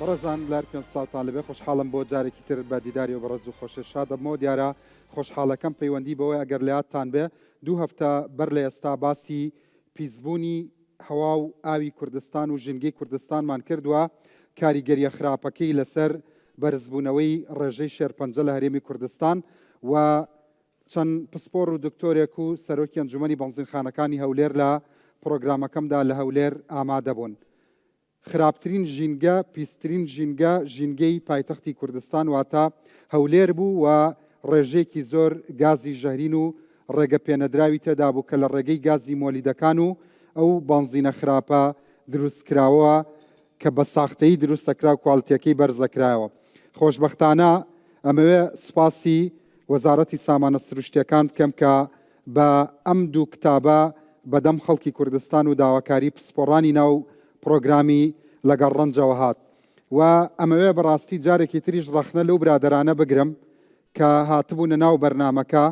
بەڕێزان لار کوێن سڵاوتان لەبێ خۆشحاڵم بۆ جارێکی تر بە دیداری و بەڕێز و خۆشێ شادەبمەوە دیارە خۆشحاڵەکەم پەیوەندی بەوەی ئەگەر لەیادتان بێ دوو هەفتە بەر لە ئێستا باسی پیسبوونی هەوا و ئاوی کوردستان و ژینگەی کوردستانمان کرد و کاریگەریە خراپەکەی لەسەر بەرزبوونەوەی ڕێژەی شێرپەنجە لە هەرێمی کوردستان و چەند پسپۆڕ و دکتۆرێک و سەرۆکی ئەنجومەنی بەنزینخانەکانی هەولێر لە پڕۆگرامەکەمدا لە هەولێر ئامادەبوون. خراپترین ژینگە، پیسترین ژینگە، ژینگەی پایتەختی کوردستان واتە هەولێر بوو و ڕێژەیەکی زۆر گازی ژەهرین و ڕێگە پێنەدراوی تێدابوو کە لە ڕێگەی گازی مۆلیدەکان و ئەو بەنزینە خراپە دروستکراوە کە بە ساختەیی دروست دەکرا و کوالتیەکەی بەرز دەکرایەوە. خۆشبەختانە ئەمەوێ سوپاسی وەزارەتی سامانە سروشتیەکان بکەم کە بە ئەم دوو کتابە بەدەم خەڵکی کوردستان و داواکاری پسپۆڕانی ناو پڕۆگرامی لەگەڵ ڕەنجەوە هات و ئەمەوێ بەڕاستی جارێکی تریش ڕەخنە لەو برادەرانە بگرم کە هاتبوونە ناو بەرنامەکە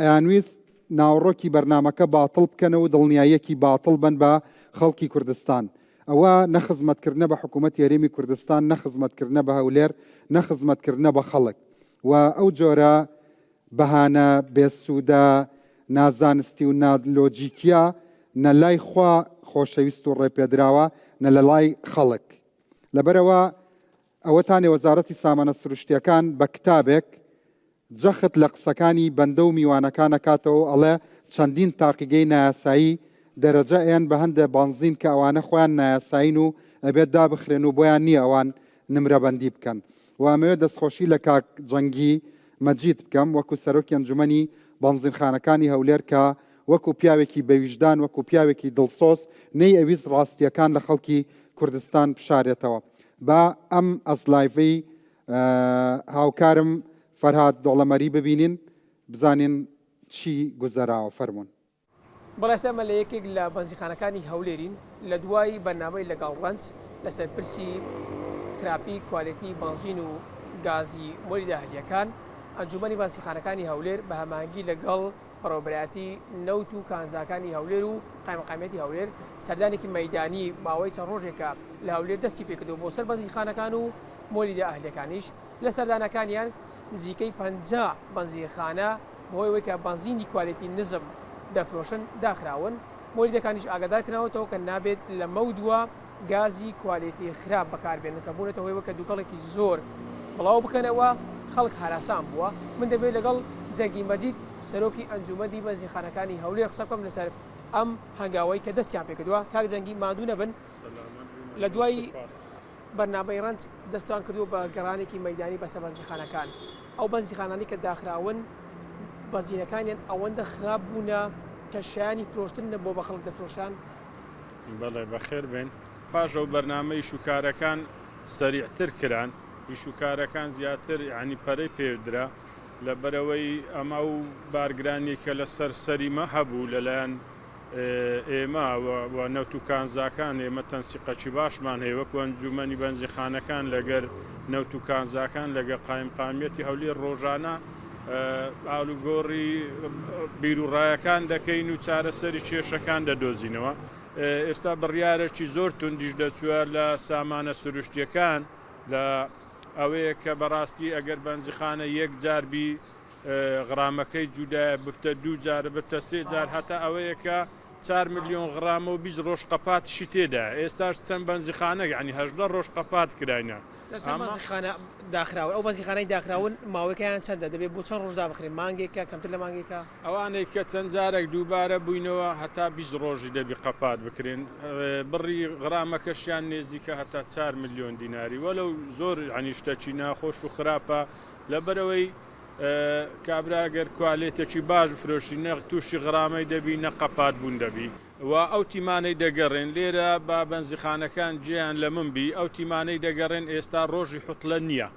ئەیانویست ناوەڕۆکی بەرنامەکە باتڵ بکەنەوە و دڵنیاییەکی باتڵ بەن بە خەڵکی کوردستان. ئەوە نە خزمەتکردنە بە حکوومەتی هەرێمی کوردستان، نە خزمەتکردنە بە هەولێر، نە خزمەتکردنە بە خەڵک و ئەو جۆرە بەهانە بێسوودە نازانستی و نالۆجیکیە نە لای خوا خۆشەویست و ڕێپێدراوە نە لە لای خەڵک. لەبەرئەوە ئەوەتانێ وەزارەتی سامانە سروشتیەکان بە کتابێک جەخت لە قسەکانی بەندە و میوانەکان ئەکاتەوە و ئەڵێ چەندین تاقیگەی نایاسایی دەرەجە ئەیەن بە هەندێ بەنزین کە ئەوانە خۆیان نایاسایین و ئەبێت دابخرێن و بۆیان نییە ئەوان نمرەبەندی بکەن و ئەمەوێت دەستخۆشی لە کاک جەنگی مەجید بکەم وەکو سەرۆکی ئەنجومەنی بەنزینخانەکانی هەولێر کە وەکو پیاوێکی بەویژدان وەکو پیاوێکی دڵسۆز نەی ئەویست ڕاستیەکان لە خەڵکی کوردستان بشارێتەوە با ئەم ئەسلایڤەی هاوکارم فەرهاد دۆڵەمەری ببینین بزانین چی گوزەراوە فەرموون. بەڵێ ئێستا ئێمە لە یەکێک لە بەنزینخانەکانی هەولێرین لە دوای بەرنامەی لەگەڵ ڕەنج لەسەر پرسی خراپی کوالێتی بەنزین و گازی مۆلیدە ئەهلییەکان ئەنجومەنی بەنزینخانەکانی هەولێر بە هەماهەنگی لەگەڵ بەڕێوەبەرایەتی نەوت و کانزاکانی هەولێر و قایمقامیەتی هەولێر سەردانێکی مەیدانی ماوەی چەند ڕۆژێکە لە هەولێر دەستی پێکردووە بۆ سەر بەنزینخانەکان و مۆلیدە ئەهلیەکانیش لە سەردانەکانیان نزیکەی 50 بەنزینخانە بەهۆی ئەوەی کە بەنزینی کوالێتی نزم دەفرۆشن داخراون، مۆلیدەکانیش ئاگادار کراوەتەوە کە نابێت لەمەودوا گازی کوالێتی خراپ بەکاربێنن کە بوونەتە هۆی ئەوەی کە دووکەڵێکی زۆر بڵاو بکەنەوە، خەڵک هەراسان بووە. من دەمەوێت لەگەڵ جەنگی مەجید سەرۆکی ئەنجوومەنی بەنزینخانەکانی هەولێر قسە بکەم لەسەر ئەم هەنگاوەی کە دەستیان پێکردووە. کاک جەنگی ماندوو نەبن لە دوای بەرنامەی ڕەنج دەستتان کردووە بە گەڕانێکی مەیدانی بەسەر بەنزینخانەکان. ئەو بەنزینخانانەی کە داخراون بەنزینەکانیان ئەوەندە خراپ بوونە کە شایانی فرۆشتن نەبووە بە خەڵک دەفرۆشران؟ بەڵێ بەخێر بێن. پاش ئەو بەرنامە ئیش و کارەکان سەریعتر کران، ئیش و کارەکان زیاتر یانی پەرەی پێ درا، لەبەرئەوەی ئەمە ئەو بارگرانیەی کە لەسەر سەری مە هەبوو لەلایەن ئێمە و نەوت و کانزاکان ئێمە تەنسیقەکی باشمان هەیە وەکو ئەنجومەنی بەنزینخانەکان لەگەر نەوت و کانزاکان لەگەر قایمقامیەتی هەولێر ڕۆژانە ئالوگۆڕی بیروڕایەکان دەکەین و چارەسەری کێشەکان دەدۆزینەوە ئێستا بڕیارێکی زۆر توندیش دەچووە لە سامانە سروشتیەکان لە ئەوەیە کە بەڕاستی ئەگەر بەنزیخانە یەک جار بی غرامەکەی جودایە ببتە دوو جار ببتە سێ جار هەتا ئەوەیە کە چار ملیۆن غرامە و 20 ڕۆژ قەپاتشی تێدایە ئێستاش چەند بەنزیخانە یعنی 18 ڕۆژ قەپات کراینە چەند بەنزیخانە داخراون ئەو بەنزیخانەی داخراون ماوەکەیان چەندە دەبێت بۆ چەند ڕۆژ دابخرێن مانگێکە کەمتر لە مانگێکە؟ ئەوانەی کە چەند جارێک دووبارە بووینەوە هەتا 20 ڕۆژی دەبی قەپات بکرێن بڕی غرامەکەشیان نێزیکە هەتا چار ملیۆن دیناری وەلەو زۆر یعنی شتەکی ناخۆش و خراپە لەبەرئەوەی کابرا گەر کوالێتێکی باش بفرۆشی نە تووشی غرامەی دەبی نە قەپات بوون دەبی و ئەو تیمانەی دەگەڕێن لێرە با بەنزیخانەکان جێیان لە من بی ئەو تیمانەی دەگەڕێن ئێستا ڕۆژی حوتلە نییە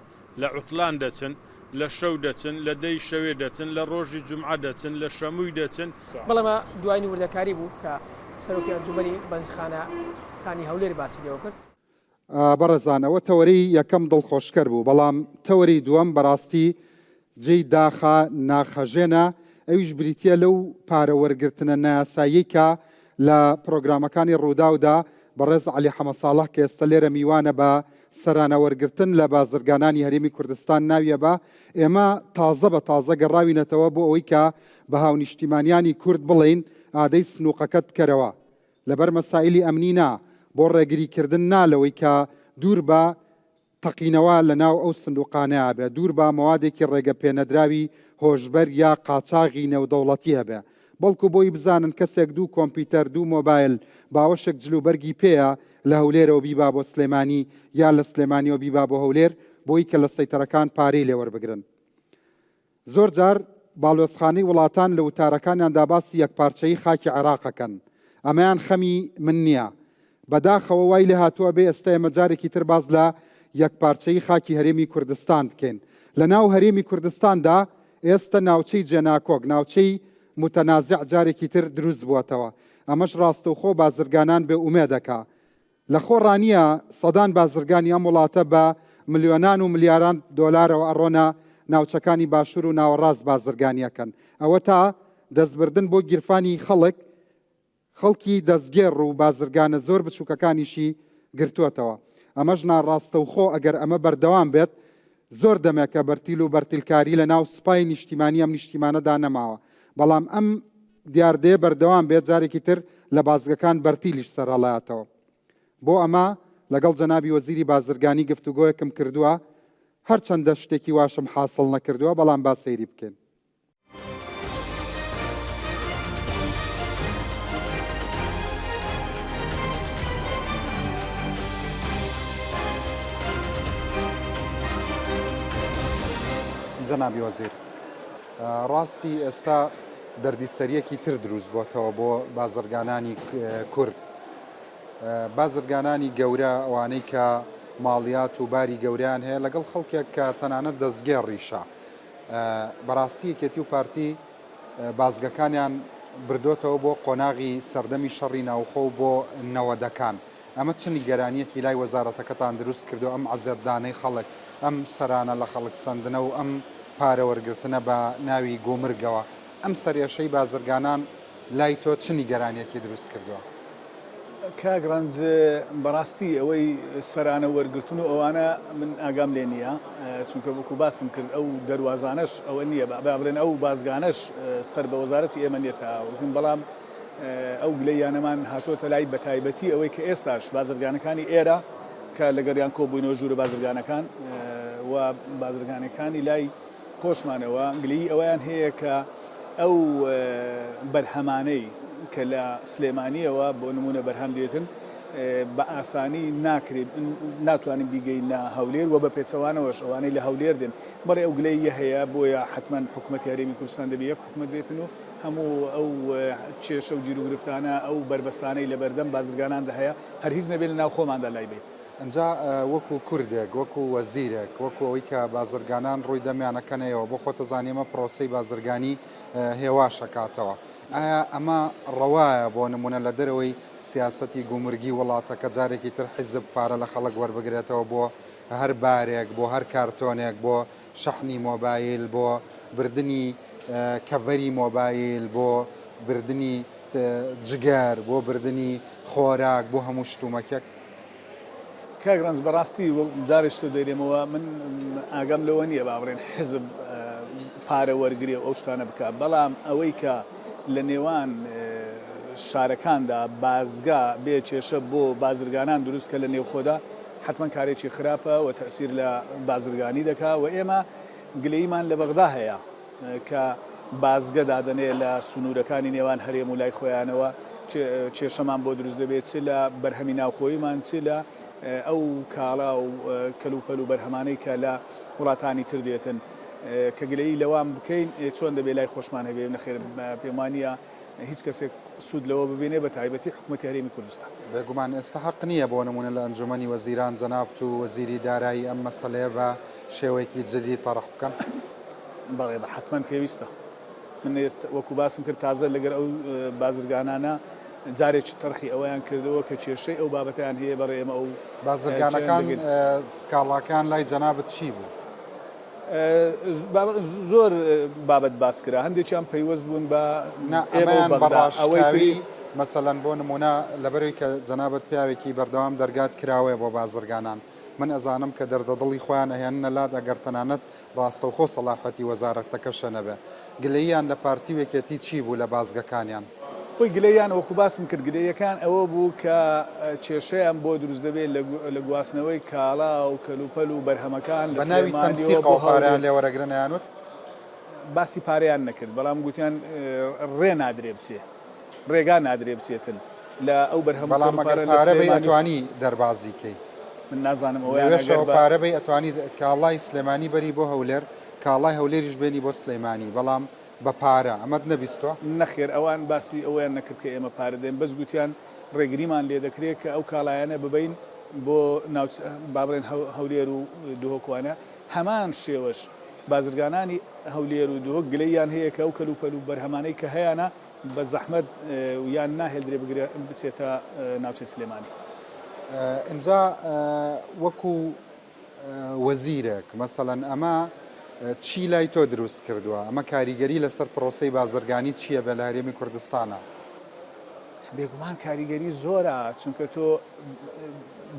لە عوتلان دەچن لە شەو دەچن لە دەی شەوێ دەچن لە ڕۆژی جومعە دەچن لە شەمووی دەچن. بەڵێ ئەمە دوایین وردەکاری بوو کە سەرۆکی ئەنجومەنی بەنزیخانەکانی هەولێر باسی لێوە کرد. بەڕێزان ئەوە تەوەرەی یەکەم دڵخۆشکەر بوو، بەڵام تەوەرەی دووەم بەڕاستی جێی داخە ناخهەژێنە، ئەویش بریتییە لەو پارە وەرگرتنە نایاساییەی کە لە پرۆگرامەکانی ڕووداودا بەڕێز عەلی حەمەساڵح کە ئێستا لێرە میوانە بە. سەرانە وەرگرتن لە بازرگانانی هەرێمی کوردستان ناویە بە ئێمە تازە بە تازە گەڕاوینەتەوە بۆ ئەوەی کە بە هاونیشتیمانیانی کورد بڵێین ئادەی سنوقەکەت بکەرەوە لەبەر مەسائیلی ئەمنی نا بۆ ڕێگری کردن نا لەوەی کە دوور بە تەقینەوە لە ناو ئەو سندوقانەیا بێ، دوور بە مەوادێکی ڕێگە پێنەدراوی هۆشبەر یا قاچاغی نێودەوڵەتی هەبێ. بەڵکو بۆی بزانن کەسێک دوو کۆمپیوتەر، دوو مۆبایل، باوەشێک جل و بەرگی پێیە لە هەولێرەوە بیبا بۆ سلێمانی یا لە سلێمانیەوە بیبا بۆ هەولێر بۆی کە لە سەیتەرەکان پارەی لێ وەربگرن. زۆر جار باڵوێزخانەی وڵاتان لە وتارەکانیاندا باسی یەکپارچەیی خاکی عێراق ئەکەن. ئەمەیان خەمی من نییە. بەداخەوە وای لێهاتووە بێ ئێستا ئێمە جارێکی تر باس لە یەکپارچەیی خاکی هەرێمی کوردستان بکەین. لە ناو هەرێمی کوردستاندا ئێستە ناوچەی جێناکۆک، ناوچەی موتەنازع جارێکی تر دروست بووەتەوە. ئەمەش ڕاستەوخۆ بازرگانان بێ ئومێد ئەکا. لە خۆڕا نییە سەدان بازرگانی ئەم وڵاتە بە ملیۆنان و ملیاران دۆلارەوە ئەڕۆنە ناوچەکانی باشوور و ناوەڕاست بازرگانی ئەکەن. ئەوەتا دەستبردن بۆ گیرفانی خەڵک خەڵکی دەستگێڕ و بازرگانە زۆر بچووکەکانیشی گرتووەتەوە. ئەمەش ناڕاستەوخۆ ئەگەر ئەمە بەردەوام بێت زۆر دەمێکە بەرتیل و بەرتیلکاری لە ناو سوپای نیشتیمانی ئەم نیشتیمانەدا نەماوە، بەڵام ئەم دیاردەیە بەردەوام بێت جارێکی تر لە بازگەکان بەرتیلیش سەرهەڵایەتەوە. بۆ ئەمە لەگەڵ جەنابی وەزیری بازرگانی گفتوگۆیەکم کردووە، هەرچەندە شتێکی واشم حاسڵ نەکردووە، بەڵام با سەیری بکەین. جەنابی وەزیر، ڕاستی ئێستا دەردیسەرییەکی تر دروست بۆتەوە بۆ بازرگانانی کورد. بازرگانانی گەورە ئەوانەی کە ماڵیات و باری گەورەیان هەیە لەگەڵ خەڵکێک کە تەنانەت دەستگێڕیشە. بەڕاستی یەکێتی و پارتی بازگەکانیان بردۆتەوە بۆ قۆناغی سەردەمی شەڕی ناوخۆ و بۆ نەوەدەکان. ئەمە چ نیگەرانییەکی لای وەزارەتەکەتان دروست کردووە، ئەم عەزێتدانەی خەڵک، ئەم سەرانە لە خەڵک سەندنە و ئەم پارە وەرگرتنە بە ناوی گومرگەوە، ئەم سەرئێشەی بازرگانان لای تۆ چ نیگەرانییەکی دروست کردووە؟ کاک ڕەنج بەڕاستی ئەوەی سەرانە وەرگرتن و ئەوانە من ئاگام لێ نییە چونکە وەکو باسم کرد ئەو دەروازانەش ئەوە نییە با بڵێن ئەو بازگانەش سەر بە وەزارەتی ئێمە نییە تا وتن بەڵام ئەو گلەییانەمان هاتۆتە لای بەتایبەتی ئەوەی کە ئێستاش بازرگانەکانی ئێرە کە لەگەڵیان کۆبووینەوە ژوورە بازرگانەکان و بازرگانەکانی لای خۆشمانەوە گلەیی ئەوەیان هەیە کە ئەو بەرهەمانەی کە لە سلێمانییەوە بۆ نموونە بەرهەم دێتن بە ئاسانی ناکرێت ناتوانین بیگەینە هەولێر و بە پێچەوانەوەش ئەوانەی لە هەولێر دێن بەڵێ ئەو گلەییە هەیە بۆیە حەتمەن حکومەتی هەرێمی کوردستان دەبێ یەک حکومەت بێتن و هەموو ئەو کێشە و گیروگرفتانە ئەو بەربەستانەی لەبەردەم بازرگاناندا هەیە هەر هیچ نەبێ لە ناو خۆماندا لای بەین. ئنجا وەکو کوردێک، وەکو وەزیرێک، وەکو ئەوەی کە بازرگانان ڕووی دەمیان ئەکەنەیەوە، بۆ خۆت ئەزانی ئەمە پرۆسەی بازرگانی هێواش ئەکاتەوە. ئایا ئەمە ڕەوایە بۆ نموونە لە دەرەوەی سیاسەتی گومرگی وڵاتەکە جارێکی تر حیزب پارە لە خەڵک وەربگرێتەوە بۆ هەر بارێک، بۆ هەر کارتۆنێک، بۆ شەحنی مۆبایل، بۆ بردنی کەڤەری مۆبایل، بۆ بردنی جگەر، بۆ بردنی خۆراک، بۆ هەموو شتومەکێک؟ کاک ڕەنج بەڕاستی جارێکی تر دەیرێمەوە من ئاگام لەوە نییە با بڵێن حزب پارە وەرگرێ و ئەو شتانە بکا بەڵام ئەوەی کە لە نێوان شارەکاندا بازگا بێ کێشە بۆ بازرگانان دروست کە لە نێوخۆدا حتمما کارێکی خراپە و تەسیر لە بازرگانی دەکا و ئێمە گلەییمان لە بەغدا هەیە کە بازگە دادەنێ لە سنوورەکانی نێوان هەرێم و لای خۆیانەوە کێشەمان بۆ دروست دەبێت چ لە بەرهەمی ناوخۆییمان چ لە ئەو کاڵا و کەلوپەل و بەرهەمانەی کە لە وڵاتانی تر دێتن کە گلەیی لەوان بکەین چۆن دەبێ لای خۆشمان هەبێ نەخێر پێم وانییە هیچ کەسێک سوود لەوە ببینێ بە تایبەتی حکومەتی هەرێمی کوردستان. بێگومان ئێستا حەق نییە بۆ نموونە لە ئەنجومەنی وەزیران جەنابت و وەزیری دارایی ئەم مەسەلەیە بە شێوەیەکی جدی تەڕح بکەن؟ بەڵێ بە حەتمەن پێویستە. من وەکو باسم کرد تازە لەگەر ئەو بازرگانانە جارێکی تەڕحی ئەوەیان کردەوە کە کێشەی ئەو بابەتەیان هەیە بەڵێ ئێمە ئەو بازرگانەکان سکاڵاکان لای جەنابت چی بوو؟ زۆر بابەت باس کرا هەندێکیان پەیوەست بوون بە نا ئێمە و ئەمەیان بە بەغدا ئەوەی تری ڕاشکاوی مەسەلەن بۆ نموونە لەبەرەوەی کە جەنابت پیاوێکی بەردەوام دەرگات کراوەیە بۆ بازرگانان. من ئەزانم کە دەردەدڵی خۆیان ئەهێننە لات ئەگەر تەنانەت ڕاستەوخۆ سەڵاحەتی وەزارەتەکەشە نەبێ. گلەییان لە پارتی و یەکێتی چی بوو لە بازگەکانیان؟ خۆی گلەییان وەکو باسم کرد گلەییەکان ئەوە بوو کە کێشەیان بۆ دروست دەبێت لە گواستنەوەی کاڵا و کەلوپەل و بەرهەمەکان لە بە ناوی سلێمانیەوە بۆ تەنسیقەوە پارەیان هەولێر. لێ وەرەگرن ئەیانوت؟ باسی پارەیان نەکرد بەڵام گوتیان ڕێ نادرێ بچێ ڕێگا نادرێ بچێتن لە ئەو بەرهەم و بەڵام ئەگەر کەلوپارە لە پارە بەی سلێمانی. ئەتوانی دەربازی کەی. من نازانم ئەوەیان ئەگەر لەوێشەوە بە. پارە بەی ئەتوانی کاڵای سلێمانی بەری بۆ هەولێر کاڵای هەولێریش بێنی بۆ سلیمانی بەڵام بە پارە، ئەمەت نەبیستوە؟ نەخێر ئەوان باسی ئەوەیان نەکرد کە ئێمە پارە دەین بەس گوتیان ڕێگریمان لێ دەکرێت کە ئەو کاڵایانە ببەین بۆ ناوچ با بڵێن هەولێر و دهۆک وانە هەمان شێوەش بازرگانانی هەولێر و دهۆک گلەییان هەیە کە ئەو کەلوپەل و بەرهەمانەی کە هەیانە بە زەحمەت یان ناهێلدرێ بگرە بچێتە ناوچەی سلێمانی. ئینجا وەکو وەزیرێک، مەسەلەن ئەمە چی لای تۆ دروست کردووە؟ ئەمە کاریگەری لەسەر پرۆسەی بازرگانی چییە بێ لە هەرێمی کوردستانا؟ بێگومان کاریگەری زۆرە، چونکە تۆ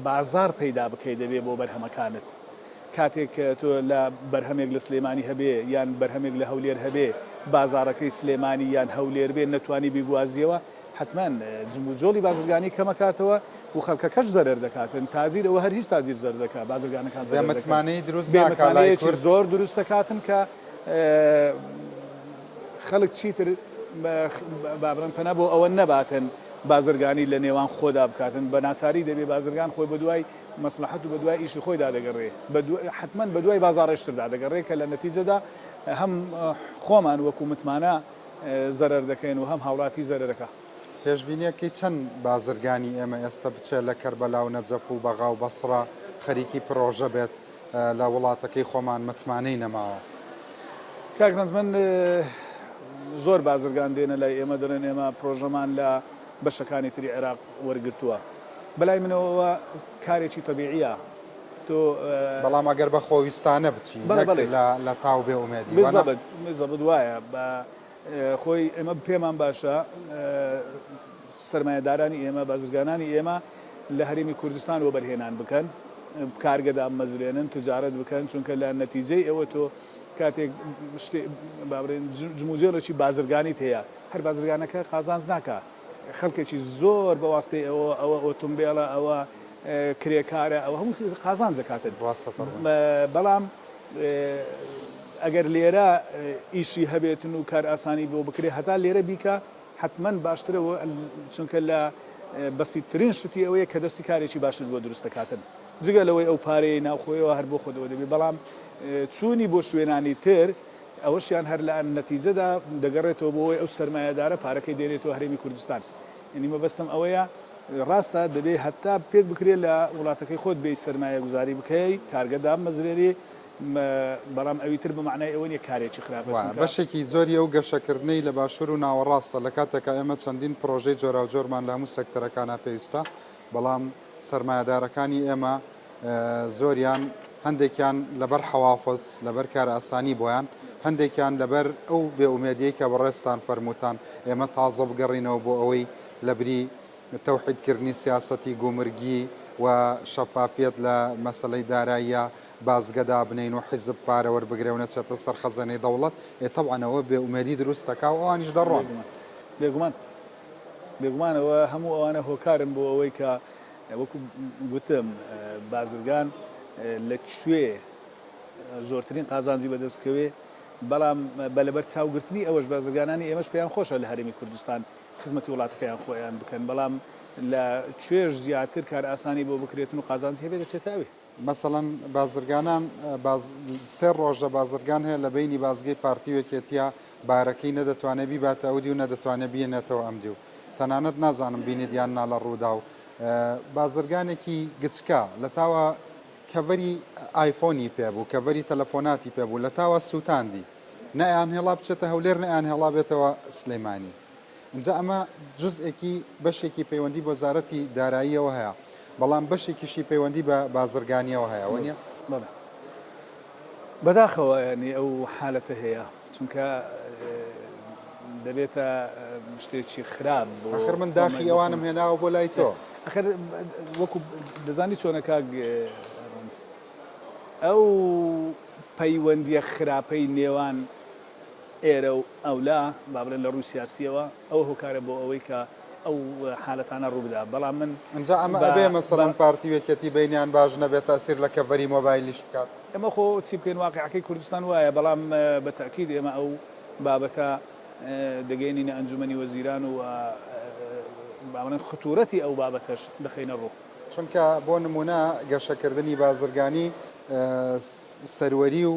بازاڕ پەیدا بکەی دەبێ بۆ بەرهەمەکانت. کاتێک کە تۆ لە بەرهەمێک لە سلێمانی هەبێ یان بەرهەمێک لە هەولێر هەبێ، بازاڕەکەی سلێمانی یان هەولێر بێ نەتوانی بیگوازیەوە، حەتمەن جموجۆڵی بازرگانی کەمەکاتەوە و خەڵکەکەش زەرەر دەکاتن، تاجیر ئەوە هەر هیچ تاجیر زەرەر دەکات، بازرگانەکان زەرەر دەکەن، بێمتمانەیی دروست ناکا لای بێمتمانەیەکی کورد؟ زۆر دروست دەکاتن کە خەڵک چیتر با بڵێم پەنا بۆ ئەوە نەباتن بازرگانی لە نێوان خۆدا بکاتن، بە ناچاری دەبێ بازرگان خۆی بەدوای مەسڵەحەت و بەدوای ئیشی خۆیدا دەگەڕێ، حەتمەن بەدوای بازاڕێشتردا دەگەڕێ کە لە نەتیجەدا هەم خۆمان وەکو متمانە زەرەر دەکەین و هەم هاوڵاتی زەرەرەکا. پێشبینیەکەی چەند بازرگانی ئێمە ئێستە بچێت لە کەربەلا و نەجەف و بەغا و بەسڕە خەریکی پرۆژە بێت لە وڵاتەکەی خۆمان متمانەی نەماوە؟ کاک رەنج من زۆر بازرگان دێنە لای ئێمە دەڵێن ئێمە پرۆژەمان لە بەشەکانی تری عێراق وەرگرتووە بەلای منەوە ئەوە کارێکی تەبیعیە تۆ. بەڵام ئەگەر بە خۆویستانە بچی بەڵێ نەک بەڵێ. لە لە تاو بێ ئومێدی وەنا؟ بالضبط بالضبط وایە بە خۆی ئێمە پێمان باشە سەرمایەدارانی ئێمە بازرگانانی ئێمە لە هەرێمی کوردستان وەبەرهێنان بکەن کارگە دابمەزرێنن تجارەت بکەن چونکە لە نەتیجەی ئەوە تۆ کاتێک شتێ با بڵێین جموجێڵێکی بازرگانیت هەیە هەر بازرگانەکە قازانج ناکا خەڵکێکی زۆر بە واستەی ئەوە ئەوە ئۆتومبێڵە ئەوە کرێکارە ئەوە هەموو قازانج دەکاتن ڕاستە فەرموون. بەڵام ئەگەر لێرە ئیشی هەبێتن و کارئاسانی بۆ بکرێ هەتا لێرە بیکا حەتمەن باشترە چونکە لە بەسیتترین شتی ئەوەیە کە دەستی کارێکی باشتر بۆ دروست دەکاتن جگە لەوەی ئەو پارەیەی ناوخۆیەوە هەر بۆ خۆتەوە دەبێ بەڵام چوونی بۆ شوێنانی تر ئەوەشیان هەر لە نەتیجەدا دەگەڕێتەوە بۆ ئەوەی ئەو سەرمایەدارە پارەکەی دێنێتەوە هەرێمی کوردستان. یانی مەبەستم ئەوەیە ڕاستە دەبێ هەتا پێت بکرێ لە وڵاتەکەی خۆت بێی سەرمایەگوزاری بکەی، کارگە دابمەزرێنی، بەڵام ئەوی تر بە مەعنای ئەوە نییە کارێکی خراپە وایە چونکە. بەشێکی زۆری ئەو گەشەکردنەی لە باشوور و ناوەڕاستە، لە کاتێکا ئێمە چەندین پرۆژەی جۆراوجۆرمان لە هەموو سێکتەرەکانا پێویستە، بەڵام سەرمایەدارەکانی ئێمە زۆریان هەندێکیان لەبەر حەوافز، لەبەر کارئاسانی بۆیان، هەندێکیان لەبەر ئەو بێئومێدیەی کە بەڕێزتان فەرمووتان ئێمە تازە بگەڕینەوە بۆ ئەوەی لەبری تەوحیدکردنی سیاسەتی گومرگی و شەفافیەت لە مەسەلەی داراییا بازگە دابنێین و حیزب پارە وەربگرێ و نەچێتە سەر خەزێنەی دەوڵەت، ئێ تەبعەن ئەوە بێئومێدی دروست دەکا و ئەوانیش دەڕۆن. بێگومان بێگومان بێگومان ئەوە هەموو ئەوانە هۆکارن بۆ ئەوەی کە وەکو گوتم بازرگان لە کوێ زۆرترین قازانجی بەدەست بکەوێ، بەڵام بە لەبەر چاوگرتنی ئەوەش بازرگانانی ئێمەش پێیان خۆشە لە هەرێمی کوردستان خزمەتی وڵاتەکەیان خۆیان بکەن، بەڵام لە کوێش زیاتر کارئاسانی بۆ بکرێتن و قازانجی هەبێ دەچێتە ئەوێ. مەسەڵەن بازرگانان باز سێ ڕۆژە بازرگان هەیە لە بەینی بازگەی پارتی و یەکێتیە بارەکەی نەدەتوانێ بیباتە ئەودیو نەدەتوانێ بیەنێتەوە ئەمدیو تەنانەت نازانم بینیت یان نا لە ڕووداو بازرگانێکی گچکە لە تاوە کەڤەری ئایفۆنی پێ بوو کەڤەری تەلەفۆناتی پێ بوو لە تاوە سووتاندی نەیانهێڵا بچێتە هەولێر نەیانهێڵا بێتەوە سلێمانی ئینجا ئەمە جزئێکی بەشێکی پەیوەندی بە وەزارەتی داراییەوە هەیە، بەڵام بەشێکیشی پەیوەندی بە بازرگانییەوە هەیە، وەنیە؟ بەڵێ. بەداخەوە یانی ئەو حالەتە هەیە، چونکە دەبێتە شتێکی خراپ بۆ ئاخر من داخی ئەوانم هێناوە بۆ لای تۆ. ئاخر وەکو دەزانی چۆنە کاک. ڕەنج ئەو پەیوەندییە خراپەی نێوان ئێرە و ئەولا با بڵێن لە ڕووی سیاسییەوە ئەوە هۆکارە بۆ ئەوەی کە ئەو حالەتانە ڕوو بدا بەڵام من ئینجا ئەمە بە ئەبێ بە مەسەلەن پارتی و یەکێتی بەینیان باش نەبێ تەئسیر لە کەڤەری مۆبایلیش بکات. ئێمە خۆ چی بکەین واقیعەکەی کوردستان وایە بەڵام بە تەئکید ئێمە ئەو بابەتە دەگەیەنینە ئەنجومەنی وەزیران و با بڵێن خطورەتی ئەو بابەتەش دەخەینە ڕوو. چونکە بۆ نموونە گەشەکردنی بازرگانی سەروەری و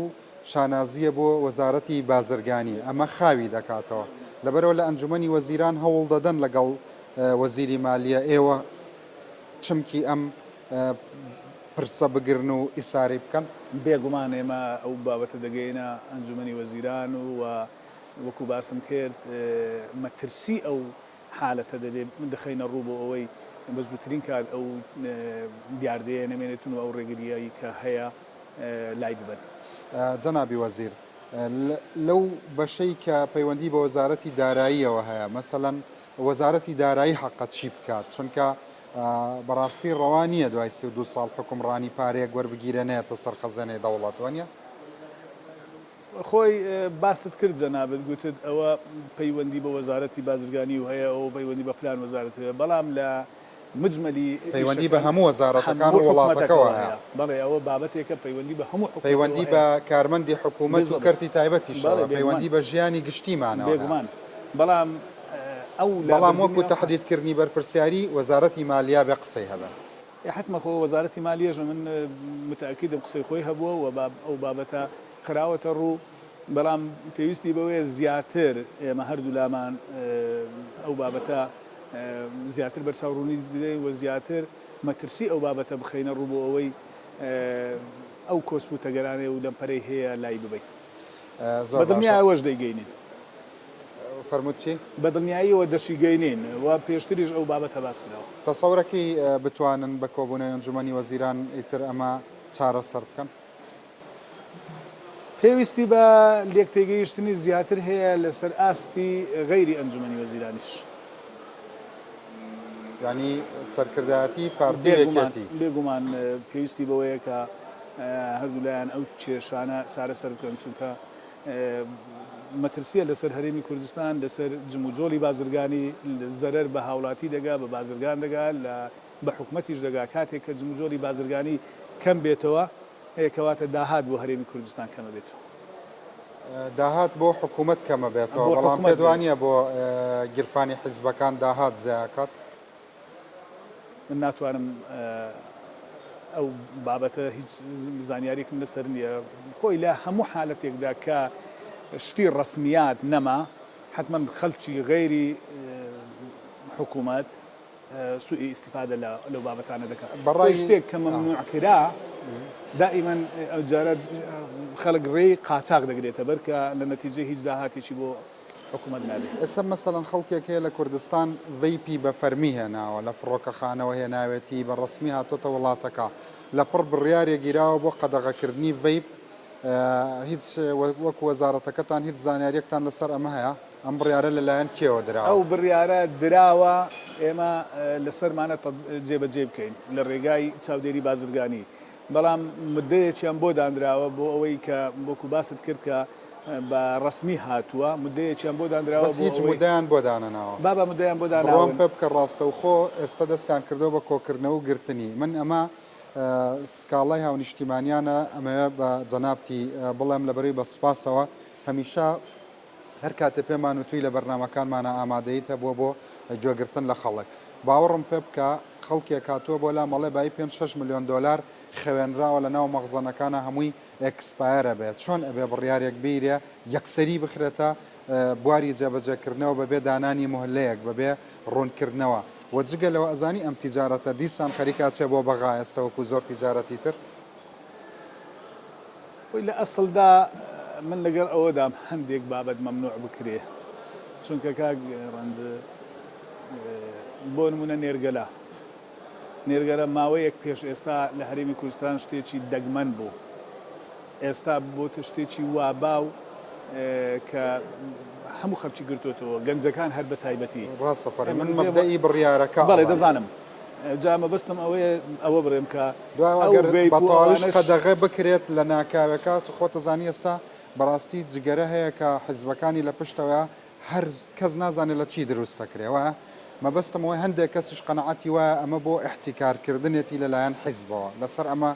شانازییە بۆ وەزارەتی بازرگانی، ئەمە خاوی دەکاتەوە. لەبەرئەوە لە ئەنجومەنی وەزیران هەوڵدەدەن لەگەڵ وەزیری مالیە ئێوە چمکی ئەم پرسە بگرن و ئیسارەی بکەن؟ بێگومان ئێمە ئەو بابەتە دەگەیەنە ئەنجومەنی وەزیران و وەکو باسم کرد مەترسی ئەو حالەتە دەبێ دەخەینە ڕوو بۆ ئەوەی بە زووترین کات ئەو دیاردەیە نەمێنێتن و ئەو ڕێگرییەی کە هەیە لای ببەن. جەنابی وەزیر، لەو بەشەی کە پەیوەندی بە وەزارەتی داراییەوە هەیە، مەسەلەن وەزارەتی دارایی حەقە چی بکات؟ چونکە بەڕاستی ڕەوا نییە دوای 32 ساڵ حوکمڕانی پارەیەک وەربگیرێ نەیەتە سەر خەزێنەی دەوڵەت، وانییە؟ خۆی باست کرد جەنابت گوتت ئەوە پەیوەندی بە وەزارەتی بازرگانی و هەیە ئەوە پەیوەندی بە فلان وەزارەت هەیە بەڵام لە مجملی پەیوەندی بە ئیشەکان هەموو وەزارەتەکان هەموو و وڵاتەکەوە حکومەتەکەوە هەیە. هەیە بەڵێ ئەوە بابەتێکە پەیوەندی بە هەموو حکومەتەوە پەیوەندی بە هەیە کارمەندی حکومەت و بالضبط کەرتی بەڵێ تایبەتیشەوە، بێگومان پەیوەندی بە ژیانی گشتیمانەوە هەیە. بێگومان بەڵام ئەو بەڵام لابردنی وەکو ئەو تەحدیدکردنی بەرپرسیاری وەزارەتی مالیا بێ قسەی هەبێ. ئێ حەتمەن خۆ وەزارەتی مالیەش من متەئەکیدم قسەی خۆی هەبووە و ئەو بابەتە خراوەتە ڕوو، بەڵام پێویستی بەوەیە زیاتر ئێمە هەردوولامان ئەو بابەتە زیاتر بەرچاو ڕوونی بدەین و زیاتر مەترسی ئەو بابەتە بخەینە ڕوو بۆ ئەوەی ئەو کۆسپ و تەگەرانەی و لەمپەرەی هەیە لای ببەین. زۆر بە باشە. دڵنیایەوەش دەیگەینین. فەرمووت چی؟ بە دڵنیاییەوە دەشیگەینین و پێشتریش ئەو بابەتە باس کراوە. تەسەورەکەی بتوانن بە کۆبوونەوەی ئەنجومەنی وەزیران ئیتر ئەمە چارەسەر بکەن؟ پێویستی بە لێکتێگەیشتنی زیاتر هەیە لەسەر ئاستی غەیری ئەنجومەنی وەزیرانیش. یانی سەرکردایەتی پارتی و بێگومان، یەکێتی؟ بێگومان پێویستی بەوەیە کە هەردوولایان ئەو کێشانە چارەسەر بکەن، چونکە مەترسییە لەسەر هەرێمی کوردستان، لەسەر جموجۆڵی بازرگانی، زەرەر بە هاوڵاتی دەگا، بە بازرگان دەگا، لە بە حکومەتیش دەگا، کاتێک کە جموجۆڵی بازرگانی کەم بێتەوە، کەواتە داهات بۆ هەرێمی کوردستان کەمە بێتەوە. داهات بۆ حکومەت کەمە بێتەوە، بۆ بەڵام حکومەت پێت وا بەڵێ. نییە بۆ گیرفانی حیزبەکان داهات زیاکات؟ من ناتوانم ئەو بابەتە هیچ زانیاریەکم لەسەر نییە خۆی لە هەموو حالەتێکدا کە شتی ڕەسمیات نەما حتمما خەلکی غەیری حکوومەت سوئی ئیستیفادە لەو بابەتانە دەکات بەڕای شتێک کە مەمنوع کرا دائیمەن ئەو جارە خەڵک ڕێی قاچاق دەگرێتە بەر کە لە نەتیجە هیچ داهاتێکی بۆ حکومەت نابێت. ئێستا مەسەلەن خەڵکێک هەیە لە کوردستان ڤەیپی بە فەرمی هێناوە لە فڕۆکەخانەوە هێناوێتی بە ڕەسمی هاتۆتە وڵاتەکە لەپڕ بڕیارێک گیراوە بۆ قەدەغەکردنی ڤەیپ هیچ وەکو وەزارەتەکەتان هیچ زانیاریەکتان لەسەر ئەمە هەیە؟ ئەم بڕیارە لەلایەن کێوە دراوە؟ ئەو بڕیارە دراوە ئێمە لەسەرمانە جێبەجێی بکەین لە ڕێگای چاودێری بازرگانی بەڵام مدەیەکیان بۆ دانراوە بۆ ئەوەی کە وەکو باست کرد کە بە ڕەسمی هاتووە مدەیەکیان بۆ دانراوە بەس بۆ هیچ ئەوەی مدەیان بۆ دانەناوە. بابە مدەیان بۆ بڕوام داناون. پێ بکە ڕاستەوخۆ ئێستا دەستیان کردووە بە کۆکردنەوە و گرتنی. من ئەمە سکاڵای هاونیشتیمانیانە ئەمەوێ بە جەنابتی بڵێم لەبەرەی بە سوپاسەوە هەمیشە هەر کاتێ پێمان وتووی لە بەرنامەکانمانا ئامادەییت هەبووە بۆ گوێگرتن لە خەڵک. باوەڕم پێ بکە خەڵکێک هاتووە بۆ لام ئەڵێ بایی پێنج شەش ملیۆن دۆلار خەوێنراوە لە ناو مەخزەنەکانا هەمووی expire ئەبێ چۆن ئەبێ بڕیارێک بیرێ یەکسەری بخرێتە بواری جێبەجێکردنەوە بەبێ دانانی موهلەیەک بەبێ ڕوونکردنەوە وە جگە لەوە ئەزانی ئەم تیجارەتە دیسان خەریکە ئەچێ بۆ بەغا ئێستە وەکو زۆر تیجارەتی تر. خۆی لە ئەسڵدا من لەگەڵ ئەوەدام هەندێک بابەت مەمنوع بکرێ چونکە کاک ڕەنج بۆ نمونە نێرگەلە نێرگەلە ماوەیەک پێش ئێستا لە هەرێمی کوردستان شتێکی دەگمەن بوو ئێستا بۆتە شتێکی وا باو کە هەموو خەڵکی گرتوێتەوە گەنجەکان هەر بە تایبەتی ڕاستە فەرمی من مەبدەئی بڕیارەکە بەڵێ دەزانم. جا مەبەستم ئەوەیە ئەوە بڵێم کە دوای ئەو ئەگەر ڤەیپ بە و تەواویش ئەوانەش. قەدەغە بکرێت لە ناکاوێکا خۆت ئەزانی ئێستا بەڕاستی جگەرە هەیە کە حیزبەکانی لە پشتەوەیە هەر کەس نازانێت لە چی دروست دەکرێ وایە؟ مەبەستم ئەوەیە هەندێک کەسیش قەناعەتی وایە ئەمە بۆ ئیحتیکار کردنێتی لە لایەن حیزبەوە لەسەر ئەمە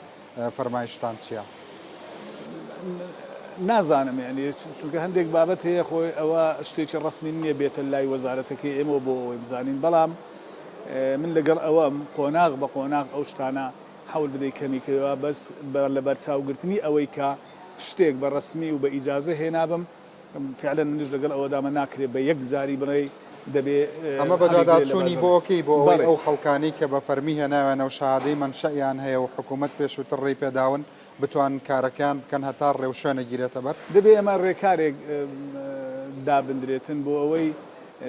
فەرمایشتان چیە؟ نازانم یانی چونکە هەندێک بابەت هەیە خۆی ئەوە شتێکی ڕەسمی نییە بێتە لای وەزارەتەکەی ئێمەوە بۆ ئەوەی بزانین بەڵام من لەگەڵ ئەوەم قۆناغ بە قۆناغ ئەو شتانە حەول بدەی کەمی کەیەوە بەس بە لەبەرچاوگرتنی ئەوەی کە شتێک بە ڕەسمی و بە ئیجازە هێنابم فعلا منیش لەگەڵ ئەوەدامە ناکرێ بە یەک جاری بڵێی دەبێ ئەمە هەڵیگرێ لە بەدواداچوونی بازاڕ بۆ ئەکەی بۆ ئەوەی بەڵێ. ئەو خەڵکانەی کە بە فەرمی هێناویانە و شەهادەی مەنشەئیان هەیە و حکوومەت پێشووتر ڕێی پێداون بتوانن کارەکەیان بکەن هەتا ڕێوشوێن ئەگیرێتە بەر؟ دەبێ ئەمە ڕێکارێک دابندرێتن بۆ ئەوەی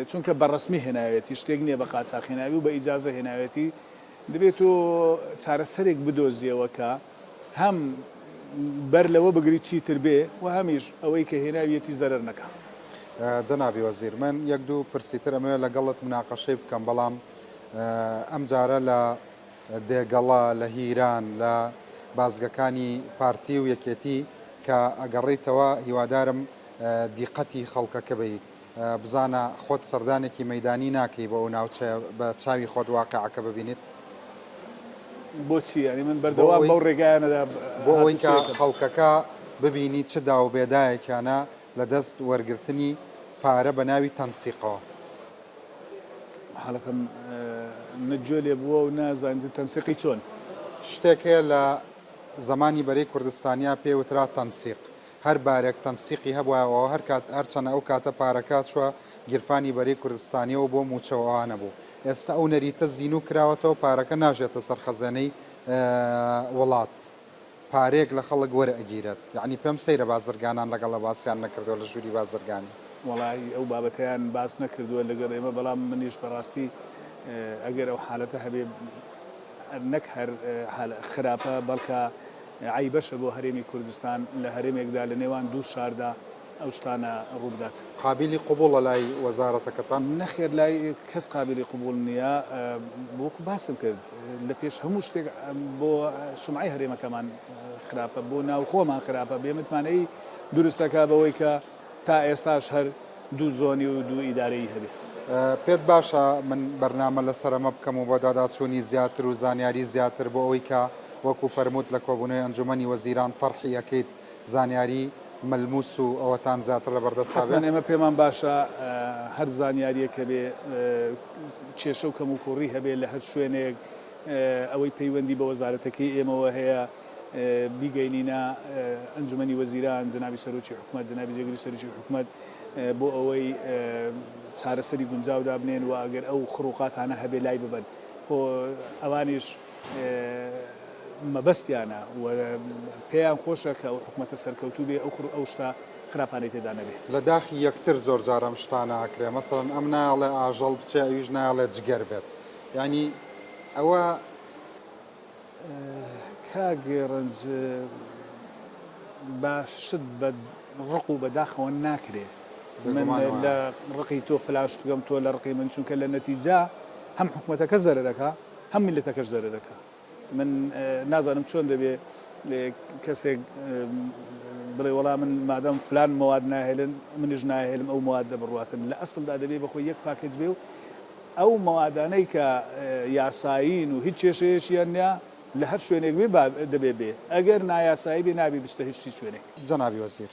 چونکە بە ڕەسمی هێناوێتی شتێک نییە بە قاچاخ هێناوی و بە ئیجازە هێناوێتی دەبێ تۆ چارەسەرێک بدۆزیەوە کە هەم بەر لەوە بگری چیتر بێ و هەمیش ئەوەی کە هێناویەتی زەرەر نەکا. جەنابی وەزیر من یەک دوو پرسی تر ئەمەوێ لەگەڵت مناقەشەی بکەم بەڵام ئەم جارە لە دێگەڵە لە هیران لە بازگەکانی پارتی و یەکێتی کە ئەگەڕێیتەوە هیوادارم دیقەتی خەڵکەکە بەی بزانە خۆت سەردانێکی مەیدانی ناکەی بۆ ئەو ناوچەیە بە چاوی خۆت واقیعەکە ببینیت؟ بۆچی یانی من بەردەوام بەو ڕێگایانەدا بۆ ئەوەی کە هاتوچۆیەکەم. خەڵکەکە ببینی چ داو و بێدایەکیانە لە دەست وەرگرتنی پارە بە ناوی تەنسیقەوە. حاڵەتم نە گوێ لێ بووە و نە زانیت تەنسیقی چۆن؟ شتێک هەیە لە زەمانی بەرەی کوردستانیا پێی وترا تەنسیق. هەر بارێک تەنسیقی هەبوایە ئەوە هەر کات هەرچەنە ئەو کاتە پارەکە چوە گیرفانی بەرەی کوردستانیەوە بۆ موچە و ئەوانە بوو ئێستا ئەو نەریتە زینوو کراوەتەوە پارەکە ناژێتە سەر خەزێنەی وڵات پارەیەک لە خەڵک وەرئەگیرێت یەعنی پێم سەیرە بازرگانان لەگەڵ باسیان نەکردوە لە ژووری بازرگانی. وەڵایی ئەو بابەتەیان باس نەکردووە لەگەڵ ئێمە بەڵام منیش بەڕاستی ئەگەر ئەو حالەتە هەبێ نەک هەر خراپە بەڵکە عەیبەشە بۆ هەرێمی کوردستان لە هەرێمێکدا لە نێوان دوو شاردا ئەو شتانە ڕووبدات. قابیلی قبوڵە لای وەزارەتەکەتان؟ نەخێر لای کەس قابیلی قبوڵ نییە، وەکو باسم کرد لە پێش هەموو شتێک بۆ سومعەی هەرێمەکەمان خراپە، بۆ ناوخۆمان خراپە، بێ متمانەیی دروست دەکات بەوەی کە تا ئێستاش هەر دوو زۆنی و دوو ئیدارەیی هەبێ. پێت باشە من بەرنامە لەسەر ئەمە بکەم و بەدواداچوونی زیاتر و زانیاری زیاتر بۆ ئەوەی کە وەکو فەرمووت لە کۆبوونەوەی ئەنجوومەنی وەزیران تەرحی ئەکەیت زانیاری مەلموس و ئەوەتان زیاتر لەبەردەستا بێ؟ حەتمەن ئێمە پێمان باشە هەر زانیارییەک هەبێ کێشە و کەموکوڕی هەبێ لە هەر شوێنێک ئەوەی پەیوەندی بە وەزارەتەکەی ئێمەوە هەیە بیگەینینە ئەنجومەنی وەزیران، جەنابی سەرۆکی حکومەت، جەنابی جێگری سەرۆکی حکومەت بۆ ئەوەی چارەسەری گونجاو دابنێن و ئەگەر ئەو خڕوقاتانە هەبێ لای ببەن. خۆ ئەوانیش مەبەستیانە و پێیان خۆشە کە ئەو حکومەتە سەرکەوتوو بێ ئەو ئەو شتە خراپانەی تێدا نەبێ. لە داخی یەکتر زۆر جار ئەم شتانە ئەکرێ مەسەلەن ئەم نایەڵێ ئاژەڵ بچێ ئەویش نایەڵێ جگەر بێت یانی ئەوە کاک ڕەنج با شت بە ڕق و بە داخەوە ناکرێ من لە ڕقی تۆ فلان شت بکەم تۆ لە ڕقی من چونکە لە نەتیجە هەم حکومەتەکە زەرەرەکا هەم میللەتەکەش زەرەرەکا من نازانم چۆن دەبێ کەسێک بڵێ وەڵا من مادەم فلان مەواد ناهێلن منیش ناهێلم ئەو مەوادە بڕواتن لە ئەسڵدا دەبێ بەخۆی یەک پاکێج بێ و ئەو مەوادانەی کە یاسایین و هیچ کێشەیەکیان نیە لە هەر شوێنێک بێ با دەبێ بێ ئەگەر نایاسایی بێ نابێ بچتە هیچ شوێنێک. جەنابی وەزیر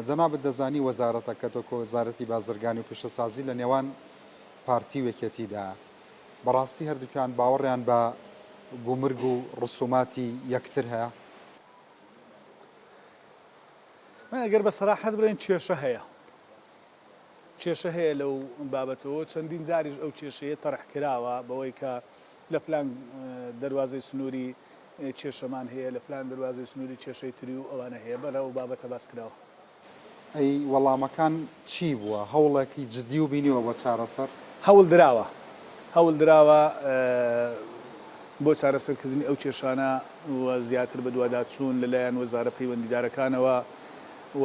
جەنابت دەزانی وەزارەتەکەت وەکو وەزارەتی بازرگانی و پیشەسازی لە نێوان پارتی و یەکێتیدایە بەڕاستی هەردووکیان باوەڕیان بە گومرگ و ڕسوماتی یەکتر هەیە؟ من ئەگەر بە سەراحەت بڵێین کێشە هەیە. کێشە هەیە لەو بابەتەوە، چەندین جاریش ئەو کێشەیە تەرح کراوە بەوەی کە لە فلان دەروازەی سنووری کێشەمان هەیە، لە فلان دەروازەی سنووری کێشەی تری و ئەوانە هەیە، بەڵێ ئەو بابەتە باس کراوە. ئەی وەڵامەکان چی بووە؟ هەوڵێکی جدی و بینیوە بۆ چارەسەر؟ هەوڵ دراوە، هەوڵ دراوە بۆ چارەسەرکردنی ئەو کێشانە و زیاتر بەدواداچوون لەلایەن وەزارە پەیوەندیدارەکانەوە و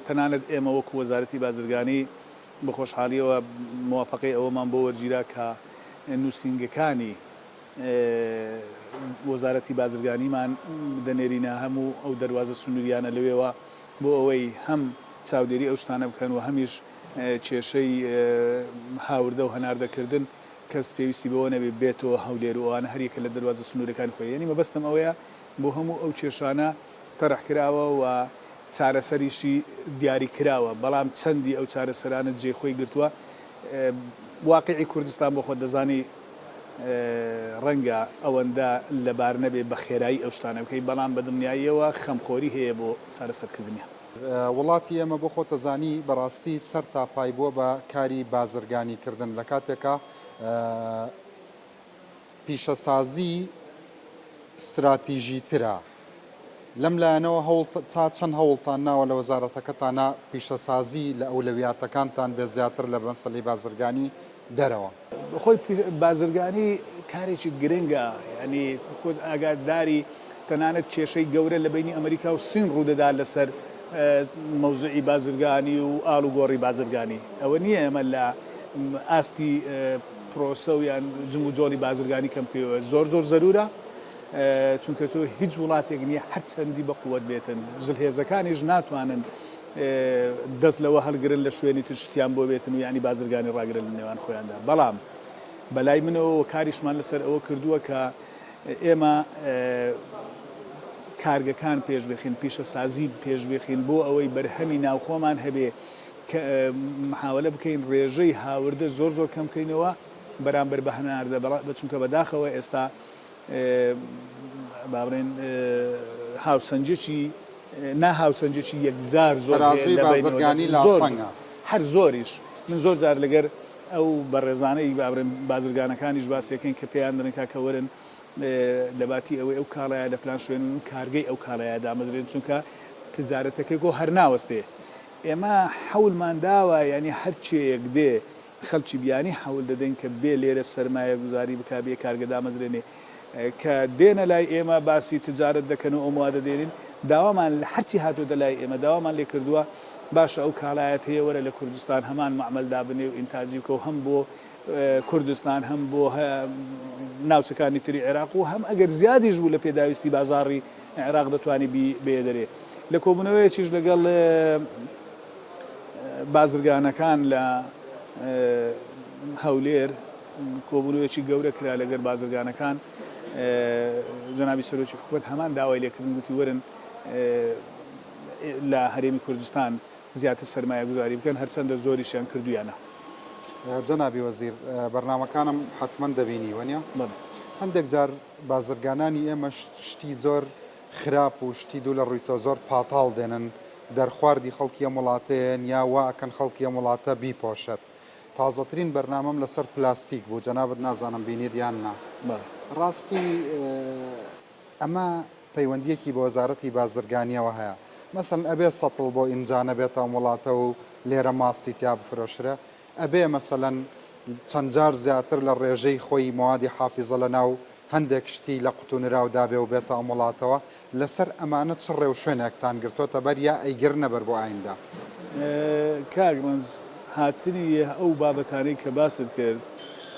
تەنانەت ئێمە وەکو وەزارەتی بازرگانی بە خۆشحاڵییەوە موافەقەی ئەوەمان بۆ وەرگیرا کە. نووسینگەکانی وەزارەتی بازرگانیمان دەنێرینە هەموو ئەو دەروازە سنووریانە لەوێوە بۆ ئەوەی هەم چاودێری ئەو شتانە بکەن و هەمیش کێشەی هاوردە و هەناردەکردن کەس پێویستی بەوە نەبێ بێتەوە هەولێر و ئەوانە هەریەکە لە دەروازە سنوورەکانی خۆی یانی مەبەستم ئەوەیە بۆ هەموو ئەو کێشانە تەرح کراوە و چارەسەریشی دیاری کراوە بەڵام چەندی ئەو چارەسەرانە جێی خۆی گرتووە واقیعی کوردستان بۆ خۆت دەزانی ڕەنگە ئەوەندە لەبار نەبێ بە خێرایی ئەو شتانە بکەی بەڵام بە دڵنیاییەوە خەمخۆری هەیە بۆ چارەسەرکردنیان. وڵاتی ئێمە بۆ خۆت دەزانی بەڕاستی سەر تا پای بووە بە کاری بازرگانی کردن لە کاتێکا پیشەسازی ستراتیژیترە لەم لایەنەوە هەوڵ تا چەند هەوڵتان ناوە لە وەزارەتەکەتانا پیشەسازی لە ئەولەویاتەکانتان بێ زیاتر لە مەسەلەی بازرگانی دەرەوە؟ خۆی بازرگانی کارێکی گرنگە یانی خۆت ئاگاداری تەنانەت کێشەی گەورە لە بەینی ئەمریکا و سین ڕوودەدا لەسەر مەوزوعی بازرگانی و ئاڵوگۆڕی بازرگانی ئەوە نییە ئێمە لە ئاستی پرۆسە و یان جموجۆڵی بازرگانی کەم بکەیەوە زۆر زۆر زەرورە چونکە تۆ هیچ وڵاتێک نییە هەرچەندی بە قوت بێتن زلهێزەکانیش ناتوانن دەست لەوە هەڵگرن لە شوێنی تر شتیان بۆ بێتن و یانی بازرگانی ڕاگرن لە نێوان خۆیاندا بەڵام بەلای منەوە و کاریشمان لەسەر ئەوە کردووە کە ئێمە کارگەکان پێش بخین پیشەسازی پێش بخین بۆ ئەوەی بەرهەمی ناوخۆمان هەبێ کە محاولە بکەین ڕێژەی هاوردە زۆر زۆر کەم بکەینەوە بەرامبەر بە هەناردە بە چونکە بەداخەوە ئێستا با بڵێین هاوسەنگیەکی نا هاوسەنگیەکی یەکجار زۆر هەیە تەرازووی لە بەینەوە بازرگانی زۆر لاسەنگە. هەر زۆریش من زۆر جار لەگەر ئەو بەڕێزانەی با بڵێن بازرگانەکانیش باسی ئەکەین کە پێیان دەڵێن کاکە وەرن لەباتی ئەوەی ئەو کاڵایە لە فلان شوێن و کارگەی ئەو کاڵایە دامەزرێن چونکە تجارەتەکەی گۆ هەر ناوەستێ ئێمە حەولمان داوە یانی هەر کێیەک دێ خەڵکی بیانی حەول دەدەین کە بێ لێرە سەرمایە گوزاری بکا بێ کارگە دامەزرێنێ کە دێنە لای ئێمە باسی تجارەت دەکەن و ئەو موادە دێنین داوامان لە هەرچی هاتۆتە لای ئێمە داوامان لێ کردووە باشە ئەو کاڵایەت هەیە وەرە لە کوردستان هەمان مەعمەل دابنێ و ئینتاجی بکە و هەم بۆ کوردستان هەم بۆ ناوچەکانی تری عێراق و هەم ئەگەر زیادیش بوو لە پێداویستی بازاڕی عێراق دەتوانی بێ دەرێ لە کۆبوونەوەیەکیش لەگەڵ بازرگانەکان لە هەولێر کۆبوونەوەیەکی گەورە کرا لەگەر بازرگانەکان جەنابی سەرۆکی حکومەت هەمان داوای لێکردن گوتی وەرن لە هەرێمی کوردستان زیاتر سەرمایەگوزاری بکەن هەرچەندە زۆریشیان کردویانە. جەنابی وەزیر بەرنامەکانم حەتمەن دەبینی وەنیە؟ بەڵێ. هەندێک جار بازرگانانی ئێمەش شتی زۆر خراپ و شتی دوو لە ڕووی تۆ زۆر پاتاڵ دێنن دەرخواردی خەڵکی ئەم وڵاتەیەن یا وا ئەکەن خەڵکی ئەم وڵاتە بیپۆشێت. تازەترین بەرنامەم لەسەر پلاستیک بوو جەنابت نازانم بینیت یان نا. بەڵێ. ڕاستی ئەمە پەیوەندییەکی بە وەزارەتی بازرگانییەوە هەیە. مەسەلەن ئەبێ سەتڵ بۆ ئینجانە بێتە ئەم وڵاتە و لێرە ماستی تیا بفرۆشرێ؟ ئەبێ مەسەلەن چەند جار زیاتر لە ڕێژەی خۆی مەوادی حافیزە لە ناو هەندێک شتی لە قوتوو نراودا بێ و بێتە ئەم وڵاتەوە، لەسەر ئەمانە چ ڕێوشوێنێکتان گرتۆتە بەر یا ئەیگرنە بەر بۆ ئایندە؟ کاک ڕەنج، هاتنی ئەو بابەتانەی کە باست کرد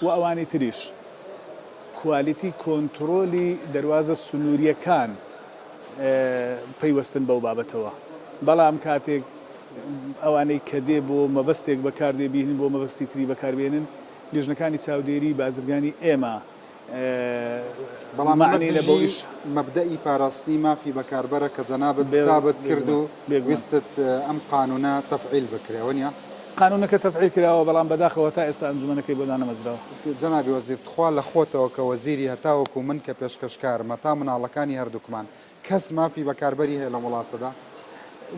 و ئەوانی تریش، کوالیتی کۆنترۆلی دەروازە سنوورییەکان پەیوەستن بەو بابەتەوە، بەڵام کاتێک ئەوانەی کە دێ بۆ مەبەستێک بەکاردێ بینن بۆ مەبەستی تری بەکاربێنن، لیژنەکانی چاودێری بازرگانی ئێمە بەڵام ئەمە دژی مەبدەئی پاراستنی مافی بەکاربەرە کە جەنابت کتابت کرد و ویستت ئەم قانونە تەفعیل بکرێ وەنیە؟ قانونەکە تەفعیل کراوە بەڵام بەداخەوە تا ئێستا ئەنجومەنەکەی بۆ دانەمەزراوە. جەنابی وەزیر تخوا لە خۆتەوە کە وەزیری هەتاوەکو من کە پێشکەشکارم هەتا مناڵەکانی هەردووکمان کەس مافی بەکاربەری هەیە لەم وڵاتەدا؟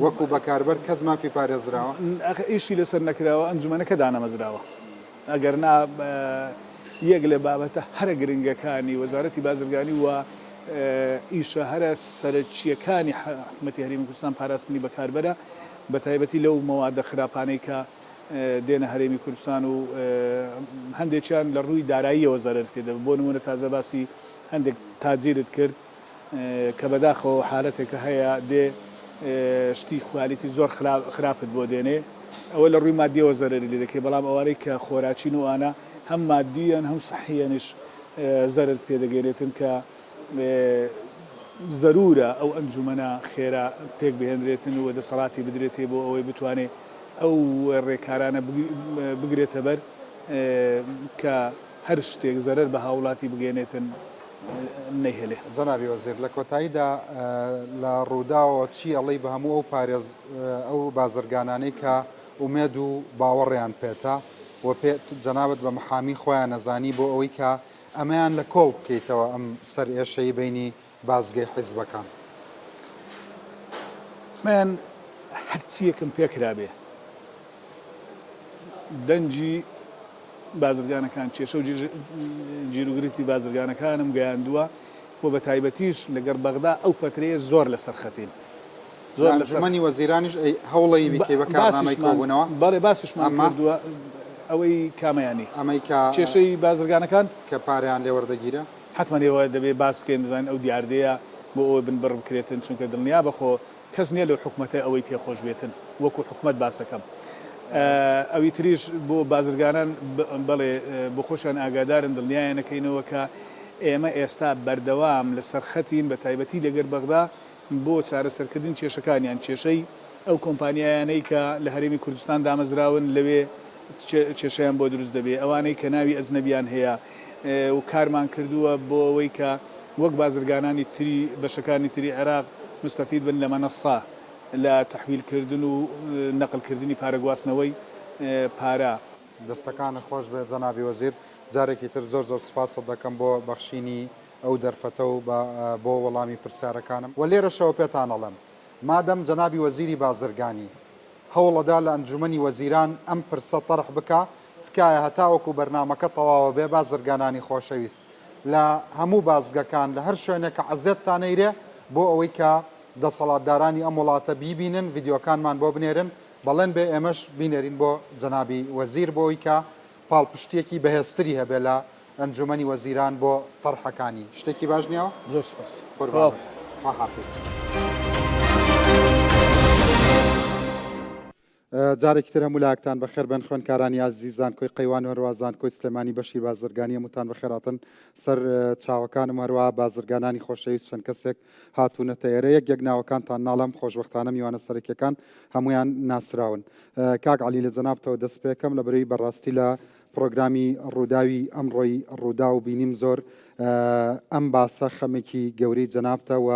وەکو بەکاربەر کەس مافی پارێزراوە؟ ئیشی لەسەر نەکراوە ئەنجومەنەکە دانەمەزراوە. ئەگەر نا یەک لە بابەتە هەرە گرنگەکانی وەزارەتی بازرگانی و ئیشە هەرە سەرەکییەکانی حکومەتی هەرێمی کوردستان پاراستنی بەکاربەرە، بەتایبەتی لەو مەوادە خراپانەی کە دێنە هەرێمی کوردستان و هەندێکیان لە ڕووی داراییەوە زەرەر پێ دەبن. بۆ نموونە تازە باسی هەندێک تاجیرت کرد کە بەداخەوە حالەتێکە هەیە دێ شتی quality زۆر خراپت بۆ دێنێ ئەوە لە ڕووی مادیەوە زەرەری لێ دەکەی بەڵام ئەوانەی کە خۆراکین و ئانە. هەم مادیەن هەم سحیەنیش زەرەر پێ دەگەێنێتن کە زەرورە ئەو ئەنجومەنە خێرا پێک بهێنرێتن و دەسەڵاتی بدرێتێ بۆ ئەوەی بتوانێ ئەو ڕێکارانە بگرێتە بەر کە هەر شتێک زەرەر بە هاوڵاتی بگەێنێتن نەیهێلێ. جەنابی وەزیر لە کۆتاییدا لە ڕووداوەوە چی ئەڵێی بە هەموو ئەو پارێز ئەو بازرگانانەی کە ئومێد و باوەڕیان پێتە و پێ جەنابت بە محامی خۆیان ئەزانی بۆ ئەوەی کە ئەمەیان لە کۆڵ بکەیتەوە ئەم سەرئێشەی بەینی بازگەی حیزبەکان؟ من هەرچیەکم پێکرابێ دەنگی بازرگانەکان کێشە و گیروگرفتی بازرگانەکانم گەیاندووە و بە تایبەتیش لەگەڵ بەغدا ئەو فەترەیە زۆر لەسەر خەتین زۆر لە ئەنجومەنی وەزیرانیش ئەی هەوڵی بیکەی بە کارنامەی کۆبوونەوە؟ بەڵێ باسیشمان کردووە ئەوەی کامەیانی ئەمەی کە کێشەی بازرگانەکان کە پارەیان لێ وەردەگیرێ؟ حەتمەن ئێوە دەبێ باس بکەین بزانین ئەو دیاردەیە بۆ ئەوەی بنبڕ بکرێتن چونکە دڵنیا بە خۆ کەس نیە لەو حکومەتە ئەوەی پێ خۆش بێتن وەکو حکومەت باسەکەم ئەوی تریش بۆ بازرگانان بەڵێ بۆ خۆشیان ئاگادارن دڵنیایانەکەینەوە کە ئێمە ئێستا بەردەوام لەسەر خەتین بە تایبەتی لەگەر بەغدا بۆ چارەسەرکردن کێشەکانیان، کێشەی ئەو کۆمپانیایانەی کە لە هەرێمی کوردستان دامەزراون لەوێ کێشەیان بۆ دروست دەبێ، ئەوانەی کە ناوی ئەجنەبیان هەیە و کارمان کردووە بۆ ئەوەی کە وەک بازرگانانی تری بەشەکانی تری عێراق موستەفید بن لە مەنەسە لە تەحویل کردن و نەقل کردنی پارە گواستنەوەی پارە. دەستەکانت خۆش بێت جەنابی وەزیر، جارێکی تر زۆر زۆر سوپاست دەکەم بۆ بەخشینی ئەو دەرفەتە و بۆ وەڵامی پرسیارەکانم. وە لێرەشەوە پێتان ئەڵێم مادەم جەنابی وەزیری بازرگانی هەوڵەدا لە ئەنجومەنی وەزیران ئەم پرسە تەرح بکا تکایە هەتاوەکو بەرنامەکە تەواوە بێ بازرگانانی خۆشەویست لە هەموو بازگەکان لە هەر شوێنێک کە عەزێتتان ئەیرێ بۆ ئەوەی کە دەسەڵاتدارانی ئەم وڵاتە بیبینن ڤیدیۆکانمان بۆ بنێرن بەڵێن بێ ئێمەش بینێرین بۆ جەنابی وەزیر بۆ ئەوەی کە پاڵپشتیەکی بەهێزتری هەبێ لە ئەنجومەنی وەزیران بۆ تەرحەکانی. شتێکی باش نیە؟ زۆر سوپاس. قوربانت. خواحافیز. جارێکی تر هەموو لایەکتان بەخێر بێن خوێندکارانی ئازیزی زانکۆی قەیوان و هەروەها زانکۆی سلێمانی بەشی بازرگانی هەمووتان بەخێراتن سەر چاوەکانم و هەروەها بازرگانانی خۆشەویست چەند کەسێک هاتوونەتە ئێرە یەک یەک ناوەکانتان ناڵێم خۆشبەختانە میوانە سەرەکیەکان هەمویان ناسراون کاک عەلی لە جەنابتەوە دەست پێکەم لە بەرەی بەڕاستی لە پڕۆگرامی ڕووداوی ئەمڕۆی ڕووداو بینیم زۆر ئەم باسە خەمێکی گەورەی جەنابتە و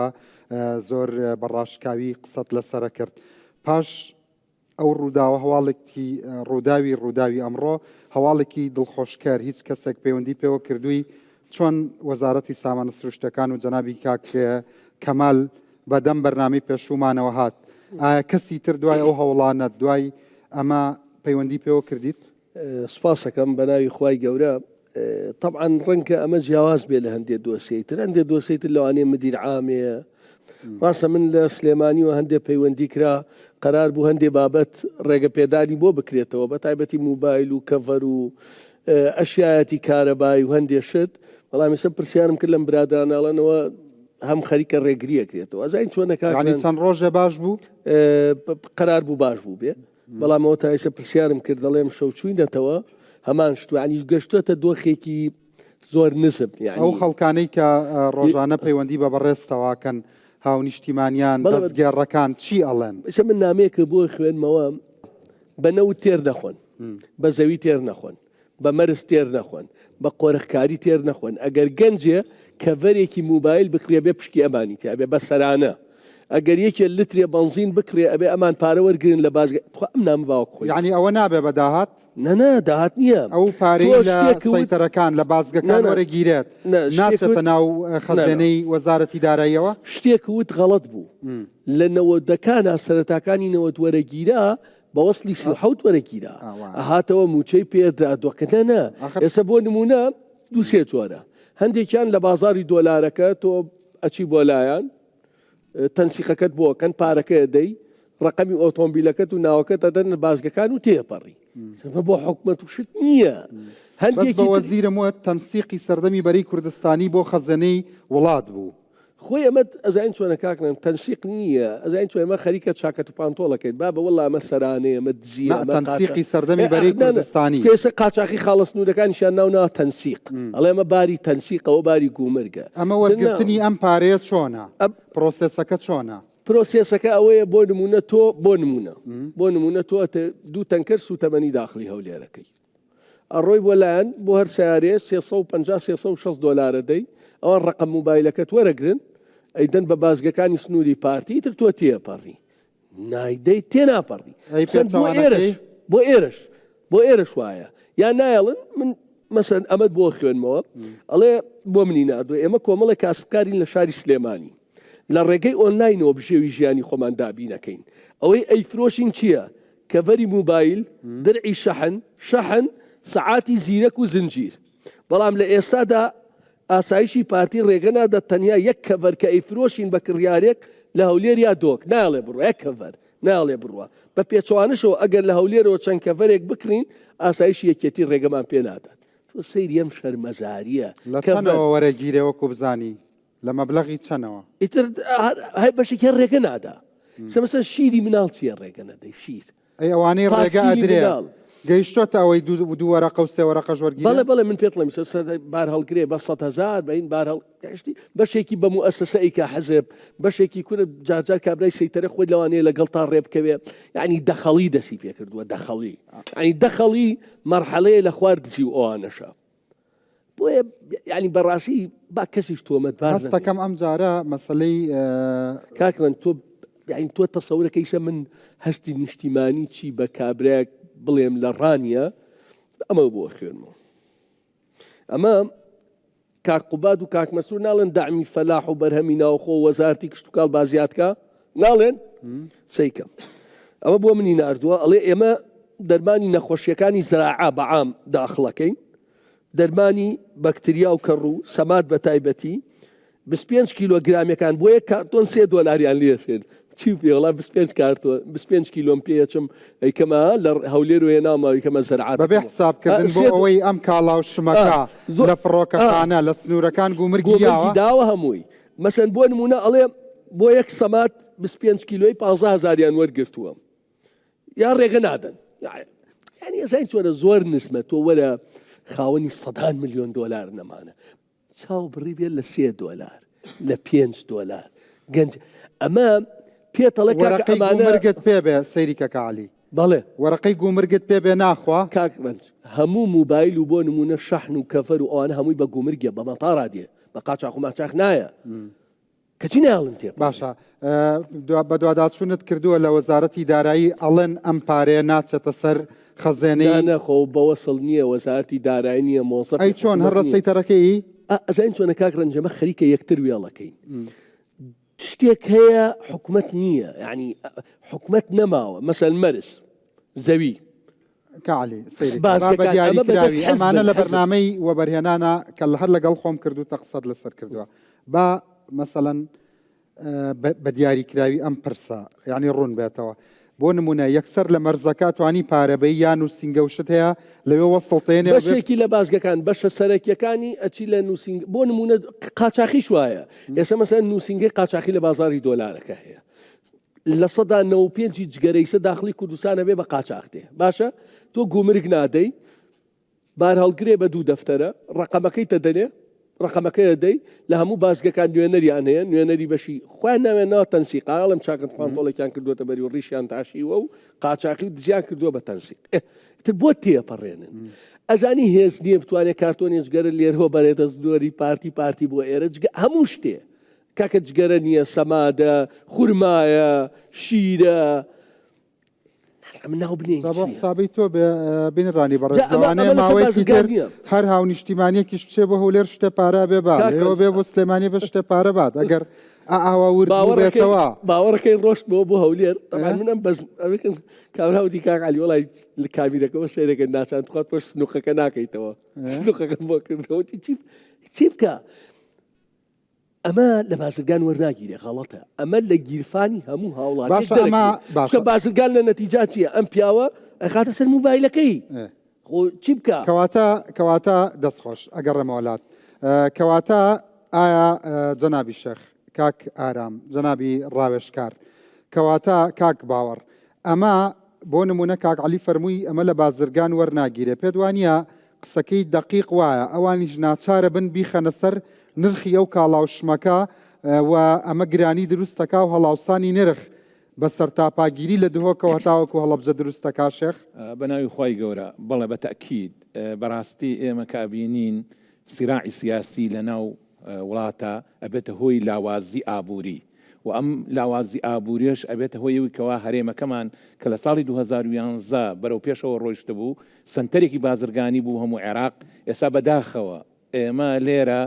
زۆر بە ڕاشکاوی قسەت لەسەرە کرد پاش ئەو ڕووداوە هەواڵێکی ڕووداوی ڕووداوی ئەمڕۆ هەواڵێکی دڵخۆشکەر هیچ کەسێک پەیوەندی پێوە کردووی چۆن وەزارەتی سامانە سروشتەکان و جەنابی کاک کەمال بەدەم بەرنامەی پێشوومانەوە هات ئایا کەسی تر دوای ئەو هەوڵانە دوای ئەمە پەیوەندی پێوە کردیت؟ سوپاسەکەم بەناوی خوای گەورە تەبعەن ڕەنگە ئەمە جیاواز بێ لە هەندێک دۆسیەی تر هەندێک دۆسیەی تر لەوانەیە مدیر عامێ ڕاستە من لە سلێمانی و هەندێک پەیوەندی کرا قەرار بوو هەندێک بابەت ڕێگە پێدانی بۆ بکرێتەوە بە تایبەتی موبایل و کەڤەر و ئەشیایەتی کارەبای و هەندێک شت بەڵام ئێستا پرسیارم کرد لەم برادراناڵەنەوە هەم خەریکە ڕێگریەکرێتەوە ئەزانین چۆنەکە چەند ڕۆژێ باش بوو قەرار بوو باش بوو بێ بەڵام ئەوە تا ئێستا پرسیارم کرد دەڵێم شەو چووینەتەوە هەمان شت یعنی گەشتوەتە دۆخێکی زۆر نزم یعنی ئەو خەڵکانەی کە ڕۆژانە پەیوەندی بە بەڕێزتەوەکەن هاونیشتیمانیان دەستگێڕەکان چی ئەڵێن؟ ئێستا من نامەیەکە بۆ خوێنمەوە بە نەوت تێر نەخۆن بە زەوی تێر نەخۆن بە مەرز تێر نەخۆن، بە قۆرخکاری تێر نەخۆن، ئەگەر گەنجێ کەڤەرێکی موبایل بکڕێ بێ پشکی ئەمانی تیا بێ بە سەرانە، ئەگەر یەکێ لترێ بەنزین بکڕێ ئەبێ ئەمان پارە وەرگرن لە بازگە، تخوا ئەم نامە با وەک خۆی. یەعنی ئەوە نابێ بە داهات؟ نا نا داهات نییە. ئەو پارەی تۆ لە شتێک وت سەیتەرەکان لە نا بازگەکان نا وەرەگیرێت نا شتێک ناچێتە وت ناو نا نا خەزێنەی وەزارەتی داراییەوە؟ شتێک وت غەڵەت بوو لە نەوەدەکانا سەرەتاکانی نەوەد وەرەگیرا بە وەسلی 37 وەرەگیرا ئەهاتەوە موچەی پێدرا دۆکە نە نە ئێستا بۆ نمونە دوو سێ جۆرە هەندێکیان لە بازاری دۆلارەکە تۆ ئەچی بۆ لایەن تەنسیقەکەت بۆکەن پارەکە دەی ڕقەمی ئۆتۆمبیلەکەت و ناوەکەت ئەدەن لە بازگەکان و تێپەڕی بۆ حکومەت و شت نییە هەندێکی وەزیرم وت تەنسیقی سەردەمی بەری کوردستانی بۆ خەزێنەی وڵات بوو. خۆی ئەمە ئەزانین چۆنە کاک ڕێن تەنسیق نییە ئەزانین چۆن ئەمە خەریکە چاکەت و پانتۆڵەکەین بابە وەڵا ئەمە سەرانەیە ئەمە دزیە نا ئەمە قاچا تەنسیقی سەردەمی ئێ بەرەی ئاخ نا نا کوردستانی. چونکە ئێستا قاچاخی خاڵە سنوورەکانیشیان ناو ناوە تەنسیق ئەڵێ ئەمە باری تەنسیقەوە باری گومرگە ئەمە نا وەرگرتنی ئەم پارەیە چۆنە؟ ئەم پرۆسێسەکە چۆنە؟ پرۆسێسەکە ئەوەیە بۆ نموونە تۆ بۆ نموونە بۆ نموونە تۆ ئەتە دوو تەنکەر سووتەمەنی داخلی هەولێرەکەی ئەڕۆی بۆ لایان بۆ هەر سەیارەیە 350 360 دۆلار ئەدەی ئەوان ڕەقەم موبایلەکەت وەرەگرن ئەیدەن بە بازگەکانی سنووری پارتی ئیتر تۆ تێپەڕی نایدەی تێناپەڕی ئەی سەن بۆ ئێرەش پێچەوانەکەی؟ بۆ ئێرەش بۆ ئێرەش وایە یان نایەڵن من مەسەن ئەمەت بۆ خوێنمەوە ئەڵێ بۆ منی ناردووە ئێمە کۆمەڵێک کاسبکارین لە شاری سلێمانی لە ڕێگەی ئۆنلاینەوە بژێوی ژیانی خۆمان دابینەکەین ئەوەی ئەیفرۆشین چییە کەڤەری موبایل، درعی شەحن، شەحن، سەعاتی زیرەک و زنجیر. بەڵام لە ئێستادا ئاسایشی پارتی ڕێگە نادات تەنیا یەک کەڤەر کە ئەیفرۆشین بە کڕیارێک لە هەولێر یا دۆک نایەڵێ بڕوا یەک کەڤەر نایەڵێ بڕوا. بە پێچەوانەشەوە ئەگەر لە هەولێرەوە چەند کەڤەرێک بکڕین ئاسایشی یەکێتی ڕێگەمان پێ نادات. تۆ سەیری ئەم شەرمەزارییە لە کەڤەر. چەنەوە وەرەگیرێ وەکو بزانی؟ لە مەبلەغی چەنەوە؟ ئیتر هەر بەشێکی هەر ڕێگە نادا. سە مەسەن شیری مناڵ چییە ڕێگە نەدەی شیر. ئەی ئەوانەی ڕێگە پاسکیلی ئەدرێ مناڵ. گەیشتۆتە ئەوەی دوو دوو وەرەقە و سێ وەرەقەش وەرگیرێ؟ بەڵێ بەڵێ من پێت ڵێم سە سە بار هەڵگرێ بە 100 هەزار بە این بار هەڵ شتی بەشێکی بە موئەسەسە ئەیکا حزب بەشێکی کورە جار جار کابرای سەیتەرە خۆی لەوانەیە لەگەڵ تا ڕێ بکەوێ یعنی دەخەڵی دەسی پێ کردووە دەخەڵی یعنی دەخەڵی مەرحەلەیە لە خوار دزی و ئەوانەشە. بۆیە یعنی بەڕاستی با کەسیش تۆمەتبار نەبێ. هەستەکەم ئەم جارە مەسەلەی کاک ڕەنج تۆ یعنی تۆ تەسەورەکەی سە من هەستی نیشتیمانی چی بە کابرایەک بڵێم لە ڕانیە ئەمە بۆ خوێنمەوە ئەمە کاک قوباد و کاک مەسرور ناڵێن دەعمی فەلاح و بەرهەمی ناوخۆ و وەزارتی کشتوکاڵ با زیاد کا ناڵێن سەیکەم ئەمە بۆ منی ناردووە ئەڵێ ئێمە دەرمانی نەخۆشیەکانی زراعە بەعام داخڵەکەین دەرمانی بەکتریا و کەڕوو سەماد بە تایبەتی 25 کیلۆگرامەکان بۆ یەک کارتۆن سێ دۆلاریان لێسێن چی پێ وڵا 25 کارتۆن 25 کیلۆم پێچم ئەیکەمە لە هەولێر و هێناومە ئەیکەمە زەرعات بەبێ حسابکردن بۆ ئەوەی ئەم کاڵا و شمەکە لە فڕۆکەخانە لە سنوورەکان گومرگی یاوە داوە هەمووی مەسەن بۆ نمونە ئەڵێ بۆ یەک سەمات 25 کیلۆی 15 هەزاریان وەرگرتووە یا ڕێگە نادەن یعنی ئەزانین چۆنە زۆر نزمە تۆ وەرە خاوەنی سەدان ملیۆن دۆلار نەمانە چاو بڕی بێت لە سێ دۆلار لە پێنج دۆلار گەنج ئەمە پێتەڵێ کاکە وەرەقەی ئەمانە گومرگت پێ بێ سەیری کە کاعلی بەڵێ وەرەقەی گومرگت پێ بێ ناخوا کاک ڕەنج هەموو موبایل و بۆ نمونە شەحن و کەفەر و ئەوانە هەمووی بە گومرگە بە مەتارا دێ بە قاچاخ و ماچاخ نایە کەچی نایەڵن تێپەڕێ. باشە بەدواداچوونت کردووە لە وەزارەتی دارایی ئەڵێن ئەم پارەیە ناچێتە سەر خەزێنەی؟ نا نا خۆ بەوەسڵ نییە وەزارەتی دارایی نییە مۆزەفی ئەی چۆن هەر حکومەت لە نییە. سەیتەرەکەی؟ ئا ئەزانی چۆنە کاک ڕەنج ئێمە خەریکە یەکتر وێڵەکەین شتێک هەیە حکومەت نییە یعنی حکومەت نەماوە مەسەل مەرز زەوی کاعلی سەیری کە با بە دیاری کراوی ئەمانە لە بەرنامەی وەبەرهێنانە کە هەر لەگەڵ خۆم کردوتە قسەت لەسەر کردووە با مەسەلەن بە دیاری کراوی ئەم پرسە یعنی ڕوون بێتەوە بۆ نمونە یەکسەر لە مەرزەکە توانی پارەبەی یان و سینگە و شت هەیە لەوێ وەسڵتێنێ بەشێکی لە بازگەکان بەشە سەرەکیەکانی ئەچی لە نووسینگ بۆ نمونە قاچاخیش وایە ئێستا مەسەن نووسینگەی قاچاخی لە بازاری دۆلارەکە هەیە 95% ی جگەرەیسە داخڵی کوردستان ئەبێ بە قاچاخ دێ باشە تۆ گومرگ نادەی بارهەڵگرێ بە دوو دەفتەرە ڕقەمەکەی تەدەنێ ڕقەمەکەی دەی لە هەموو بازگەکان نوێنەریان هەیە نوێنەری بەشی خۆیان ناوێن ناوە تەنسیقا ئەڵم چاکەت پانتۆڵێکیان کردووەتە بەری و ڕیشیان تاشیوە و قاچاقی و دزیان کردووە بە تەنسیق تر بۆ تێپەڕێنن ئەزانی هێز نییە بتوانێت کارتۆنی جگەرە لێرەوە بەرێتە زۆری پارتی پارتی بۆ ئێرە جگە هەموو شتێ کاکە جگەرە نییە سەمادە خورمایە شیرە نازانم ناو بنێین جا بۆ چییە. حسابەی تۆ بێ بینرانی بەڕێز جا ئەمە لەوانەیە ئەمە لەسەر ماوەیەکی بازرگان تر نییە. هەر هاونیشتیمانیەکیش بچێ بۆ هەولێر شتێ پارە بێ با کاک لەوێوە ڕەنج بێ بۆ سلێمانی بە شتێ پارە بات ئەگەر ئا ئاوا ورد باوەڕەکەی بووبێتەوە باوەڕەکەی ڕۆشتمەوە بۆ هەولێر تەبعەن ئێ؟ من ئەم بەز ئەوێکم کابرا وتی کاک عەلی وەڵای لە کامیرەکەوە سەیرەکە ناچان تخوا تۆش سنووقەکە ناکەیتەوە ئێ؟ سنووقەکەم بۆ کردەوە وتی چی چی بکە ئەمە لە بازرگان وەرناگیرێ غەڵەتە ئەمە لە گیرفانی هەموو هاوڵاتیەک باشە ئەمە دەرەکرێ باشە چونکە بازرگان لە نەتیجا چییە ئەم پیاوە ئەخاتە سەر موبایلەکەی ئێ. خۆ چی بکا کەواتە کەواتە دەست خۆش ئەگەڕێمەوە لات ئە، کەواتە ئایا ئە، جەنابی شێخ کاک ئارام جەنابی ڕاوێژکار کەواتە کاک باوەڕ ئەمە بۆ نمونە کاک عەلی فەرمووی ئەمە لە بازرگان وەرناگیرێ پێت وانیە قسەکەی دەقیق وایە ئەوانیش ناچارە بن بیخەنە سەر نرخی ئەو کاڵا و شمەکە و ئەمە گرانی دروستەکا و هەڵاوسانی نرخ بە سەرتاپاگیری لە دهۆکەوە هەتاوەکو هەڵەبجە دروستەکا شێخ؟ بە ناوی خوای گەورە بەڵێ بە تەئکید بەراستی ئێمە کە ئەبینین سیراعی سیاسی لە ناو وڵاتە ئەبێتە هۆی لاوازی ئابووری و ئەم لاوازی ئابووریەش ئەبێتە هۆی ئەوی کەوا هەرێمەکەمان کە لە ساڵی 2011 بەرەو پێشەوە ڕۆیشتبوو سەنتەرێکی بازرگانی بوو هەموو عێراق ئێستا بەداخەوە ئێمە لێرە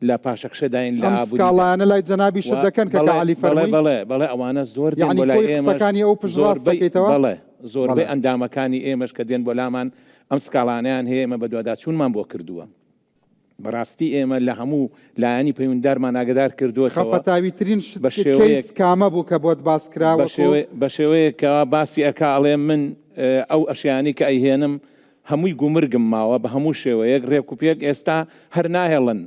لە پاشەکشەداین لە ئەم ئابووریدا سکاڵایانە لای جەنابیشت و دەکەن کە بەڵێ کە عەلی بەڵێ فەرمووی؟ بەڵێ بەڵێ ئەوانە زۆر دێن یەعنی بۆ لای کۆی ئێمەش قسەکانی ئەو پشتڕاست زۆربەی دەکەیتەوە؟ بەڵێ زۆربەی بەڵێ. ئەندامەکانی ئێمەش کە دێن بۆ لامان ئەم سکاڵانەیان هەیە ئێمە بەدواداچوونمان بۆ کردووە. بەڕاستی ئێمە لە هەموو لایەنی پەیوەندیدارمان ئاگەدار کردووەتەوە. خەفەتاویترین شت بە شێوەیەک کەیس کامە بوو کە بۆت باس کرا بە وەکو؟ شێوەیەک بە شێوەیەک کەوا باسی ئەکا ئەڵێ من ئەو ئەشیانەی کە ئەیهێنم هەمووی گومرگم ماوە بە هەموو شێوەیەک ڕێک و پێک ئێستا هەر ناهێڵن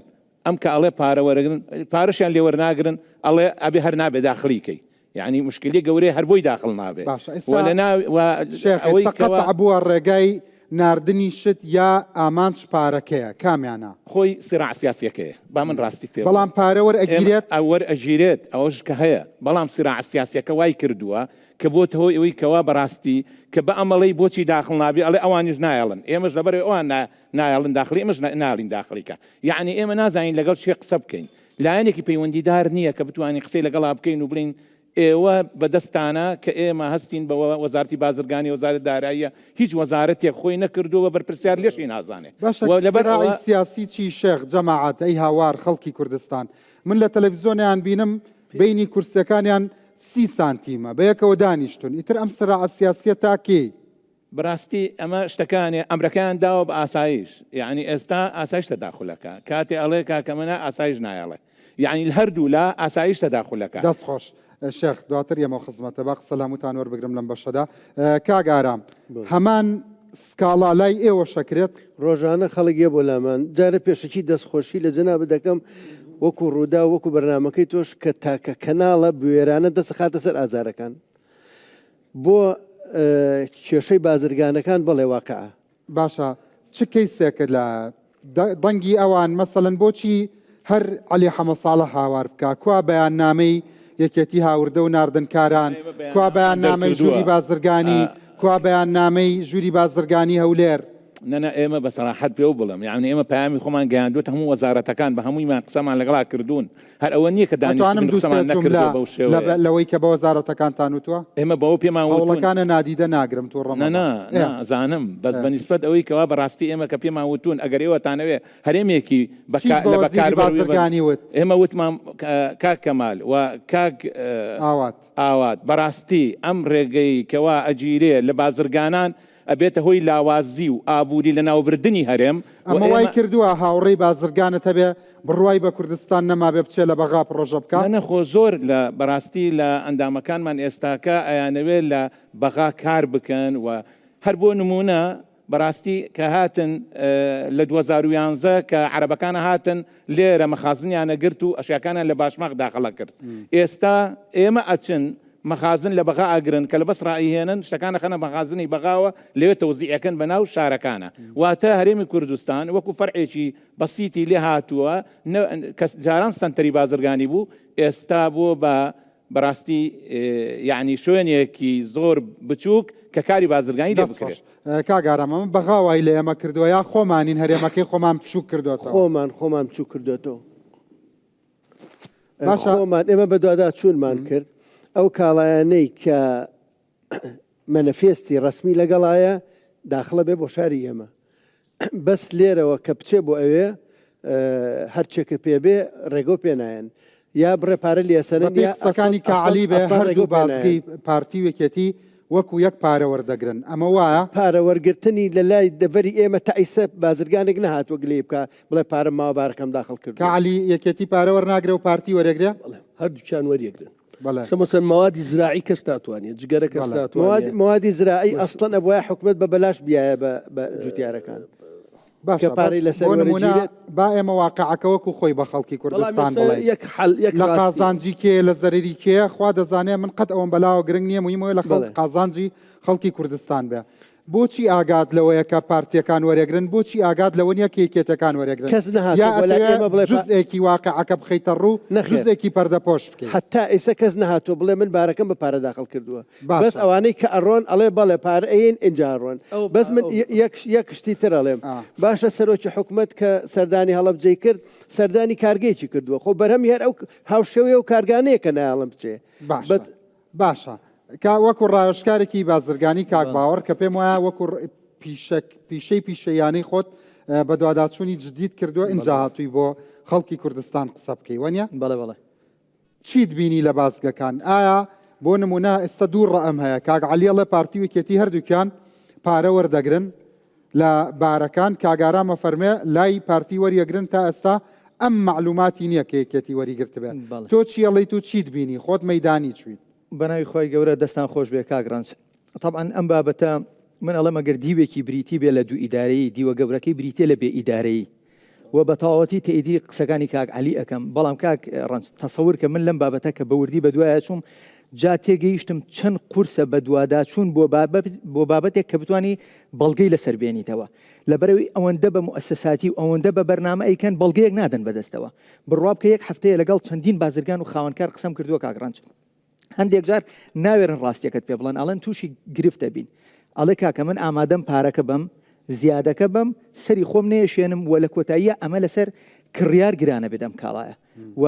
ئەم کە ئەڵێ پارە وەرەگرن پارەشیان لێ وەرناگرن ئەڵێ ئەبێ هەر نابێ داخلی کەی یەعنی موشکیلەی گەورەیە هەر بۆی داخل نابێ باشە و ئێستا لە ناو و شێخ ئەوەی ئێستا کەوا قەتع بووە ڕێگای ناردنی شت یا ئامانج پارەکەیە کامیانە؟ خۆی سیراع سیاسیەکەیە با من ڕاستیت پێ بڵێم بەڵام پارە ئێمە وەرئەگیرێت؟ وەرئەگیرێت ئەوەش کە هەیە بەڵام سیراع سیاسیەکە وای کردووە کە بۆتە هۆی ئەوەی کەوا بەڕاستی کە بە ئەمەڵێی بۆچی داخڵ نابی ئەڵێ ئەوانیش نایەڵن ئێمەش لەبەرئەوەی ئەوان نایەڵن داخڵی ئێمەش ناڵین داخڵی کە یەعنی ئێمە نازانین لەگەڵ کێ قسە بکەین لایەنێکی پەیوەندیدار نییە کە بتوانین قسەی لەگەڵا بکەین و بڵێین ئێوە بەدەستتانە کە ئێمە هەستین بەوە وەزارەتی بازرگانی وەزارەت داراییە هیچ وەزارەتێک خۆی نەکردووە بە بەرپرسیار لێشی نازانێ باشە و لەبەر سراعی ئەوە سیاسی چی شێخ جەماعەت ئەی هاوار خەڵکی کوردستان من لە تەلەفزیۆنیان بینم بەینی کورسیەکانیان سی سانتیمە بەیەکەوە دانیشتون ئیتر ئەم سراعە سیاسیە تا کەی؟ بەراستی ئەمە شتەکانێ ئەمرەکەیان داوە بە ئاسایش یەعنی ئێستا ئاسایش تەداخولەکا کاتێ ئەڵێ کاکە مەنا ئاسایش نایەڵێ یەعنی لەهەردوو لا ئاسایش تەداخولەکا. دەست خۆش شێخ دواتر یەمەوە خزمەتە با قسە لە هەمووتان وەربگرم لەم بەشەدا کاک ئارام هەمان سکاڵا لای ئێوەش ئەکرێت؟ ڕۆژانە خەڵک یە بۆ لامان جارە پێشەکی دەستخۆشی لە جەنابت دەکەم وەکو ڕووداو وەکو بەرنامەکەی تۆش کە تاکە کەناڵە بوێرانە دەست ئەخاتە سەر ئازارەکان بۆ کێشەی بازرگانەکان بەڵێ واقعە. باشە چ کەیسێکت لایە دەنگی ئەوان مەسەلەن بۆچی هەر عەلی حەمە ساڵح هاوار بکا کوا بەیاننامەی یەکێتی هاوردە و ناردنکاران کوا بەیاننامەی ژووری بازرگانی کوا بەیاننامەی ژووری بازرگانی هەولێر. نا نا ئێمە بە سەراحەت پێو بڵێم یانی ئێمە پەیامی خۆمان گەیاندووەتە هەموو وەزارەتەکان بە هەموویمان قسەمان لەگەڵا کردوون هەر ئەوە نییە کە ئەتوانم دانیشتبین دوو سێ قسەمان جوملە نەکردووە بەو لە شێوەیە. لەوەی کە بە وەزارەتەکانتان وتووە؟ ئێمە بەوە پێمان وتوون. هەوڵەکانە نادیدە ناگرم توڕە نا مەبە. نا ئێ. نا ئەزانم بەس ئێ. بە نیسبەت ئەوەی کەوا بە ڕاستی ئێمە کە پێمان وتوون ئەگەر ئێوە تانەوێ هەرێمێکی بە چیت کا بە لە وەزیری بەکاربەر و بە بازرگانی وت؟ ئێمە وتمان کاک کەمال و کاک ئاوات. ئاوات بەڕاستی ئەم ڕێگەی کەوا ئەگیرێ لە بازرگانان ئەبێتە هۆی لاوازی و ئابووری لەناوبردنی هەرێم و ئەمە وای ئێمە. کردووە هاوڕێی بازرگانت هەبێ بڕوای بە کوردستان نەمابێ بچێ لە بەغا پڕۆژە بکا؟ نا نا خۆ زۆر لە بەڕاستی لە ئەندامەکانمان ئێستاکە ئەیانەوێ لە بەغا کار بکەن و هەر بۆ نموونە بەڕاستی کە هاتن لە 2011 کە عەرەبەکان هاتن لێرە مەخازنیان ئەگرت و ئەشیاکانیان لە باشماخ داخڵ ئەکرد ئێستا ئێمە ئەچن مەخازن لە بەغا ئەگرن کە لە بەسڕا ئەیهێنن شتەکان ئەخەنە مەخازنی بەغاوە لەوێ تەوزیع ئەکەن بە ناو شارەکانا واتە هەرێمی کوردستان وەکو فەرعێکی بەسیتی لێ هاتووە نە کە جاران سەنتەری بازرگانی بوو ئێستا بووە بە بەڕاستی یەعنی شوێنێکی زۆر بچووک کە کاری بازرگانی لێ دەست بکرێت. خۆش کاک ئارام ئەمە بەغا وای لە ئێمە کردووە یا خۆمانین هەرێمەکەی خۆمان بچووک کردۆتەوە؟ خۆمان خۆمان بچووک کردۆتەوە. باشە خۆمان ئێمە بەدواداچوونمان کرد ئەو کاڵایانەی کە مەنەفێستی ڕەسمی لەگەڵایە داخڵە بێ بۆ شاری ئێمە بەس لێرەوە کە بچێ بۆ ئەوێ هەرچێکە پێ بێ ڕێگەو پێ نایەن یا بڕێ پارە لێسەنن بەپێی یا قسەکانی ئەسڵەن کا عەلی بێ ئەسڵەن هەردوو ڕێگەو پێ نایەن. بازگەی پارتی و یەکێتی وەکو یەک پارە وەردەگرن ئەمە وایە؟ پارە وەرگرتنی لە لای دەڤەری ئێمە تا ئیسە بازرگانێک نەهاتووە گلەیی بکا بڵێ پارەم ماوە بارەکەم داخڵ کا کردووە. عەلی یەکێتی پارە وەرناگرێ و پارتی وەرێگرێ؟ بەڵێ. هەردووکیان وەریەگرن. بەڵێ. سە مەسەن مەوادی زراعی کەس ناتوانێ جگەرە کەس بەڵێ. ناتوانێ. مەوادی زراعی ئەسڵەن ئەبوایە حکومەت بە بەلاش بیایە بە بە جوتیارەکان. باشە کە پارەی بەس لەسەر بۆ نمونە وەرەگیرێت. با ئێمە واقعەکە وەکو خۆی بە خەڵکی بەڵام کوردستان ئێستا بڵێین یەک حەل یەک لە ڕاستی قازانجی کێ لە زەرری کێ خوا دەزانێ من قەت ئەوەم بەلاوە گرنگ نییە مهمەوە لە خەڵک بەڵێ. قازانجی خەڵکی کوردستان بێ بۆچی ئاگات لەوەیە کە پارتیەکان وەرێگرن بۆچی ئاگات لەوە نییە کە یەکێتەکان وەرێگرن کەس نەهاتووە یا بۆ لای ئەتەوێ ئێمە بڵێ پا- جزئێکی واقعەکە بخەیتە ڕوو نەخێر. جزئێکی پەردەپۆش بکەیت حەتا ئیسە کەس نەهاتووە بڵێ من بارەکەم بە پارە داخڵ کردووە باشە. بەس ئەوانەی کە ئەڕۆن ئەڵێ بەڵێ پارە ئەیەین ئینجا ئەڕۆن ئەو بەس من ئەو یەک یەک شتی تر ئەڵێم ئا. باشە سەرۆکی حکومەت کە سەردانی هەڵەبجەی کرد سەردانی کارگەیەکی کردووە خۆ بەرهەمی هەر ئەو هاوشێوەی ئەو کارگانەیە کە نایەڵن بچێ باشە بەت باشە کا وەکو ڕاوێژکارێکی بازرگانی کاک باوەڕ کە پێم وایە وەکو پیشەک پیشەی پیشەیانەی خۆت بەدواداچوونی جدیت کردووە ئینجا هاتووی بۆ خەڵکی کوردستان قسە بکەی وەنیە؟ بەڵێ بەڵێ. چیت بینی لە بازگەکان؟ ئایا بۆ نمونە ئێستا دوو ڕەئم هەیە کاک عەلی ئەڵێ پارتی و یەکێتی هەردووکیان پارە وەردەگرن لە بارەکان کاک ئارام ئەفەرمێ لای پارتی وەریەگرن تا ئێستا ئەم مەعلوماتی نییە کە یەکێتی وەریگرتبێ بەڵێ. تۆ چی ئەڵێیت و چیت بینی خۆت مەیدانی چویت؟ بەناوی خوای گەورە دەستان خۆش بێ کاک ڕەنج تەبعەن ئەم بابەتە من ئەڵێم ئەگەر دیوێکی بریتی بێ لە دوو ئیدارەیی دیوە گەورەکەی بریتیە لە بێ ئیدارەیی و بە تەواوەتی تەئیدی قسەکانی کاک عەلی ئەکەم بەڵام کاک ڕەنج تەسەور کە من لەم بابەتە کە بە وردی بەدوایە چووم جا تێگەیشتم چەند قورسە بەدواداچوون بۆ بابەت بۆ بابەتێک کە بتانی بەڵگەی لەسەر بێنیتەوە لەبەرەوەی ئەوەندە بە موئەسەساتی و ئەوەندە بە بەرنامە ئەیکەن بەڵگەیەک نادەن بەدەستەوە بڕوا بکە یەک هەفتەیە لەگەڵ چەندین بازرگان و خاوەنکار قسەم کردووە کاک ڕەنج هەندێک جار ناوێرن ڕاستیەکەت پێ بڵێن ئەڵێن تووشی گرفت دەبین ئەڵێ کاکە من ئامادەم پارەکە بەم زیادەکە بەم سەری خۆم نەیەشێنم و لە کۆتاییە ئەمە لەسەر کڕیار گرانە بێت ئەم کاڵایە و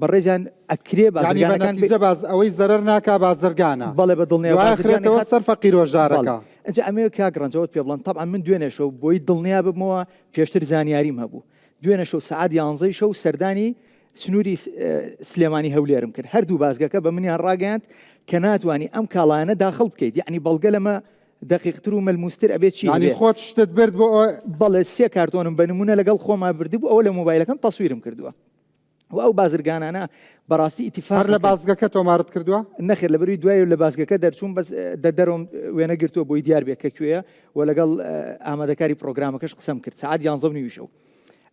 بەڕێزیان ئەکرێ بازرگانەکان باز ئەوەی زەرەر ناکا بازرگانە بەڵێ بە دڵنیا بازرگانەوە سەر فەقیر وەژارەکە ئەجا ئەمەوێ کاک ڕەنجەوەت پێ بڵێم تەبعەن من دوێنێ شەو بۆی دڵنیا ببمەوە پێشتر زانیاریم هەبوو دوێنێ شەو سەعات یانزەی شەو سەردانی سنووری سلێمانی هەولێرم کرد هەردوو بازگەکە بە منیان ڕاگەیاند کە ناتوانانی ئەم کاڵایانە داخل بکەیت یعنی بەڵگە لەمە دقیقتر و مەلموستر ئەبێت چی ینی خۆت شتت برد بۆ بەڵێ سێ کارتۆنم بە نمونە لەگەڵ خۆما بردبوو ئەوە لە مۆبایلەکەم تەسویرم کردووە و ئەو بازرگانانە بەڕاستی ئیتیفاق هەر لە بازگەکە تۆمارت کردووە؟ نەخێر لەبەروی دوای لە بازگەکە دەرچووم بەس دە دەرۆم وێنە گرتووە بۆی دیار بێت کە کوێیە و لەگەڵ ئامادەکاری پرۆگرامەکەش قسەم کرد سەعات یانزە و نیوی شەو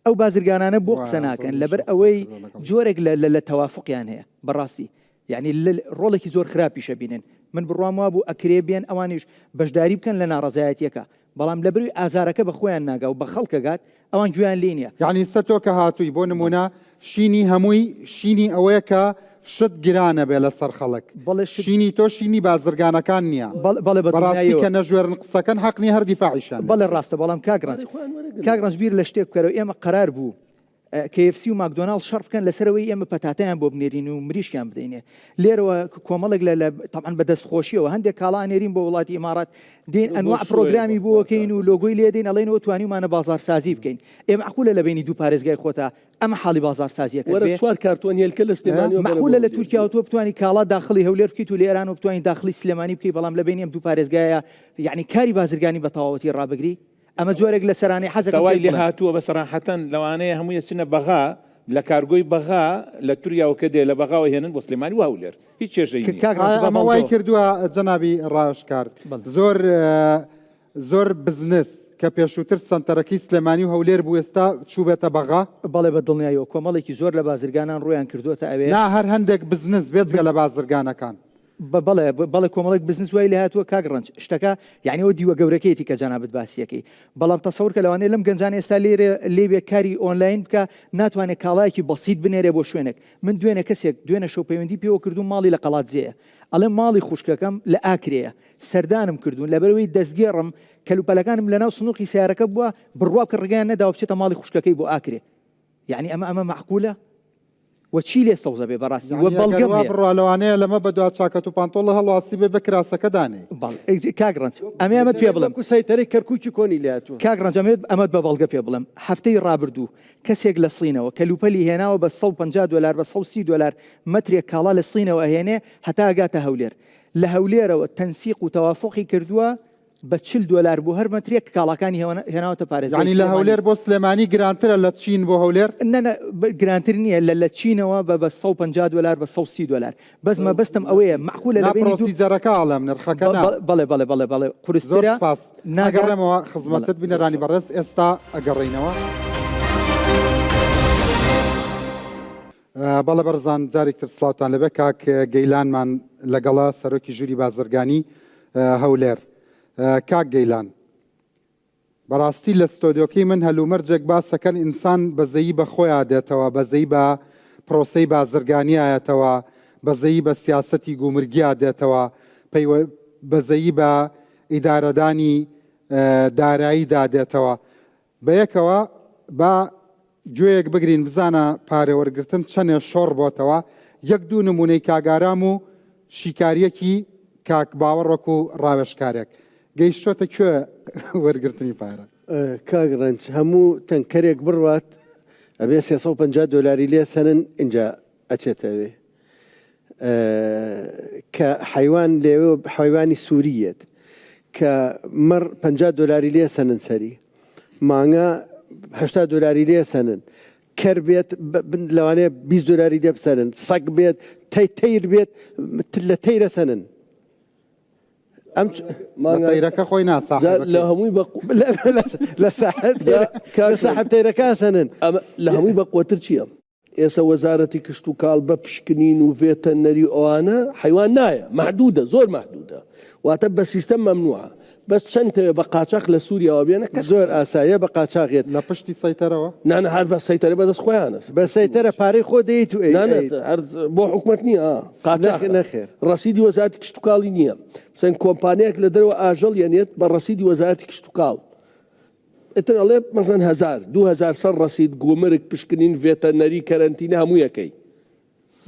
ئەو بازرگانانە بۆ قسە ناکەن لەبەر ئەوەی جۆرێک لە لە تەوافقیان هەیە بەڕاستی یعنی ڕۆڵێکی زۆر خراپیشە بینن من بڕوام وابوو ئەکرێ بێن ئەوانیش بەشداری بکەن لە ناڕەزایەتیەکە بەڵام لەبەروی ئازارەکە بە خۆیان ناگا و بە خەڵکەگات ئەوان گوێیان لێ نییە. یەعنی ئیستا تۆ کە هاتووی بۆ نموونە شینی هەمووی شینی ئەوەیە کە شت گرانە بێ لەسەر خەڵک بەڵێ شت شینی تۆ شینی بازرگانەکان نییە بەڵێ بەڵێ بە بەڕاستی دڵنیاییەوە کە نەژوێرن قسەکەن حەق نییە هەر دیفاعیشیان لێ بەڵێ بکەی. ڕاستە بەڵام کاک ڕەنج پارەی خۆیان وەرەگرن. کاک ڕەنج بیر لە شتێک بکەرەوە ئێمە قەرار بوو KFC و ماکدۆناڵد شەڕ بکەن لەسەر ئەوەی ئێمە پەتاتەیان بۆ بنێرین و مریشکیان بدەینێ لێرەوە کۆمەڵێک لە تەبعەن بە دەست خۆشیەوە هەندێک کاڵا ئەنێرین بۆ وڵاتی ئیمارات دێن ئەنواع پرۆگرامی بۆکەین و لۆگۆی لێدەین ئەڵێنەوە توانیومانە بازارسازی بکەین ئێ مەعقولە لە بینی دوو پارێزگای خۆتا ئەمە حاڵی بازارسازیەکە وەرە چوار کارتۆن هێلکە لە سلێمانی مەعقولە لە تورکیاوە تۆ بتوانی کاڵا داخڵی هەولێر بکەیت و لە ئێرانەوە بتوانی داخڵی سلێمانی بکەیت بەڵام لە بینی ئەم دوو پارێزگایە یعنی کاری بازرگانی بە تەواوەتی ڕابگری ئەمە جۆرێک لە سەرانەی حەزەکەم سەوای پێت لێ بڵێم. هاتووە بە سەراحەتەن لەوانەیە هەمووی ئەچنە بەغا لە کارگۆی بەغا لە تورکیاوە کە دێ لە بەغاوە هێنن بۆ سلێمانی و هەولێر هیچ کێشەی ک نییە. کاک ڕەنج ئایا بە ئەمە وای بەڵگەوە. کردووە جەنابی ڕاوێژکار بەڵێ. زۆر زۆر بزنس کە پێشووتر سەنتەرەکەی سلێمانی و هەولێر بوو ئێستا چووبێتە بەغا؟ بەڵێ بە دڵنیاییەوە کۆمەڵێکی زۆر لە بازرگانان ڕوویان کردووەتە ئەوێ. نا هەر هەندێک بزنس بێجگە لە بازرگانەکان. بەڵێ بەڵێ کۆمەڵێک بزنس وای لێهاتووە کاک ڕەنج شتەکە یعنی ئەوە دیوە گەورەکەیەتی کە جەنابت باسیەکەی بەڵام تەسەور کە لەوانەیە لەم گەنجانە ئێستا لێرە لێ بێ کاری ئۆنلاین بکە ناتوانێت کاڵایەکی بەسیت بنێرێ بۆ شوێنێک من دوێنێ کەسێک دوێنێ شەو پەیوەندی پێوە کردووم ماڵی لە قەڵادزێیە ئەڵێ ماڵی خوشکەکەم لە ئاکرێیە سەردانم کردوون لەبەرەوەی دەستگێڕم کەلوپەلەکانم لەناو سنوقی سیارەکە بووە بڕوا بکە ڕێگەیان نەداوە بچێتە ماڵی خوشکەکەی بۆ ئاکرێ یعنی ئەمە ئەمە مەعقولە وە چی لێ سەوزە بێ بەڕاستی وە یانی ئەگەر بەڵگەم وا هەیە. بڕوا لەوانەیە لەمە بەدوا چاکەت و پانتۆڵە هەڵواسی بێ بە کراسەکە دانێی. بەڵێ کاک ڕەنج ئەمێ ئەمەت پێ بڵێم. وەکو سەیتەرەی کەرکوکی کۆنی لێ هاتووە. کاک ڕەنج ئەمەوێت ئەمەت بە بەڵگە پێ بڵێم هەفتەی ڕابردوو کەسێک لە سینەوە کەلوپەلی هێناوە بە 150 دۆلار بە 130 دۆلار مەترێک کاڵا لە سینەوە ئەهێنێ هەتا ئەگاتە هەولێر لە هەولێرەوە تەنسیق و تەوافوقی کردووە. بە 40 دۆلار بۆ هەر مەترێک کاڵاکانی هێناوەتە پارێزگای یانی لە سلێمانی. هەولێر بۆ سلێمانی گرانترە لە چین بۆ هەولێر؟ نا نا گرانتر نییە لە لە چینەوە بە بە 150 دۆلار بە 130 دۆلار بەس مەبەستم ئەوەیە مەعقولە نا لە بەینی دوو procedure ەکە ئەڵێم نرخەکە نا. بەڵێ بەڵێ بەڵێ بەڵێ زۆر قورسترە سپاس. ناگات ئەگەڕێمەوە بەڵێ خزمەتت بینەرانی بەڕێز ئێستا ئەگەڕێینەوە. بەڵێ بەڕێزان جارێک تر سڵاوتان لێبێ کاک گەیلانمان لەگەڵە سەرۆکی ژووری بازرگانی هەولێر کاک گەیلان بەڕاستی لە ستۆدیۆکەی من هەلومەرجێک باسەکەن ئینسان بەزەیی بە خۆیا دێتەوە بەزەی بە پرۆسەی بازرگانیایەتەوە بەزەیی بە سیاسەتی گومرگیا دێتەوە بەزەیی بە ئیدارەدانی داراییدا دێتەوە بەیەکەوە با گوێیەک بگرین بزانە پارە وەرگرتن چەنێ شۆڕ بۆتەوە، یەک دوو نموونەی کاک ئارام و شیکاریەکی کاک باوەڕ وەکو ڕاوێژکارێک. گەیشتۆتە کوێ وەرگرتنی پارە؟ کاک ڕەنج هەموو تەنکەرێک بڕوات ئەبێ 350 دۆلاری لێ سەنن ئینجا ئەچێتە ئەوێ کە حەیوان لێوێ حەیوانی سووری یەت کە مەڕ 50 دۆلاری لێ سەنن سەری مانگا 80 دۆلاری لێ سەنن کەر بێت لەوانەیە 20 دۆلاری لێ بسەنن سەگ بێت تەی تەیر بێت لە تەیرە سەنن ئەم مانگا تەیرەکە خۆی نا لە هەمووی بە لە ساحب تەیرەکە سەنن لە هەمووی بە قوتر چییە؟ ئێسە وەزارەتی کشتوکاڵ بە پشکنین و ڤێتەنەری و ئەوانە حەیوان نایە مەحدودە زۆر مەحدودە واتە بە سیستەم مەمنوعە بەس چەند تەوێ بە قاچاخ لە سوریاوە بێنە کەس زۆر قسە ناکا. ئاساییە بە قاچاغ یەت. لە پشتی سەیتەرەوە؟ نا نا هەر بە سەیتەرە بەدەست خۆیانە. بە سەیتەرە پارەی خۆ دەیت و ئەی نا نا ئەیت. هەر بۆ حکومەت نییە ها نەخێر قاچاخە نەخێر. ڕەسیدی وەزارەتی کشتوکاڵی نییە مەسەلەن کۆمپانیایەک لە دەرەوە ئاژەڵ یەنێت بە ڕەسیدی وەزارەتی کشتوکاڵ ئیتر ئەڵێ مەسەلەن هەزار 2000 سەر ڕەسید گومرگ پشکنین ڤێتەرنەری کەرەنتینە هەموو یەکەی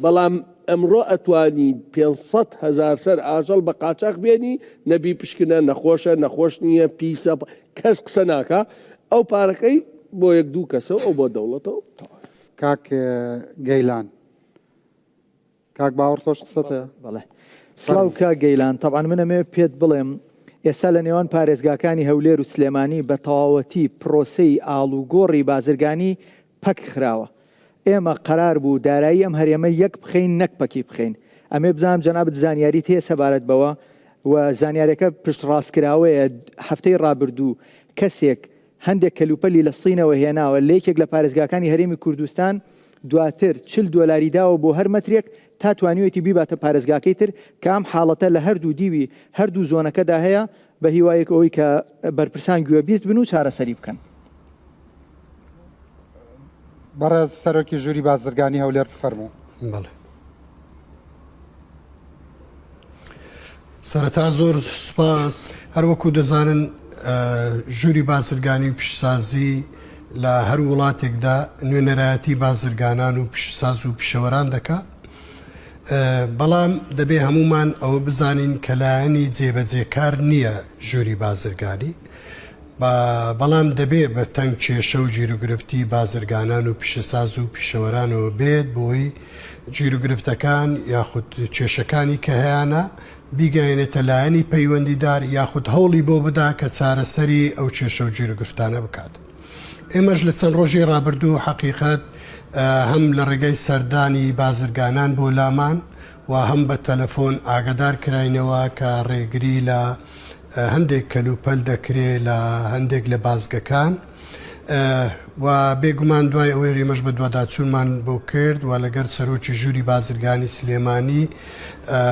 بەڵام ئەمڕۆ ئەتوانی 500 هەزار سەر ئاژەڵ بە قاچاخ بێنی نەبی پشکنە نەخۆشە نەخۆش نییە پیسە کەس قسە ناکا ئەو پارەکەی بۆ یەک دوو کەسە و ئەو بۆ دەوڵەتە و تەواو. کاک گەیلان کاک باوەڕ تۆش قسەت هەیە؟ بەڵێ سڵاو کاک گەیلان تەبعەن من ئەمەوێ پێت بڵێم ئێستا لە نێوان پارێزگاکانی هەولێر و سلێمانی بە تەواوەتی پرۆسەی ئاڵوگۆڕی بازرگانی پەک خراوە ئێمە قەرار بوو دارایی ئەم هەرێمە یەک بخەین نەک پەکی بخەین ئەمێ بزانم جەنابت زانیاریت هەیە سەبارەت بەوە و زانیارەکە پشتڕاستکراوەیە هەفتەی ڕابردوو کەسێک هەندێک کەلوپەلی لە سینەوە هێناوە لە یەکێک لە پارێزگاکانی هەرێمی کوردستان، دواتر 40 دۆلاری داوە بۆ هەر مەترێک تا توانیویەتی بیباتە پارێزگاکەی تر، کە ئەم حاڵەتە لە هەردوو دیوی هەردوو زۆنەکەدا هەیە، بە هیوایەک ئەوەی کە بەرپرسان گوێبیست بن و چارەسەری بکەن. بەڕێز سەرۆکی ژووری بازرگانی هەولێر بفەرموو. بەڵێ. سەرەتا زۆر سوپاس. هەروەکو دەزانن ژووری بازرگانی و پیشسازی لە هەر وڵاتێکدا نوێنەرایەتی بازرگانان و پیشساز و پیشەوەران دەکا. بەڵام دەبێ هەمومان ئەوە بزانین کە لایەنی جێبەجێکار نییە ژووری بازرگانی. بەڵام دەبێ بە تەنگ کێشە و گیروگرفتی بازرگانان و پیشەساز و پیشەوەرانەوە بێت بۆی گیروگرفتەکان یاخود کێشەکانی کە هەیانە بیگەیەنێتە لایەنی پەیوەندیدار یاخود هەوڵی بۆ بدا کە چارەسەری ئەو کێشە و گیروگرفتانە بکات. ئێمەش لە چەند ڕۆژی ڕابردوو حەقیقەت هەم لە ڕێگەی سەردانی بازرگانان بۆ لامان و هەم بە تەلەفۆن ئاگادار کراینەوە کە ڕێگری لە هەندێک کەلوپەل دەکرێ لە هەندێک لە بازگەکان و بێگومان دوای ئەوەی ئێمەش بەدواداچوونمان بۆ کرد و لەگەر سەرۆکی ژووری بازرگانی سلێمانی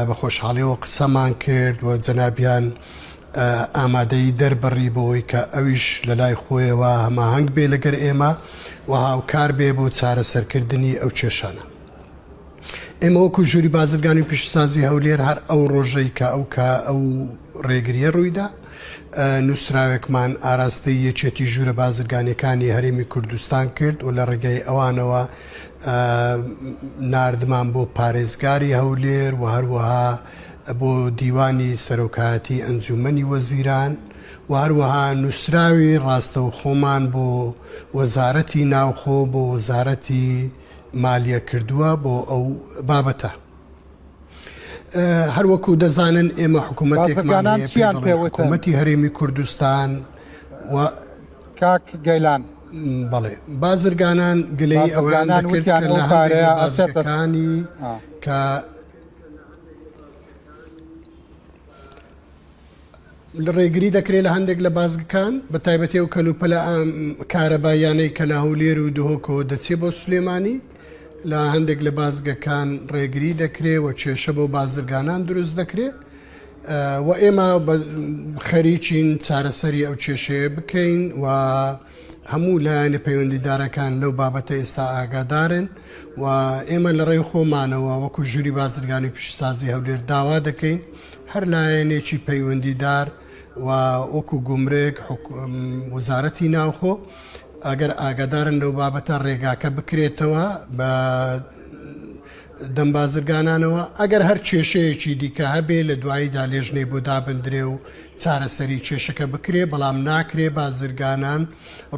بە خۆشحاڵیەوە قسەمان کرد و جەنابیان ئامادەیی دەربڕی بۆی کە ئەویش لە لای خۆیەوە هەماهەنگ بێ لەگەر ئێمە و هاوکار بێ بۆ چارەسەرکردنی ئەو کێشانە. ئێمە وەکو ژووری بازرگانی و پیشەسازی هەولێر هەر ئەو ڕۆژەی کە ئەو کە ئەو ڕێگریە ڕوویدا نووسراوێکمان ئاراستەی یەکێتی ژوورە بازرگانیەکانی هەرێمی کوردستان کرد و لە ڕێگای ئەوانەوە ناردمان بۆ پارێزگاری هەولێر و هەروەها بۆ دیوانی سەرۆکایەتی ئەنجومەنی وەزیران و هەروەها نووسراوی ڕاستەوخۆمان بۆ وەزارەتی ناوخۆ بۆ وەزارەتی مالیە کردووە بۆ ئەو بابەتە. هەر وەکو دەزانن ئێمە حکوومەتێکمان بازرگانان هەیە پێی چیان دەڵێن پێ وتن؟ حکوومەتی هەرێمی کوردستان و کاک گەیلان. بەڵێ بازرگانان گلەیی ئەوەیان بازرگانان دەکرد وتیان کە ئەو لە هەندێک لە پارەیە ئەچێتە س بازگەکانی ئا. کە ڕێگری دەکرێت لە هەندێک لە بازگەکان بە تایبەتی ئەو کەلوپەلە کارەباییانەی کە لە هەولێر و دهۆکەوە دەچێت بۆ سلێمانی لە هەندێک لە بازگەکان ڕێگری دەکرێت و کێشە بۆ بازرگانان دروست دەکرێت و ئێمە خەریکین چارەسەری ئەو کێشەیە بکەین و هەموو لایەنە پەیوەندیدارەکان لەو بابەتە ئێستا ئاگادارن و ئێمە لە ڕێی خۆمانەوە وەکو ژووری بازرگانی و پیشەسازی هەولێر داوا دەکەین هەر لایەنێکی پەیوەندیدار و وەکو گومرگ وەزارەتی ناوخۆ ئەگەر ئاگادارن لەو بابەتە ڕێگاکە بکرێتەوە بە دەم بازرگانانەوە، ئەگەر هەر کێشەیەکی دیکە هەبێ لە دواییدا لێژنەی بۆ دابندرێ و چارەسەری کێشەکە بکرێ، بەڵام ناکرێ بازرگانان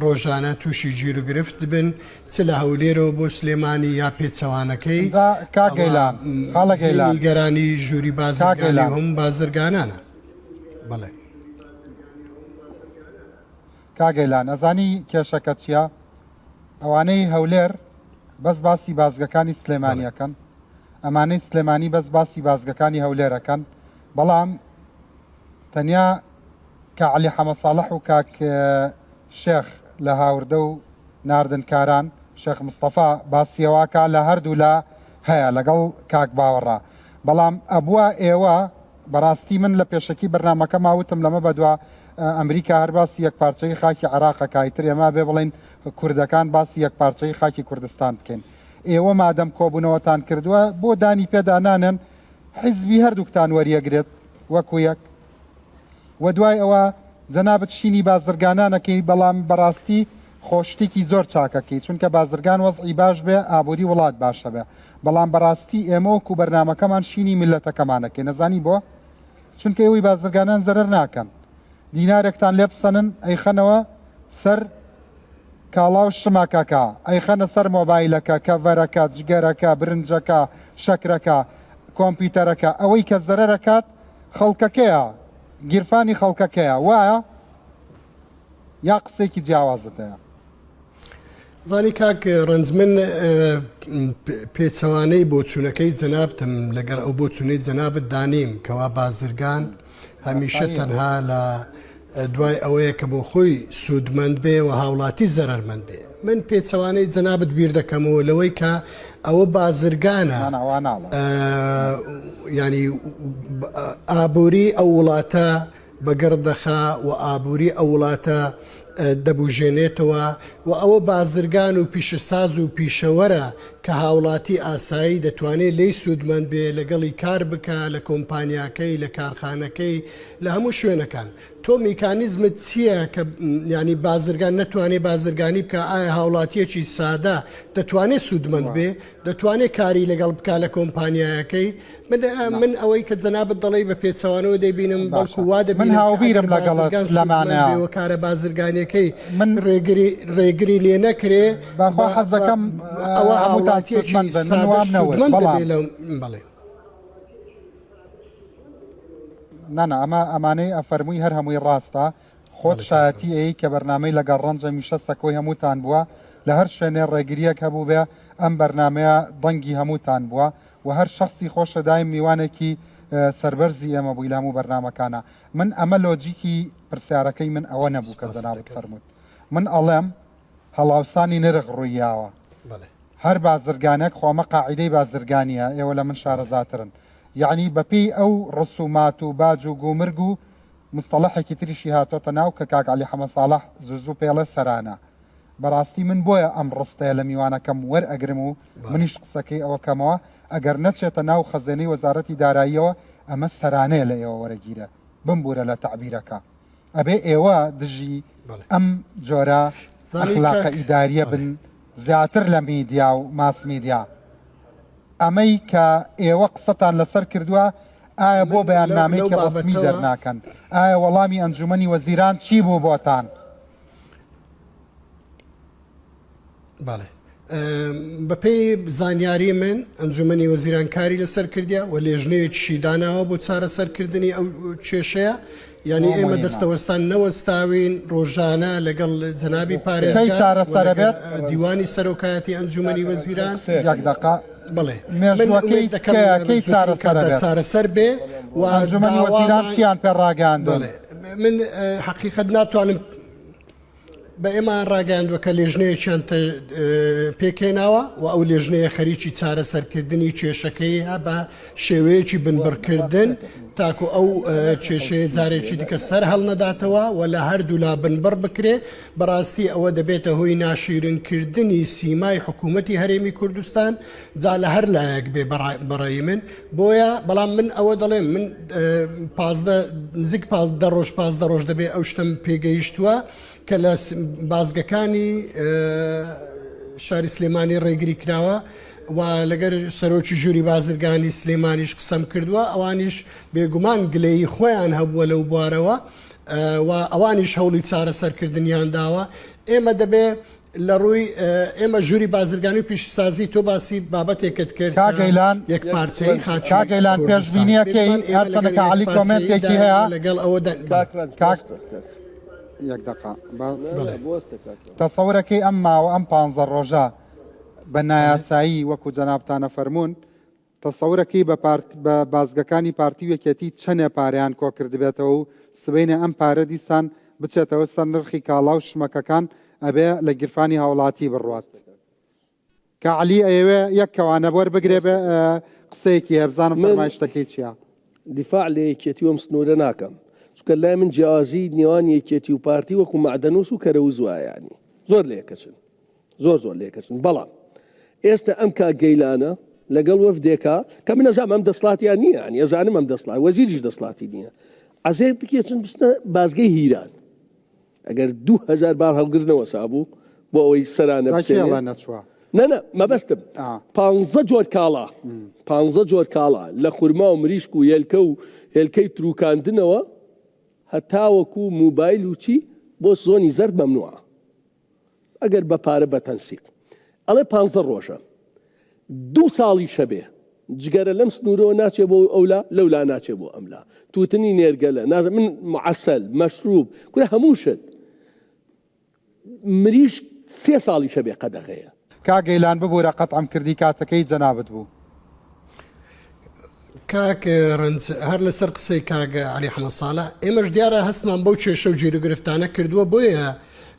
ڕۆژانە تووشی گیروگرفت بن چ لە هەولێرەوە بۆ سلێمانی یا پێچەوانەکەی، ئینجا کاک ئەوە گەیلان، خاڵە جێی گەیلان، نیگەرانی ژووری کاک بازرگانی گەیلان. و هەموو بازرگانانە. بەڵێ. کاک گەیلان ئەزانی کێشەکە چیە؟ ئەوانەی هەولێر بەس باسی بازگەکانی سلێمانی ئەکەن ئەمانەی سلێمانی بەس باسی بازگەکانی هەولێر ئەکەن بەڵام تەنیا کا عەلی حەمە ساڵح و کاک شێخ لە هاوردە و ناردنکاران شێخ مستەفا باسیەوەکە لە هەردوو لا هەیە لەگەڵ کاک باوەڕا بەڵام ئەبووە ئێوە بەڕاستی من لە پێشەکی بەرنامەکەما وتم لەمە بەدوا ئەمریکا هەر باسی یەکپارچەیی خاکی عێراق ئەکا ئیتر ئێمە ئەبێ بڵێین کوردەکان باسی یەکپارچەیی خاکی کوردستان بکەین ئێوە مادەم کۆبوونەوەتان کردووە بۆ دانی پێدا نانێن حیزبی هەردووکتان وەریەگرێت وەکو یەک و دوای ئەوە جەنابت شینی بازرگانان ئەکەی بەڵام بەڕاستی خۆ شتێکی زۆر چاکەکەی چونکە بازرگان وەزعی باش بێ ئابووری وڵات باشە بێ بەڵام بەڕاستی ئێمە وەکو بەرنامەکەمان شینی میللەتەکەمان ئەکەین ئەزانی بۆ؟ چونکە ئێوەی بازرگانان زەرەر ناکەن دینارێکتان لێ بسەنن ئەیخەنەوە سەر کاڵا و شمەکەکە ئەیخەنە سەر مۆبایلەکە کەڤەرەکە جگەرەکە برنجەکە شەکرەکە کۆمپیوتەرەکە ئەوەی کە زەرەرەکات خەڵکەکەیە گیرفانی خەڵکەکەیە وایە یا قسێکی جیاوازت هەیە؟ زانی کاک ڕەنج من پێچەوانەی بۆچوونەکەی جەنابتم لەگەڵ ئەو بۆچوونەی جەنابت دانیم کەوا بازرگان هەمیشە تەنها لە دوای ئەوەیە کە بۆ خۆی سوودمەند بێ و هاوڵاتی زەرمەند بێ من پێچەوانەی جەنابت بیر دەکەمەوە لەوەی کە ئەوە بازرگانە ینی ئابووری ئەو وڵاتە بەگەڕ دەخا و ئابووری ئەو وڵاتە دەبوژێنێتەوە و ئەوە بازرگان و پیشەساز و پیشەوەرە کە هاوڵاتی ئاسایی دەتوانێ لێی سوودمەند بێ لەگەڵی کار بکا لە کۆمپانیاکەی لە کارخانەکەی لە هەموو شوێنەکان تۆ میکانیزمت چییە کە یانی بازرگان نەتوانێ بازرگانی بکا ئایا هاوڵاتیەکی سادە دەتوانێ سوودمەند بێ دەتوانێ کاری لەگەڵ بکا لە کۆمپانیایەکەی من من ئەوەی کە جەنابت دەڵێی بە پێچەوانەوە دەیبینم بەڵکو وا من دەبینم کە هاوبیرم ئەگەر لەگەڵت بازرگان سوودمەند لەمانە بێ و کارە بازرگانیەکەی من ڕێگری ڕێگری لێ نەکرێ بەخوا بە حەز بە دەکەم ئەوە هەمووتان هاوڵاتیەکی سوودمەند بن من سادەش وام نەوت سوودمەند بەڵام دەبێ لەو بەڵێ. نانا ئەمە ئەمانەی ئەفەرمووی هەر هەمووی ڕاستە خۆت بەڵێ کاک شایەتی ڕەنج. ئەی کە بەرنامەی لەگەڵ ڕەنج هەمیشە سەکۆی هەمووتان بووە لە هەر شوێنێ ڕێگریەک هەبووبێ ئەم بەرنامەیە دەنگی هەمووتان بووە وە هەر شەخسی خۆشە دایم میوانێکی سەربەرزی ئێمە بووی لە هەموو بەرنامەکانا من ئەمە لۆجیکی پرسیارەکەی من ئەوە نەبوو کە سپاست جەنابت دەکەم. فەرمووت من ئەڵێم هەڵاوسانی نرخ ڕوویاوە بەڵێ. هەر بازرگانێک خۆ ئەمە قاعیدەی بازرگانیە ئێوە لە من بەڵێ. شارەزاترن یەعنی بەپێی ئەو ڕسومات و باج و گومرگ و مستەڵەحێکی تریشی هاتۆتە ناو کە کاک عەلی حەمە ساڵح زوو زوو پێڵێ سەرانە بەڕاستی من بۆیە ئەم ڕستەیە لە میوانەکەم وەرئەگرم و منیش قسەکەی ئەوەکەمەوە ئەگەر نەچێتە ناو خەزێنەی وەزارەتی داراییەوە ئەمە سەرانەیە لە ئێوە وەرەگیرێ بمبورە لە تەعبیرەکە ئەبێ ئێوە دژی ئەم جۆرە ئەخلاقە ئیداریە بن زیاتر لە میدیا و ماس میدیا ئەمەی کە ئێوە قسەتان لەسەر کردووە ئایا بۆ بەیاننامەیەکی ڕەسمی دەرناکەن؟ ئایا وەڵامی ئەنجومەنی وەزیران چی بوو بۆتان؟ بەڵێ. بەپێی زانیاری من ئەنجومەنی وەزیران کاری لەسەر کردیە و لێژنەیەکیشی داناوە بۆ چارەسەرکردنی ئەو کێشەیە یعنی ئێمە دەستەوەستان نەوەستاوین ڕۆژانە لەگەڵ جەنابی پارێزگار دیوانی سەرۆکایەتی ئەنجومەنی وەزیران یەک دەقە بڵێ مێژوەکەی دەکەم چارەسەر بێ و ئەنجومەنی وەزیران چیان پێ ڕاگەیاندوون من حقیقت ناتوانم بە ئێمەیان ڕاگەیاندووە کە لێژنەیەکیان پێکهێناوە و ئەو لێژنەیە خەریکی چارەسەرکردنی کێشەکەیە بە شێوەیەکی بنبڕکردن تاکو ئەو کێشەیە جارێکی دیکە سەر هەڵنەداتەوە و لە هەردوولا بنبڕ بکرێ بەڕاستی ئەوە دەبێتە هۆی ناشیرنکردنی سیمای حکوومەتی هەرێمی کوردستان جا لە هەر لایەک بێ بەڕای من بۆیە بەڵام من ئەوە دەڵێم من 15 نزیک 15 ڕۆژ 15 ڕۆژ دەبێ ئەو شتم پێگەیشتووە کە لە بازگەکانی شاری سلێمانی ڕێگری کراوە و لەگەر سەرۆکی ژووری بازرگانی سلێمانیش قسەم کردووە ئەوانیش بێگومان گلەیی خۆیان هەبووە لەو بوارەوە و ئەوانیش هەوڵی چارەسەرکردنیان داوە ئێمە دەبێ لە ڕووی ئێمە ژووری بازرگانی و پیشەسازی تۆ باسی بابەتێکت کرد کاک گەیلان یەک پارچەی خاکی کاک گەیلان کوردستان. پێشبینیەکەی بێگومان ئێمە هەرچەندە لەگەڵ کە یەک عەلی پارچەیی کۆمێنتێکی داین هەیە و لەگەڵ ئەوە داین کاک ڕەنج کاک بوەستە کاک. یەک دەقە با نا نا بەڵێ. بوەستە کاک ڕەنج. تەسەورەکەی ئەم ماوە ئەم پانزە ڕۆژە بە نایاسایی وەکو جەنابتانە فەرموون تەسەورەکەی بە پارت بە بازگەکانی پارتی و یەکێتی چەنێ پارەیان کۆکردبێتەوە و سبەینێ ئەم پارە دیسان بچێتەوە سەر نرخی کاڵا و شمەکەکان ئەبێ لە گیرفانی هاوڵاتی بڕوات. کا عەلی ئەیەوێ یەک کەوانە وەربگرێ بێ قسەیەکی هەیە بزانم من فەرمایشتەکەی چیە. دیفاع لە یەکێتی وەم سنوورە ناکەم چونکە لای من جیاوازی نێوان یەکێتی و پارتی وەکو مەعدەنوس و کەرەوز وایە یانی زۆر لە یەکەچن. زۆر زۆر لێکەچن بەڵام ئێستا ئەم کاک گەیلانە لەگەڵ وەفدێکا کە من ئەزانم ئەم دەسڵاتیان نییە یانی ئەزانم ئەم دەسڵات وەزیریش دەسڵاتی نییە عەزێت بکێچن بچنە بازگەی هیران ئەگەر 2000 بار هەڵگرنەوە سابوو بۆ ئەوەی سەرانە جا بچێنێ کێڵە نەچووە نەنا مەبەستم ئا. پانزە جۆر کاڵا پانزە جۆر کاڵا لە خورما و مریشک و هێلکە و هێلکەی تروکاندنەوە هەتاوەکو موبایل و چی بۆ زۆنی زەرد مەمنوعە ئەگەر بە پارە بە تەنسیق ئەڵێ پانزە ڕۆژە دوو ساڵیشە بێ جگەرە لەم سنوورەوە ناچێ بۆ ئەولا لەولا ناچێ بۆ ئەملا تووتنی نێرگەلە نازە من معسل مەشروب کورە هەموو شت مریشک سێ ساڵیشە بێ قەدەغەیە. کاک گەیلان ببورە قەتعم کردی کاتەکەی جەنابت بوو. کاک ڕەنج هەر لەسەر قسەی کاک عەلی حەمە ساڵح ئێمەش دیارە هەستمان بەو کێشە و گیروگرفتانە کردووە بۆیە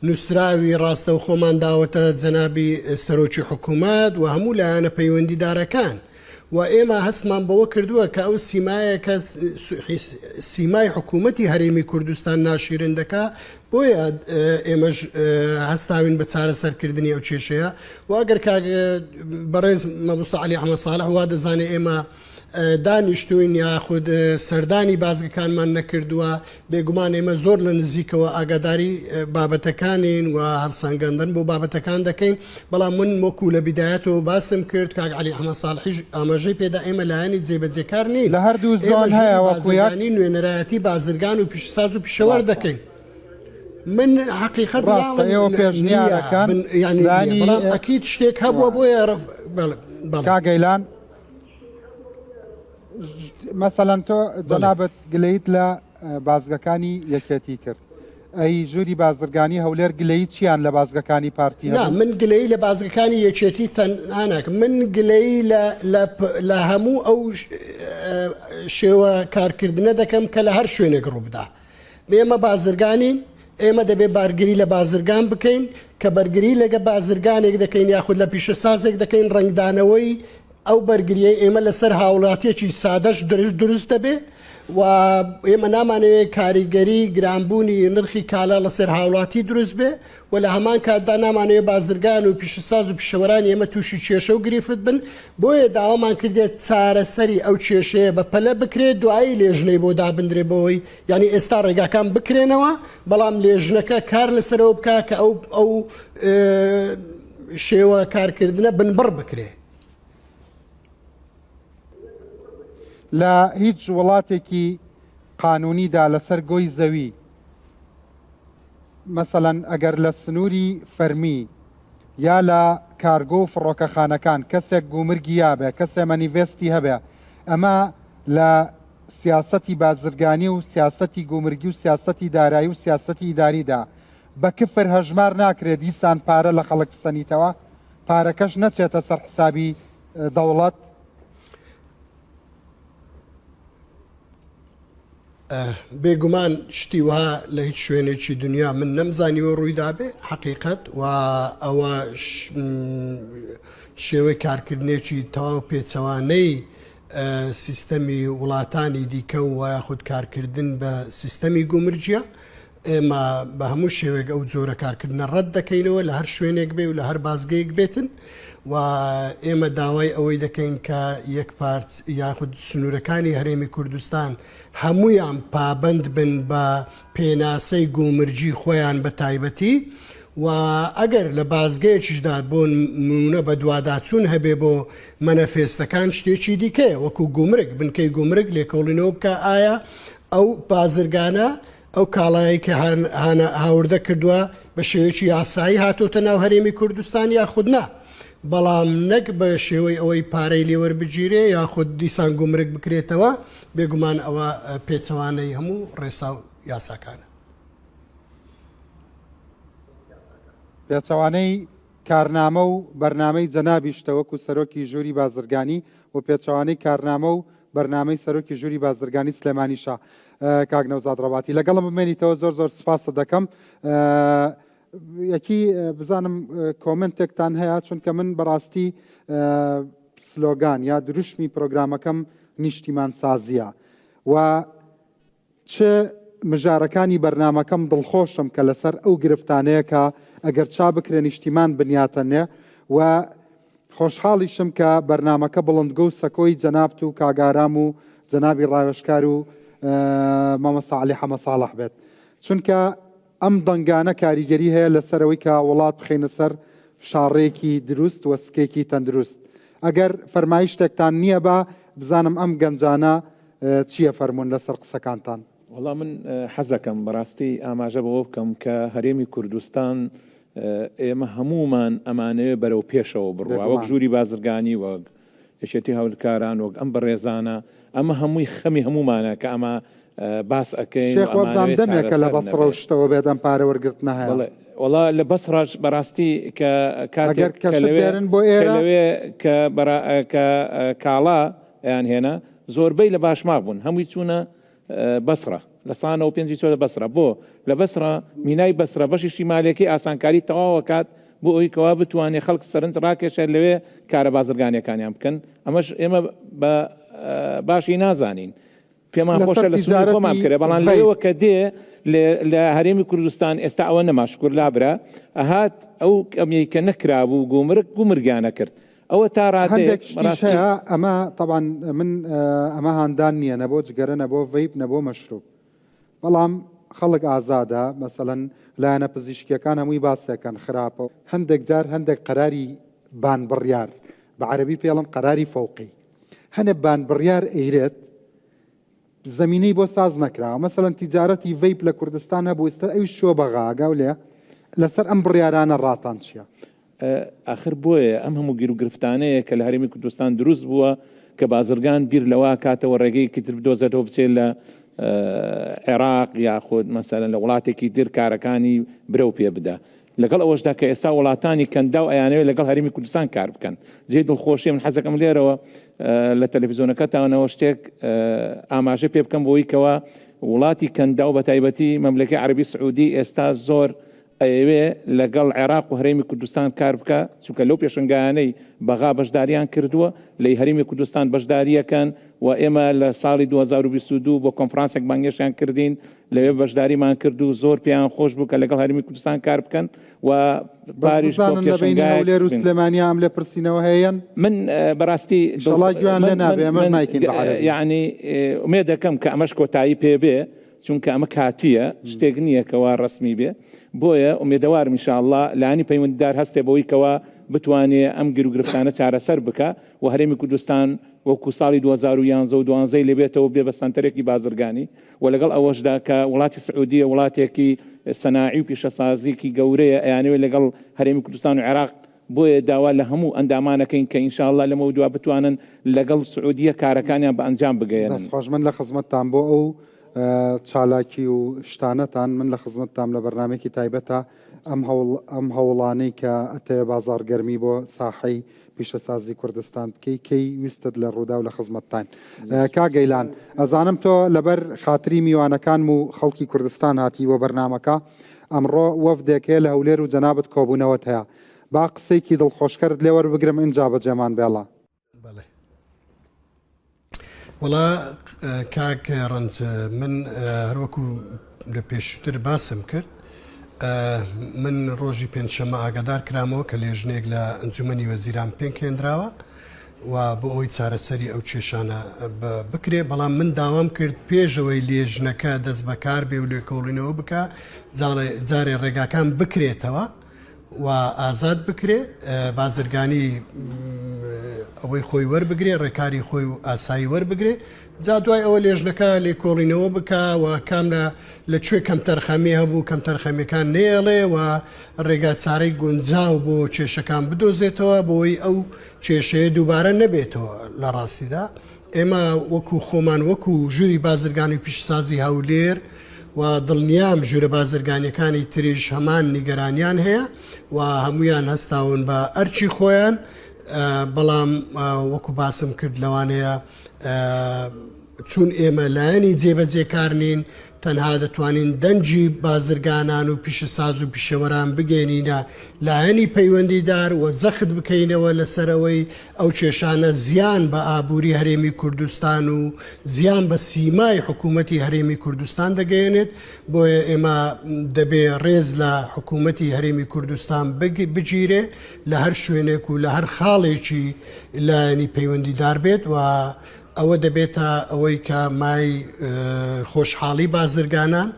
نووسراوی ڕاستەوخۆمان داوەتە جەنابی سەرۆکی حکوومەت و هەموو لایەنە پەیوەندیدارەکان و ئێمە هەستمان بەوە کردووە کە ئەو سیمایە کە سیمای حکوومەتی هەرێمی کوردستان ناشیرن دەکا بۆیە ئێمەش هەستاوین بە چارەسەرکردنی ئەو کێشەیە و ئەگەر کاک بەڕێز مامۆستا عەلی ئەحمەد ساڵح وا دەزانێ ئێمە دانیشتوین یاخود سەردانی بازگەکانمان نەکردووە بێگومان ئێمە زۆر لە نزیکەوە ئاگاداری بابەتەکانین و هەڵسەنگاندن بۆ بابەتەکان دەکەین بەڵام من وەکو لە بیدایەتەوە باسم کرد کاک عەلی ئەحمەد ساڵحیش ئاماژەی پێدا ئێمە لایەنی جێبەجێکار نین لە هەردوو ئێمە زۆن هەیە ژووری وەکو یەک بازرگانی نوێنەرایەتی بازرگان و پیشەساز و پیشەوەر ڕاستە دەکەین من حەقیقەت ڕاستە ناڵێم ئێوە نییە پێشنیارەکەن من یعنی نییە لانی بەڵام ئەکید شتێک هەبووە بۆیە ڕف بەڵێ بەڵێ کاک گەیلان مەسەلەن تۆ بەڵێ جەنابت گلەیت لە بازگەکانی یەکێتی کرد ئەی ژووری بازرگانی هەولێر گلەیی چیان لە بازگەکانی پارتی نا هەبوو؟ من گلەیی لە بازگەکانی یەکێتی تەنها ناکەم من گلەیی لە لە لە هەموو ئەو شێوە کارکردنە دەکەم کە لە هەر شوێنێک ڕووبدا ئێمە بازرگانین ئێمە دەبێ بارگری لە بازرگان بکەین کە بەرگری لەگە بازرگانێک دەکەین یاخود لە پیشەسازێک دەکەین ڕەنگدانەوەی ئەو بەرگریەی ئێمە لەسەر هاوڵاتیەکی سادەش دروست دروست دەبێ و ئێمە نامانەوێت کاریگەری گرانبوونی نرخی کالا لەسەر هاوڵاتی دروست بێ و لە هەمان کاتدا نامانەوێت بازرگان و پیشەساز و پیشەوەرانی ئێمە تووشی کێشە و گریفت بن بۆیە داوامان کردێت چارەسەری ئەو کێشەیە بە پەلە بکرێت دوایی لێژنەی بۆ دابندرێ بۆی یعنی ئێستا ڕێگاکان بکرێنەوە بەڵام لێژنەکە کار لەسەرەوە بکە کە ئەو ئەو شێوە کارکردنە بنبڕ بکرێ. لە هیچ وڵاتێکی قانونیدا لەسەر گۆی زەوی مەسەلەن ئەگەر لە سنووری فەرمی یا لە. کارگۆ و فڕۆکەخانەکان کەسێک گومرگی یابێ، کەسێ مەنیڤێستی هەبێ، ئەمە لە سیاسەتی بازرگانی و سیاسەتی گومرگی و سیاسەتی دارایی و سیاسەتی ئیداریدا بە کفر هەژمار ناکرێ دیسان پارە لە خەڵک بسەنیتەوە؟ پارەکەش نەچێتە سەر حسابی دەوڵەت؟ بێگومان شتی وەها لە هیچ شوێنێکی دنیا من نەمزانیوە ڕوویدابێ حەقیقەت و ئەوە شێوەی کارکردنێکی تەواو پێچەوانەی سیستەمی وڵاتانی دیکە و یاخود کارکردن بە سیستەمی گومرگیە ئێمە بە هەموو شێوەیەک ئەو جۆرە کارکردنە ڕەت دەکەینەوە لە هەر شوێنێک بێ و لە هەر بازگەیەک بێتن و ئێمە داوای ئەوەی دەکەین کە یەک پارچ یاخود سنوورەکانی هەرێمی کوردستان هەمویان پابند بن بە پێناسەی گومرگی خۆیان بە تایبەتی و ئەگەر لە بازگەیەکیشدا بۆ نمونە بەدواداچوون هەبێ بۆ مەنەفێستەکان شتێکی دیکەیە وەکو گومرگ بنکەی گومرگ لێکۆڵینەوە بکە ئایا ئەو بازرگانە ئەو کاڵایەی کە هاوردە کردووە بە شێوەیەکی یاسایی هاتۆتە ناو هەرێمی کوردستان یاخود نا، بەڵام نەک بە شێوەی ئەوەی پارەی لێ وەربگیرێ یاخود دیسان گومرگ بکرێتەوە، بێگومان ئەوە پێچەوانەی هەموو ڕێسا و یاساکانە. پێچەوانەی کارنامە و بەرنامەی جەنابیشتە وەکو سەرۆکی ژووری بازرگانی و پێچەوانەی کارنامە و بەرنامەی سەرۆکی ژووری بازرگانی سلێمانیشە کاک نەوزاد ڕەباتی لەگەڵم بمێنیتەوە زۆر زۆر سپاست دەکەم یەکی بزانم کۆمنتێکتان هەیە چونکە من بەڕاستی سلۆگان یا دروشمی پرۆگرامەکەم نیشتیمان سازیە و چ مژارەکانی بەرنامەکەم دڵخۆشم کە لەسەر ئەو گرفتانەیە کە ئەگەر چا بکرێ نیشتیمان بنیاتەنێ و خۆشحاڵیشم کە بەرنامەکە بڵندگۆ و سەکۆی جەنابت و کاک ئارام و جەنابی ڕاوێژکار و مامۆستا عەلی حەمە ساڵح بێت چونکە ئەم دەنگانە کاریگەری هەیە لەسەر ئەوەی کە وڵات بخەینە سەر شاڕێیەکی دروست و سکێکی تەندروست. ئەگەر فەرمایشتێکتان نییە با بزانم ئەم گەنجانە چییە فەرموون لەسەر قسەکانتان. وەڵا من حەزەکەم بەڕاستی ئاماژە بەوە بکەم کە هەرێمی کوردستان ئێمە هەموومان ئەمانەوێ بەرەو پێشەوە بڕوا وەک ژووری بازرگانی وەک یەکێتی هاولکاران وەک ئەم بەڕێزانە ئەمە هەمووی خەمی هەموومانە کە ئەمە باس ئەکەین شێخ وەبزانم دەمێکە لە بەسڕە و شتەوە بێت ئەم پارە وەرگرتنە هەیە. بەڵێ وەڵا لە بەسڕەش بەڕاستی کە کاتێک کە لەوێ بۆ ئێرە لەوێ کە کە کاڵا ئەیان هێنا زۆربەی لە باشماخ بوون هەمووی چوونە بەسڕە لە سانەوە پێنجی چۆتە بەسرە بۆ لە بەسرە مینای بەسرە بەشی شیمالەکەی ئاسانکاری تەواوەکات بۆ ئەوی کەوا بتوانێت خەڵک سەرنج ڕاکێشێت لەوێ کارە بازرگانیەکانیان بکەن ئەمەش ئێمە بە باشی نازانین پێمان خۆشە لە سنووری خۆمان بکرێت بەڵام لەوێوە کە دێ لە هەرێمی کوردستان ئێستا ئەوە نەما شکر لابرا ئەهات ئەو کەمیەی کە نەکرابوو گومرگ گومرگیانە کرد ئەوە تا ڕادەیەک هەندێک شتیش هەیە ئەمە تەبعەن من ئەمە هاندان نییە نە بۆ جگەرە نە بۆ ڤەیپ نە بۆ مەشروب بەڵام خەڵک ئازادە مەسەلەن لایەنە پزیشکیەکان هەمووی باسێکەن خراپە هەندێک جار هەندێک قەراری بان بڕیار بە عەرەبی پێڵن قەراری فەوقی هەنێ بان بڕیار ئەیرێت زەمینەی بۆ ساز نەکراوە مەسەلەن تیجارەتی ڤەیپ لە کوردستان هەبوو ئیستا ئەویش چووە بەغا ئاگاو لێیە لەسەر ئەم بڕیارانە ڕاتان چییە؟ ئاخر بۆیە ئەم هەموو گیروگرفتانەیە کە لە هەرێمی کوردستان دروست بووە کە بازرگان بیر لەوە کاتەوە ڕێگەیەکی تر بدۆزێتەوە بچێت لە عێراق یاخود مەسەلەن لە وڵاتێکی تر کارەکانی برەو پێ بدا لەگەڵ ئەوەشدا کە ئێستا وڵاتانی کەنداو ئەیانەوێت لەگەڵ هەرێمی کوردستان کار بکەن جێی دڵخۆشیە من حەزەکەم لێرەوە لە تەلەفیزۆنەکەتانەوە شتێک ئاماژە پێ بکەم بۆی کەوا وڵاتی کەنداو بە تایبەتی مەملەکەی عەربی سعودی ئێستا زۆر ئەیەوێ لەگەڵ عێراق و هەرێمی کوردستان کار بکا، چونکە لەو پێشەنگایانەی بەغا بەشداریان کردووە، لەی هەرێمی کوردستان بەشدارییەکەن و ئێمە لە ساڵی 2022 بۆ کۆنفرانسێک بانگێشتیان کردین، لەوێ بەشداریمان کرد و زۆر پێیان خۆش بوو کە لەگەڵ هەرێمی کوردستان کار بکەن و بەس پاریش بۆ بزانن لە بەینی پێشەنگایەک هەولێر و بن. سلێمانیا ئەم لێپرسینەوە هەیە یان؟ من بەڕاستی دڵ ئیشەڵا گوێیان من لێ من نابێ ئێمەش من نایکەین بە عەرەبی. یەعنی ئومێد دەکەم کە ئەمەش کۆتایی پێ بێ، چونکە ئەمە کاتییە، شتێک نییە کەوا ڕەسمی بێ، بۆیە ئومێدەوارم ان شاء اللە لایەنی پەیوەندیدار هەستێ بەوەی کەوا بتوانێ ئەم گیروگرفتانە چارەسەر بکا و هەرێمی کوردستان وەکو ساڵی 2011 و دوانزەی لێ بێتەوە بێ بە سەنتەرێکی بازرگانی و لەگەڵ ئەوەشدا کە وڵاتی سعودیە وڵاتێکی سەناعی و پیشەسازیکی گەورەیە ئەیانەوێ لەگەڵ هەرێمی کوردستان و عێراق. بۆیە داوا لە هەموو ئەندامانەکەین کە ان شاء اللە لەمەودوا بتوانن لەگەڵ سعودیە کارەکانیان بە ئەنجام بگەیەنن. دەست خۆش من لە خزمەتتام بۆ ئەو چالاکی و شتانەتان من لە خزمەتتام لە بەرنامەیەکی تایبەتە ئەم هەوڵ ئەم هەوڵانەی کە ئەتەوێ بازاڕگەرمی بۆ ساحەی پیشەسازی کوردستان بکەی کەی ویستت لە ڕووداو لە خزمەتتاین کاک گەیلان ئەزانم تۆ لەبەر خاتری میوانەکانم و خەڵکی کوردستان هاتی بۆ بەرنامەکە ئەمڕۆ وەفدێک هەیە لە هەولێر و جەنابت کۆبوونەوەت هەیە با قسەیکی دڵخۆشکەرت لێ وەربگرم ئینجا بەجێمان بێڵە. بەڵێ وەڵا کاک ڕەنج من هەروەکو لە پێشتر باسم کرد من ڕۆژی پێنجشەممە ئاگادار کرامەوە کە لێژنەیەک لە ئەنجومەنی وەزیران پێکهێنراوە و بۆ ئەوەی چارەسەری ئەو کێشانە بکرێ بەڵام من داوام کرد پێشەوەی لێژنەکە دەست بەکار بێ و لێکۆڵینەوە بکە جارێ ڕێگاکان بکرێتەوە و ئازاد بکرێ بازرگانی ئەوەی خۆی وەربگرێ ڕێکاری خۆی و ئاسایی وەربگرێ جا دوای ئەوە لێژنەکە لێکۆڵینەوە بکا و کام لە لە کوێ کەمتەرخەمی هەبوو کەمتەرخەمیەکان نەیەڵێ و ڕێگا چارەی گونجاو بۆ کێشەکان بدۆزێتەوە بۆی ئەو کێشەیە دووبارە نەبێتەوە لە ڕاستیدا ئێمە وەکو خۆمان وەکو ژووری بازرگانی و پیشەسازی هەولێر و دڵنیام ژوورە بازرگانیەکانی تریش هەمان نیگەرانیان هەیە و هەمویان هەستاون بە ئەرکی خۆیان بەڵام وەکو باسم کرد لەوانەیە چون ئێمە لایەنی جێبەجێکار نین، تەنها دەتوانین دەنگی بازرگانان و پیشەساز و پیشەوەران بگەینینە لایەنی پەیوەندیدار و جەخت بکەینەوە لەسەر ئەوەی ئەو کێشانە زیان بە ئابووری هەرێمی کوردستان و زیان بە سیمای حکوومەتی هەرێمی کوردستان دەگەیەنێت، بۆیە ئێمە دەبێ ڕێز لە حکوومەتی هەرێمی کوردستان بگیرێ لە هەر شوێنێک و لە هەر خاڵێکی لایەنی پەیوەندیدار بێت و ئەوە دەبێتە ئەوەی کە مای خۆشحاڵی بازرگانان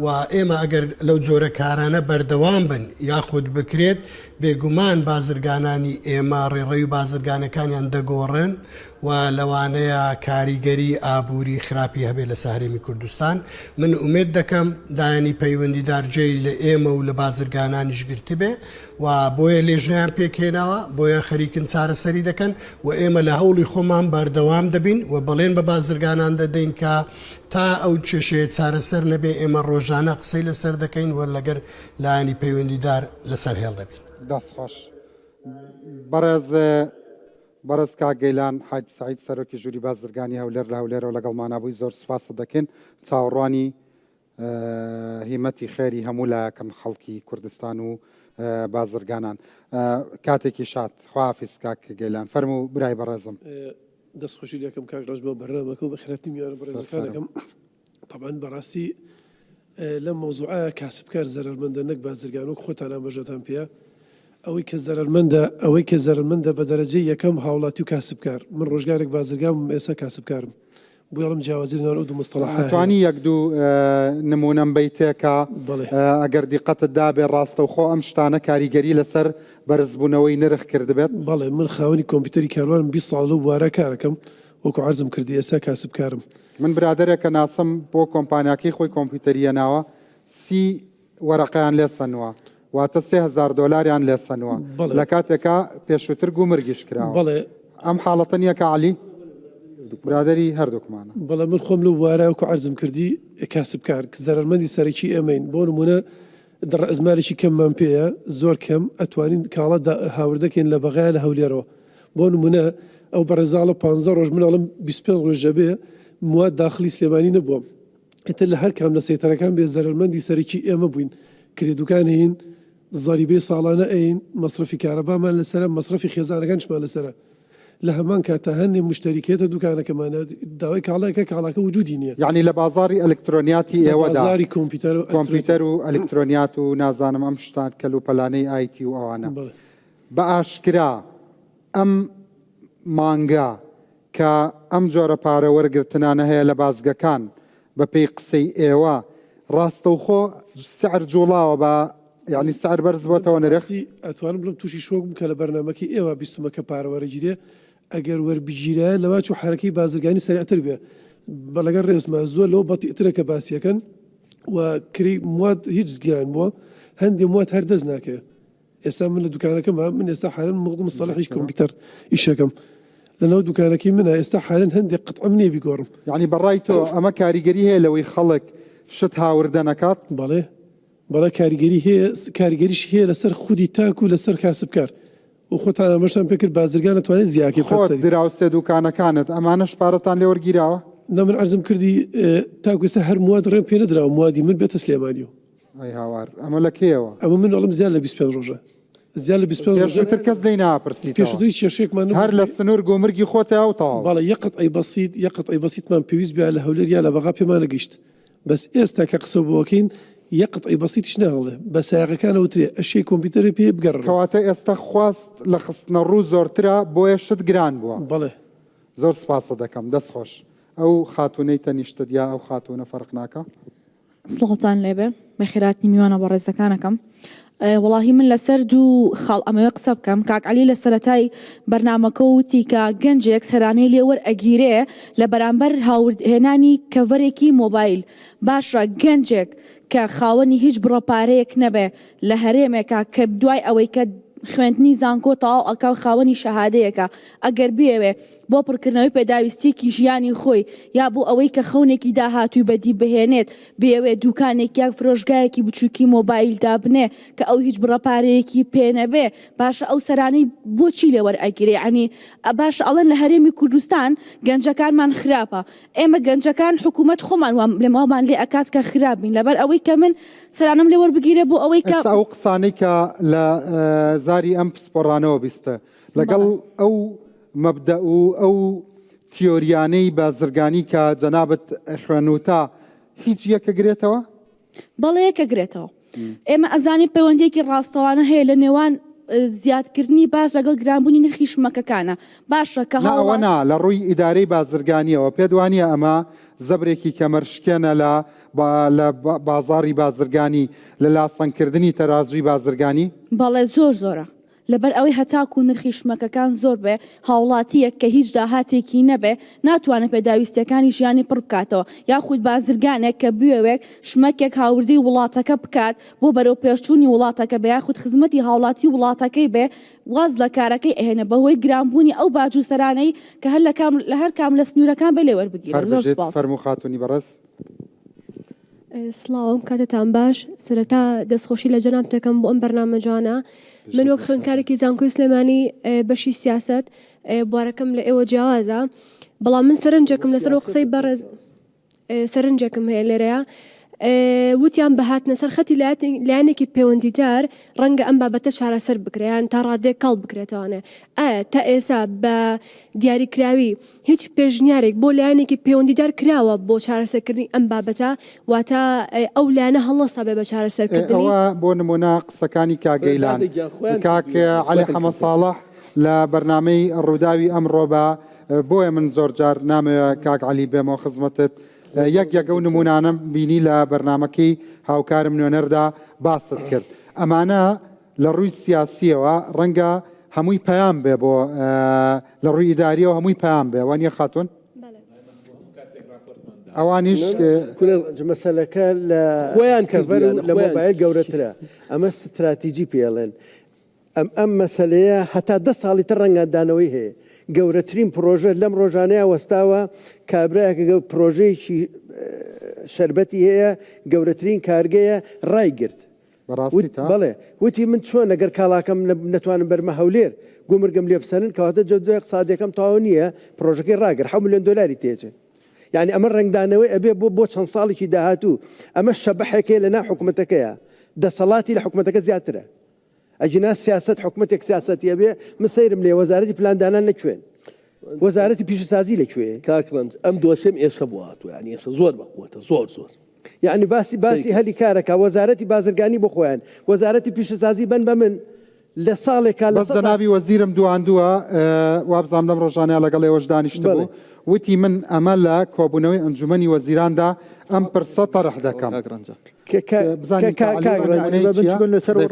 و ئێمە ئەگەر لەو جۆرە کارانە بەردەوام بن یاخود بکرێت بێگومان بازرگانانی ئێمە ڕێڕەوی بازرگانەکانیان دەگۆڕن و لەوانەیە کاریگەری ئابووری خراپی هەبێت لەسەر هەرێمی کوردستان من ئومێد دەکەم لایەنی پەیوەندیدار جێی لە ئێمە و لە بازرگانانیش گرتبێ و بۆیە لێژنەیان پێکهێناوە، بۆیە خەریکن چارەسەری دەکەن و ئێمە لە هەوڵی خۆمان بەردەوام دەبین و بەڵێن بە بازرگانان دەدەین کە تا ئەو کێشەیە چارەسەر نەبێ ئێمە ڕۆژانە قسەی لەسەر دەکەین و لەگەر لایەنی پەیوەندیدار لەسەر هێڵ دەبین. دەست خۆش بەڕێز بەڕێز کاک گەیلان حاجی سەعید سەرۆکی ژووری بازرگانی هەولێر لە هەولێرەوە لەگەڵمانا بووی زۆر سوپاست دەکەین چاوەڕوانی هیمەتی خێری هەموو لایەکن خەڵکی کوردستان و بازرگانان کاتێکی شاد خواحافیز کاک گەیلان فەرموو برای بەڕێزم. دەست خۆشی لێکەم کاک ڕەنج بۆ بەرنامەکە و بەخێرهاتنی میوانە بەڕێزەکانەکەم. تەبعەن بەڕاستی لەم مەوزوعە کاسبکار زەرەرمەندە نەک بازرگان وەک خۆتان ئاماژەتان پێیە ئەوەی کە زەرەرمەندە ئەوەی کە زەرەرمەندە بە دەرەجەی یەکەم هاوڵاتی و کاسبکار من ڕۆژگارێک بازرگان بووم ئێستا کاسبکارم بۆیە ئەڵێم جیاوازی لە نێوان ئەو دوو مستەڵەحە هەیە. ئەتوانی یەک دوو نموونەم بەیتێ کە بەڵێ. ئەگەر دیقەتت دابێ ڕاستەوخۆ ئەم شتانە کاریگەری لەسەر بەرزبوونەوەی نرخ کردبێت؟ بەڵێ من خاوەنی کۆمپیوتەری کاروانم 20 ساڵە لەو بوارە کارەکەم وەکو عەرزم کردی ئێستا کاسبکارم. من برادەرێکە ناسم بۆ کۆمپانیاکەی خۆی کۆمپیوتەری هێناوە 30 وەرەقەیان لێ سەنووە واتە 3000 دۆلاریان لێ سەنووە بەڵێ. لە کاتێکا پێشووتر گومرگیش کراوە بەڵێ. ئەم حاڵەتە نییە کە عەلی برادەری هەردووکمانە. بەڵێ من خۆم لەو بوارە وەکو عەرزم کردی کاسبکار زەرەرمەندی سەرەکی ئێمەین بۆ نموونە ڕەئزمالێکی کەممان پێیە زۆر کەم ئەتوانین کاڵا هاوردەکەین لە بەغایە لە هەولێرەوە بۆ نمونە ئەو بەڕێزاڵە پانزە ڕۆژ من ئەڵێم 25 ڕۆژ دەبێ مواد داخلی سلێمانی نەبووە ئیتر لە هەر کام لە سەیتەرەکان بێ زەرەرمەندی سەرەکی ئێمە بووین کرێ دوکان هەین زەریبەی ساڵانە ئەین مەسرەفی کارەبامان لەسەرە مەسرەفی خێزانەکانیشمان لەسەرە لە هەمان کاتا هەندێ مشتەری کە یەتە دوکانەکەمانە داوای کاڵایەکە کاڵاکە وجودی نییە. یەعنی لە بازاڕی ئەلکترۆنیاتی لە ئێوەدا بازاڕی کۆمپیوتەر و ئەلکترۆنیات. کۆمپیوتەر و ئەلکترۆنیات و نازانم ئەم شتان کەلوپەلانەی ئایتی و ئەوانە بەڵێ. بە ئاشکرا ئەم مانگە کە ئەم جۆرە پارە وەرگرتنانە هەیە لە بازگەکان بە پێی قسەی ئێوە ڕاستەوخۆ سعر جوڵاوە بە یانی سعر بەرز بۆتەوە نرخ؟ بەڕاستی ئەتوانم بڵێم توشی شۆک بووم کە لە بەرنامەکەی ئێوە بیستومە کە پارە وەرەگیرێ ئەگەر وەربگیرایە لەوە چوو حەرەکەی بازرگانی سەریعتر بێ بە لەگەڵ ڕێزما زۆر لەوە بەتیئترە کە باسیەکەن و کرێی مواد هیچ گران بووە هەندێ مواد هەر دەست ناکەوێ. ئێستا من لە دوکانەکەما من ئێستا حالەن وەکو مستەڵەحیش کۆمپیوتەر ئیشەکەم لەناو دوکانەکەی منە ئێستا حالەن هەندێک قەتعم نییە بیگۆڕم. یانی بەڕای تۆ ئەمە کاریگەری هەیە لەوەی خەڵک شت هاوردە نەکات؟ بەڵێ بەڵێ کاریگەری هەیە کاریگەریشی هەیە لەسەر خودی تاک و لەسەر کاسبکار و خۆتان ئاماژەتان پێکرد بازرگان ئەتوانێت زیاکەی بخات خۆت سەری. دراوسێ دوکانەکانت ئەمانەش پارەتان لێ وەرگیراوە؟ نا من عەرزم کردی تاکو ئێستا هەر مواد ڕێم پێ نەدراوە موادی من بێتە سلێمانیەوە. ئەی هاوار ئەمە لە کەیەوە؟ ئەمە من ئەڵێم زیاد لە 25 ڕۆژە زیاد لە 25 ڕۆژە پێشووتر کەس لێی ناپرسیتەوە پێشووتر هیچ کێشەیەکمان نەبوو هەر لە سنوور گومرگی خۆتە و تەواو. بەڵێ یەک قەتعەی بەسیت یەک قەتعەی بەسیتمان پێویست بووە لە هەولێر یا لە بەغا پێمان نەگەیشت بەس ئێستا کە قسە بۆ ئەکەین یەک قەتعەی بەسیتیش ناهێڵێ بە سایەقەکان ئەوترێ ئەشێ کۆمپیوتەرێ پێ بگەڕنەوە. کەواتە ئێستا خواست لە خستنەڕوو زۆرترە بۆیە شت گران بووە. بەڵێ. زۆر سپاست دەکەم دەست خۆش. ئەو خاتوونەی تەنیشتت یا ئەو خاتوونە فەرق ناکا؟ سڵاوتان لێبێ بەخێراتنی میوانە بەڕێزەکانەکەم وەڵاهی من لەسەر دوو خاڵ ئەمەوێ قسە بکەم کاک عەلی لە سەرەتای بەرنامەکە وتی کە گەنجێک سەرانەی لێ وەرئەگیرێ لە بەرامبەر هاوردهێنانی کەڤەرێکی مۆبایل باشە گەنجێک کە خاوەنی هیچ بڕە پارەیەک نەبێ لە هەرێمێکا کە دوای ئەوەی کە خوێندنی زانکۆ تەواو ئەکا و خاوەنی شەهادەیەکە ئەگەر بیەوێ بۆ پڕکردنەوەی پێداویستییەکی ژیانی خۆی یا بۆ ئەوەی کە خەونێکی داهاتووی بەدی بهێنێت بیەوێت دوکانێک یا فرۆشگایەکی بچووکی مۆبایل دابنێ کە ئەو هیچ بڕە پارەیەکی پێ نەبێ باشە ئەو سەرانەی بۆچی لێ وەرئەگیرێ یانی باشە ئەڵێن لە هەرێمی کوردستان گەنجەکانمان خراپە ئێمە گەنجەکان حکوومەت خۆمان وامان لێ ئەکات کە خراپ بین لەبەر ئەوەی کە من سەرانەم لێ وەربگیرێ بۆ ئەوەی کە ئێستا ئەو قسانەی کە لە زاری ئەم پسپۆڕانەوە بیستە لەگەڵ ئەو مەبدەئ و ئەو تیۆریانەی بازرگانی کە جەنابت خوێنوتە هیچ یەکەگرێتەوە؟ بەڵێ یەکەگرێتەوە. ئێمە ئەزانین پەیوەندیەکی ڕاستەوانە هەیە لە نێوان زیادکردنی باج لەگەڵ گرانبوونی نرخی شمەکەکانە. باشە کە نا ئەوە هاوڵات. نا، لە ڕووی ئیدارەی بازرگانیەوە پێت وانیە ئەمە زەبرێکی کەمەرشکێنە لە لە بازاڕی بازرگانی، لە لاسەنگکردنی تەرازووی بازرگانی؟ بەڵێ زۆر زۆرە. لەبەر ئەوەی هەتاکو نرخی شمەکەکان زۆر بێ، هاوڵاتییەک کە هیچ داهاتێکی نەبێ ناتوانێ پێداویستییەکانی ژیانی پڕ بکاتەوە، یاخود بازرگانێک کە بیەوێت شمەکێک هاوردەی وڵاتەکە بکات بۆ بەرەوپێشچوونی وڵاتەکە بێ یاخود خزمەتی هاوڵاتی وڵاتەکەی بێ واز لە کارەکەی ئەهێنێ بەهۆی گرانبوونی ئەو باج و سەرانەی کە هەر لە کام لە هەر کام لە سنوورەکان بێ لێ وەربگیرێ. هەر زۆر بژیت سوپاس. فەرموو خاتوونی بەڕێز. سڵاو ئەم کاتەتان باش سەرەتا دەستخۆشی لە جەنابت دەکەم بۆ ئەم بەرنامە جوانە من وەک خوێندکارێکی زانکۆی سلێمانی بەشی سیاسەت بوارەکەم لە ئێوە جیاوازە بەڵام من سەرنجێکم لەسەر قسەی بەڕێز سەرنجێکم هەیە لێرەیە وتیان بە هاتنە سەر خەتی لایەنێکی پەیوەندیدار ڕەنگە ئەم بابەتە چارەسەر بکرێت یان تا ڕادەیەک کاڵ بکرێتەوانێ ئایا تا ئێسا بە دیاریکراوی هیچ پێشنیارێک بۆ لایەنێکی پەیوەندیدار کراوە بۆ چارەسەرکردنی ئەم بابەتە؟ واتە ئەو لایەنە هەڵنەستابێ بە چارەسەرکردنی؟ ئەوە بۆ نموونە قسەکانی کاک گەیلان و کاک عەلی حەمە ساڵح لە بەرنامەی ڕووداوی ئەمڕۆ بە بۆیە من زۆر جار نامەوێ کاک عەلی بێمەوە خزمەتت یەک یەک ئەو نموونانەم بینی لە بەرنامەکەی هاوکارم نوێنەردا باست کرد ئەمانە لە ڕووی سیاسیەوە ڕەنگە هەمووی پەیام بێ بۆ لە ڕووی ئیداریەوە هەمووی پەیام بێ وانە خاتون ئەوانیش مەسەلەکە لە خۆیان کەڤەر و لە مۆبایل گەورەترە ئەمە ستراتیجی پێڵێن ئەم ئەم مەسلەیە هەتا دە ساڵی تر ڕەنگاندانەوەی هەیە گەورەترین پرۆژە لەم ڕۆژانەیە وەستاوە کابراەکە گەو پرۆژەیەکی شەربەتی هەیە گەورەترین کارگەیە ڕایگرت بەڕاستیتە؟ بەڵێ. وتی من چۆن ئەگەر کاڵاکەم نەتوانم بەرمە هەولێر گومرگم لێ بسەنن کەواتە جەدوای اقتصادیەکەم تەواو نییە پڕۆژەکەی ڕاگرت حەوت ملیۆن دۆلاری تێچێ یانی ئەمە ڕەنگدانەوەی ئەبێ بۆ بۆ چەند ساڵێکی داهاتوو ئەمە شەبەحێک هەیە لەناو حکومەتەکەیە دەسەڵاتی لە حکومەتەکە زیاترە ئەگینا سیاسەت حکومەتێک سیاسەتی ئەبێ من سەیرم لێ وەزارەتی پلاندانان لە کوێن وەزارەتی پیشەسازی لە کوێ؟ کاک ڕەنج ئەم دۆسێم ئێسە بۆ هاتووە یانی ئێسە زۆر بە قوەتە زۆر زۆر. یەعنی باسی باسی هەلی کارەکا وەزارەتی بازرگانی بۆ خۆیان وەزارەتی پیشەسازی بەن بە من لە ساڵێکا لە بەس جەنابی وەزیرم دواندووە وابزانم لەم ڕۆژانەیا لەگەڵ ئێوەش دانیشتبوو وتی من ئەمە لە کۆبوونەوەی ئەنجومەنی وەزیراندا ئەم پرسە تەرح دەکەم. بزانین کە عەلی ڕەنج نمونەی چییە؟ دەی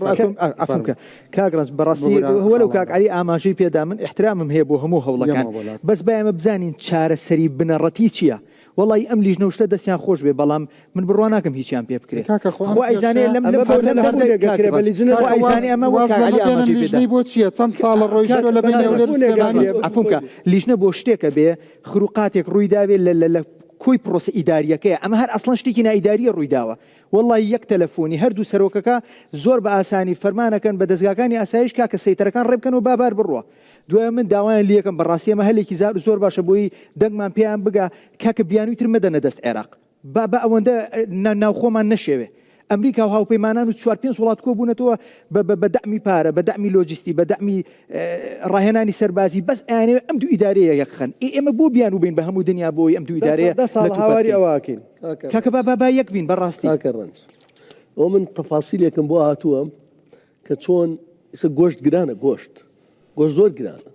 فەرموو. کاک ڕەنج بەڕاستی ببورە وەلەو کاک خاڵە. عەلی ئاماژەی پێدا من ئیحترامم هەیە بۆ هەموو هەوڵەکان یەمەوە بۆ لات. بەس با ئێمە بزانین چارەسەری بنەڕەتی چییە؟ وەڵی ئەم لیژنە و شتە دەستیان خۆش بێ بەڵام من بڕوا ناکەم هیچیان پێ بکرێ کاکە خۆ ئەم خوا ئەیزانێ کێشەیە لەم ئەمە لەم بە لەم تەلەفونێک دەردە کاک ئەکرێ بە ڕەنج لیجنە خوا کاکە واز ئەیزانێ ئەمە وەک واز کاک لەمە عەلی بێنن ئاماژەی پێدا لیژنەی بۆ چییە چەند ساڵە کاک ڕۆیشتووە لە بە بەینی هەولێر و تەلەفونێک سلێمانی ئەکرێ عەفوم کە لیژنە بۆ شتێکە بێ خروقاتێک ڕووی دابێ لە لە لە کۆی پرۆسە ئیداریەکەیە ئەمە هەر ئەسڵەن شتێکی نائیداریە ڕووی داوە وەڵڵاهی یەک تەلەفۆنی هەردوو سەرۆکەکە زۆر بە ئاسانی فەرمانەکەن بە دەزگاکانی ئاسایش کاکە سەیتەرەکان ڕێبکەنەوە با بار بڕوا دوای من داوایان لێکەم بەڕاستی ئەمە هەلێکی زار زۆر باشە بۆی دەنگمان پێیان بگا کاکە بیانووی تر مەدەنە دەست عێراق با با ئەوەندە ناوخۆمان نەشێوێ ئەمریکا و هاوپەیمانان و چوار پێنج وڵات کۆبوونەتەوە بە بە دەعمی پارە بە دەعمی لۆجستی بە دەعمی ڕاهێنانی سەربازی بەس ئەیانەوێ ئەم دوو ئیدارەیە یەکخەن ئێ ئێمە بۆ بیانوو بین بە هەموو دنیا بۆی ئەم دوو ئیدارەیە دە ساڵ هاواری ئەوە ئەکەین. کاکە با با با یەک بین بەڕاستی. کاکە ڕەنج ئەوە من تەفاسیلێکم بۆ هاتووە کە چۆن ئیسە گۆشت گرانە گۆشت گۆشت زۆر گرانە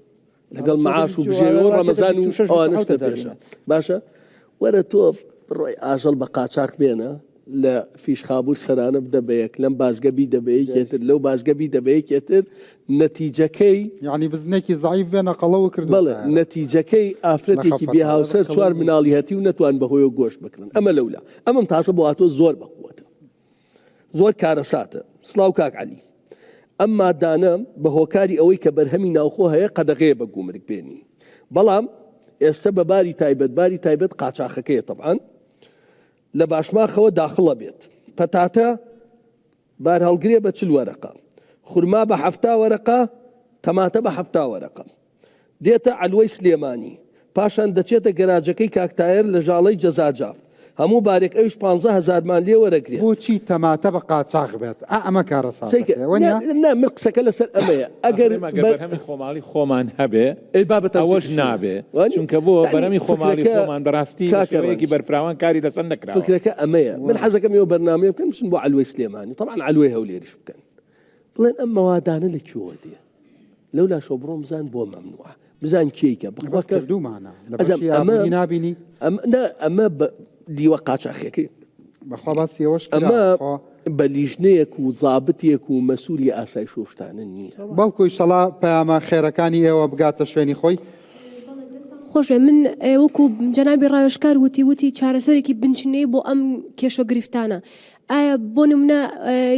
لەگەڵ معاش و بژێوی و ڕەمەزان و ئەوانەش لە پێشە باشە وەرە تۆ بڕۆی ئاژەڵ بە قاچاخ بێنە لە فیشخابور سەرانە بدە بە یەک لەم بازگە بیدە بە یەکێتر لەو بازگە بیدە بە یەکێتر نەتیجەکەی یعنی بزنێکی زەعیف بێنە قەڵەو کردو بەڵێ نەتیجەکەی ئافرەتێکی بێ هاوسەر چوار مناڵی هەتی و نەتوان بەهۆیەوە گۆشت بکڕن ئەمە لەولا ئەمەم تازە بۆ هاتووە زۆر بەقوەتە زۆر کارەساتە. سڵاو کاک عەلی. ئەم مادانە بە هۆکاری ئەوەی کە بەرهەمی ناوخۆ هەیە قەدەغەیە بە گومرگ بێنین. بەڵام ئێستە بە باری تایبەت باری تایبەت قاچاخەکەیە تەبعەن لە باشماخەوە داخڵە بێت. پەتاتە بارهەڵگرێ بە 40 وەرەقە. خورما بە 70 وەرەقە، تەماتە بە 70 وەرەقە. دێتە عەلوەی سلێمانی، پاشان دەچێتە گەراجەکەی کاک تایەر لە ژاڵەی جەزاجاف، هەموو بارێک ئەویش پانزە هەزارمان لێ وەرەگرێت. بۆچی تەماتە بە قاچاخ بێت؟ ئا ئەمە کارەساتەکەیە وەنیە؟ نا من قسەکە لەسەر ئەمەیە ئەگەر ئەگەر بەرهەمی خۆماڵی خۆمان هەبێ ئەی بابەتە ئەوەش نابێ چونکە بۆ بەرهەمی خۆماڵی خۆمان بەڕاستی بە شێوەیەکی بەرفراوان کاری لەسەر نەکراوە. فکرەکە ئەمەیە من حەزەکەم ئێوە بەرنامەیە بکەن بچن بۆ عەلوەی سلێمانی تەبعەن عەلوەی هەولێریش بکەن بڵێن ئەم مەوادانە لە کوێوە دێ؟ لەو لاشەوە بڕۆم بزان بۆ مەمنوعە بزان کێیکە بەخوا کە کردومانە لە بەشی ئابووری نابینی ئەم نا ئەمە بە دیوە قاچاخیەکەی بەخوا باسی ئەوەش کرا ئەمە بە لیژنەیەک و زابتێک و مەسوولی ئاسایش و شتانە نییە. بەڵکو ئیشەڵا پەیامە خێرەکانی ئێوە بگاتە شوێنی خۆی. خۆشبێ من وەکو جەنابی ڕاوێژکار وتی وتی چارەسەرێکی بنچینەیی بۆ ئەم کێشە گرفتانە ئایا بۆ نمونە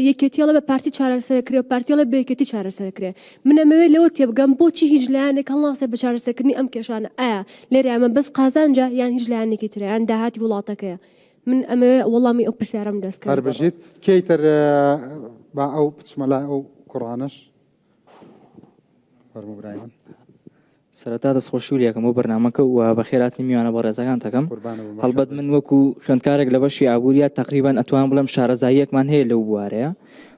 یەکێتی ئەڵێ بە پارتی چارەسەرەکرێ و پارتی ئەڵێ بە یەکێتی چارەسەرەکرێ من ئەمەوێ لەوە تێبگەم بۆچی هیچ لایەنێک هەڵناسێ بە چارەسەرکردنی ئەم کێشانە ئایا لێرە ئەمە بەس قازانجە یان هیچ لایەنێکی ترە یان داهاتی وڵاتەکەیە من ئەمەوێ وەڵامی ئەو پرسیارەم دەست هەر بژیت کێی تر با ئەو بچمە لای ئەو کوڕانەش فەرموو برای من. سەرەتا دەستخۆشی و لێکەم بۆ بەرنامەکە و بەخێراتنی میوانە بەڕێزەکان دەکەم. هەڵبەت من وەکو خوێندکارێک لە بەشی ئابووریە تەقریبەن ئەتوانم بڵێم شارەزاییەکمان هەیە لەو بوارەیە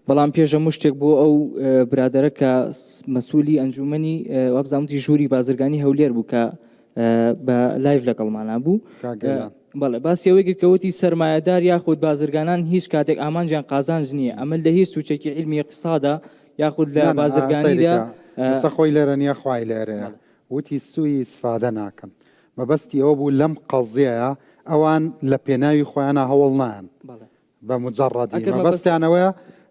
بەڵام پێش هەموو شتێک بۆ ئەو برادەرە کە مەسوولی ئەنجومەنی وابزانم وتی ژووری بازرگانی هەولێر بوو کە بە live لەگەڵمانا بوو بەڵێ باسی ئەوەی کرد کە وتی سەرمایەدار یاخود بازرگانان هیچ کاتێک ئامانجیان قازانج نییە ئەمە لە هیچ سوچێکی عیلمی اقتصادا یاخود لە بازرگانیدا. ئێستا خۆی لێرە نیە خوای لێرەیە وتی سوئی ئیسفادە ناکەن مەبەستی ئەوە بوو لەم قەزیەیە ئەوان لە پێناوی خۆیانە هەوڵ نایەن بە مجەڕەدی مەبەستیان ئەوەیە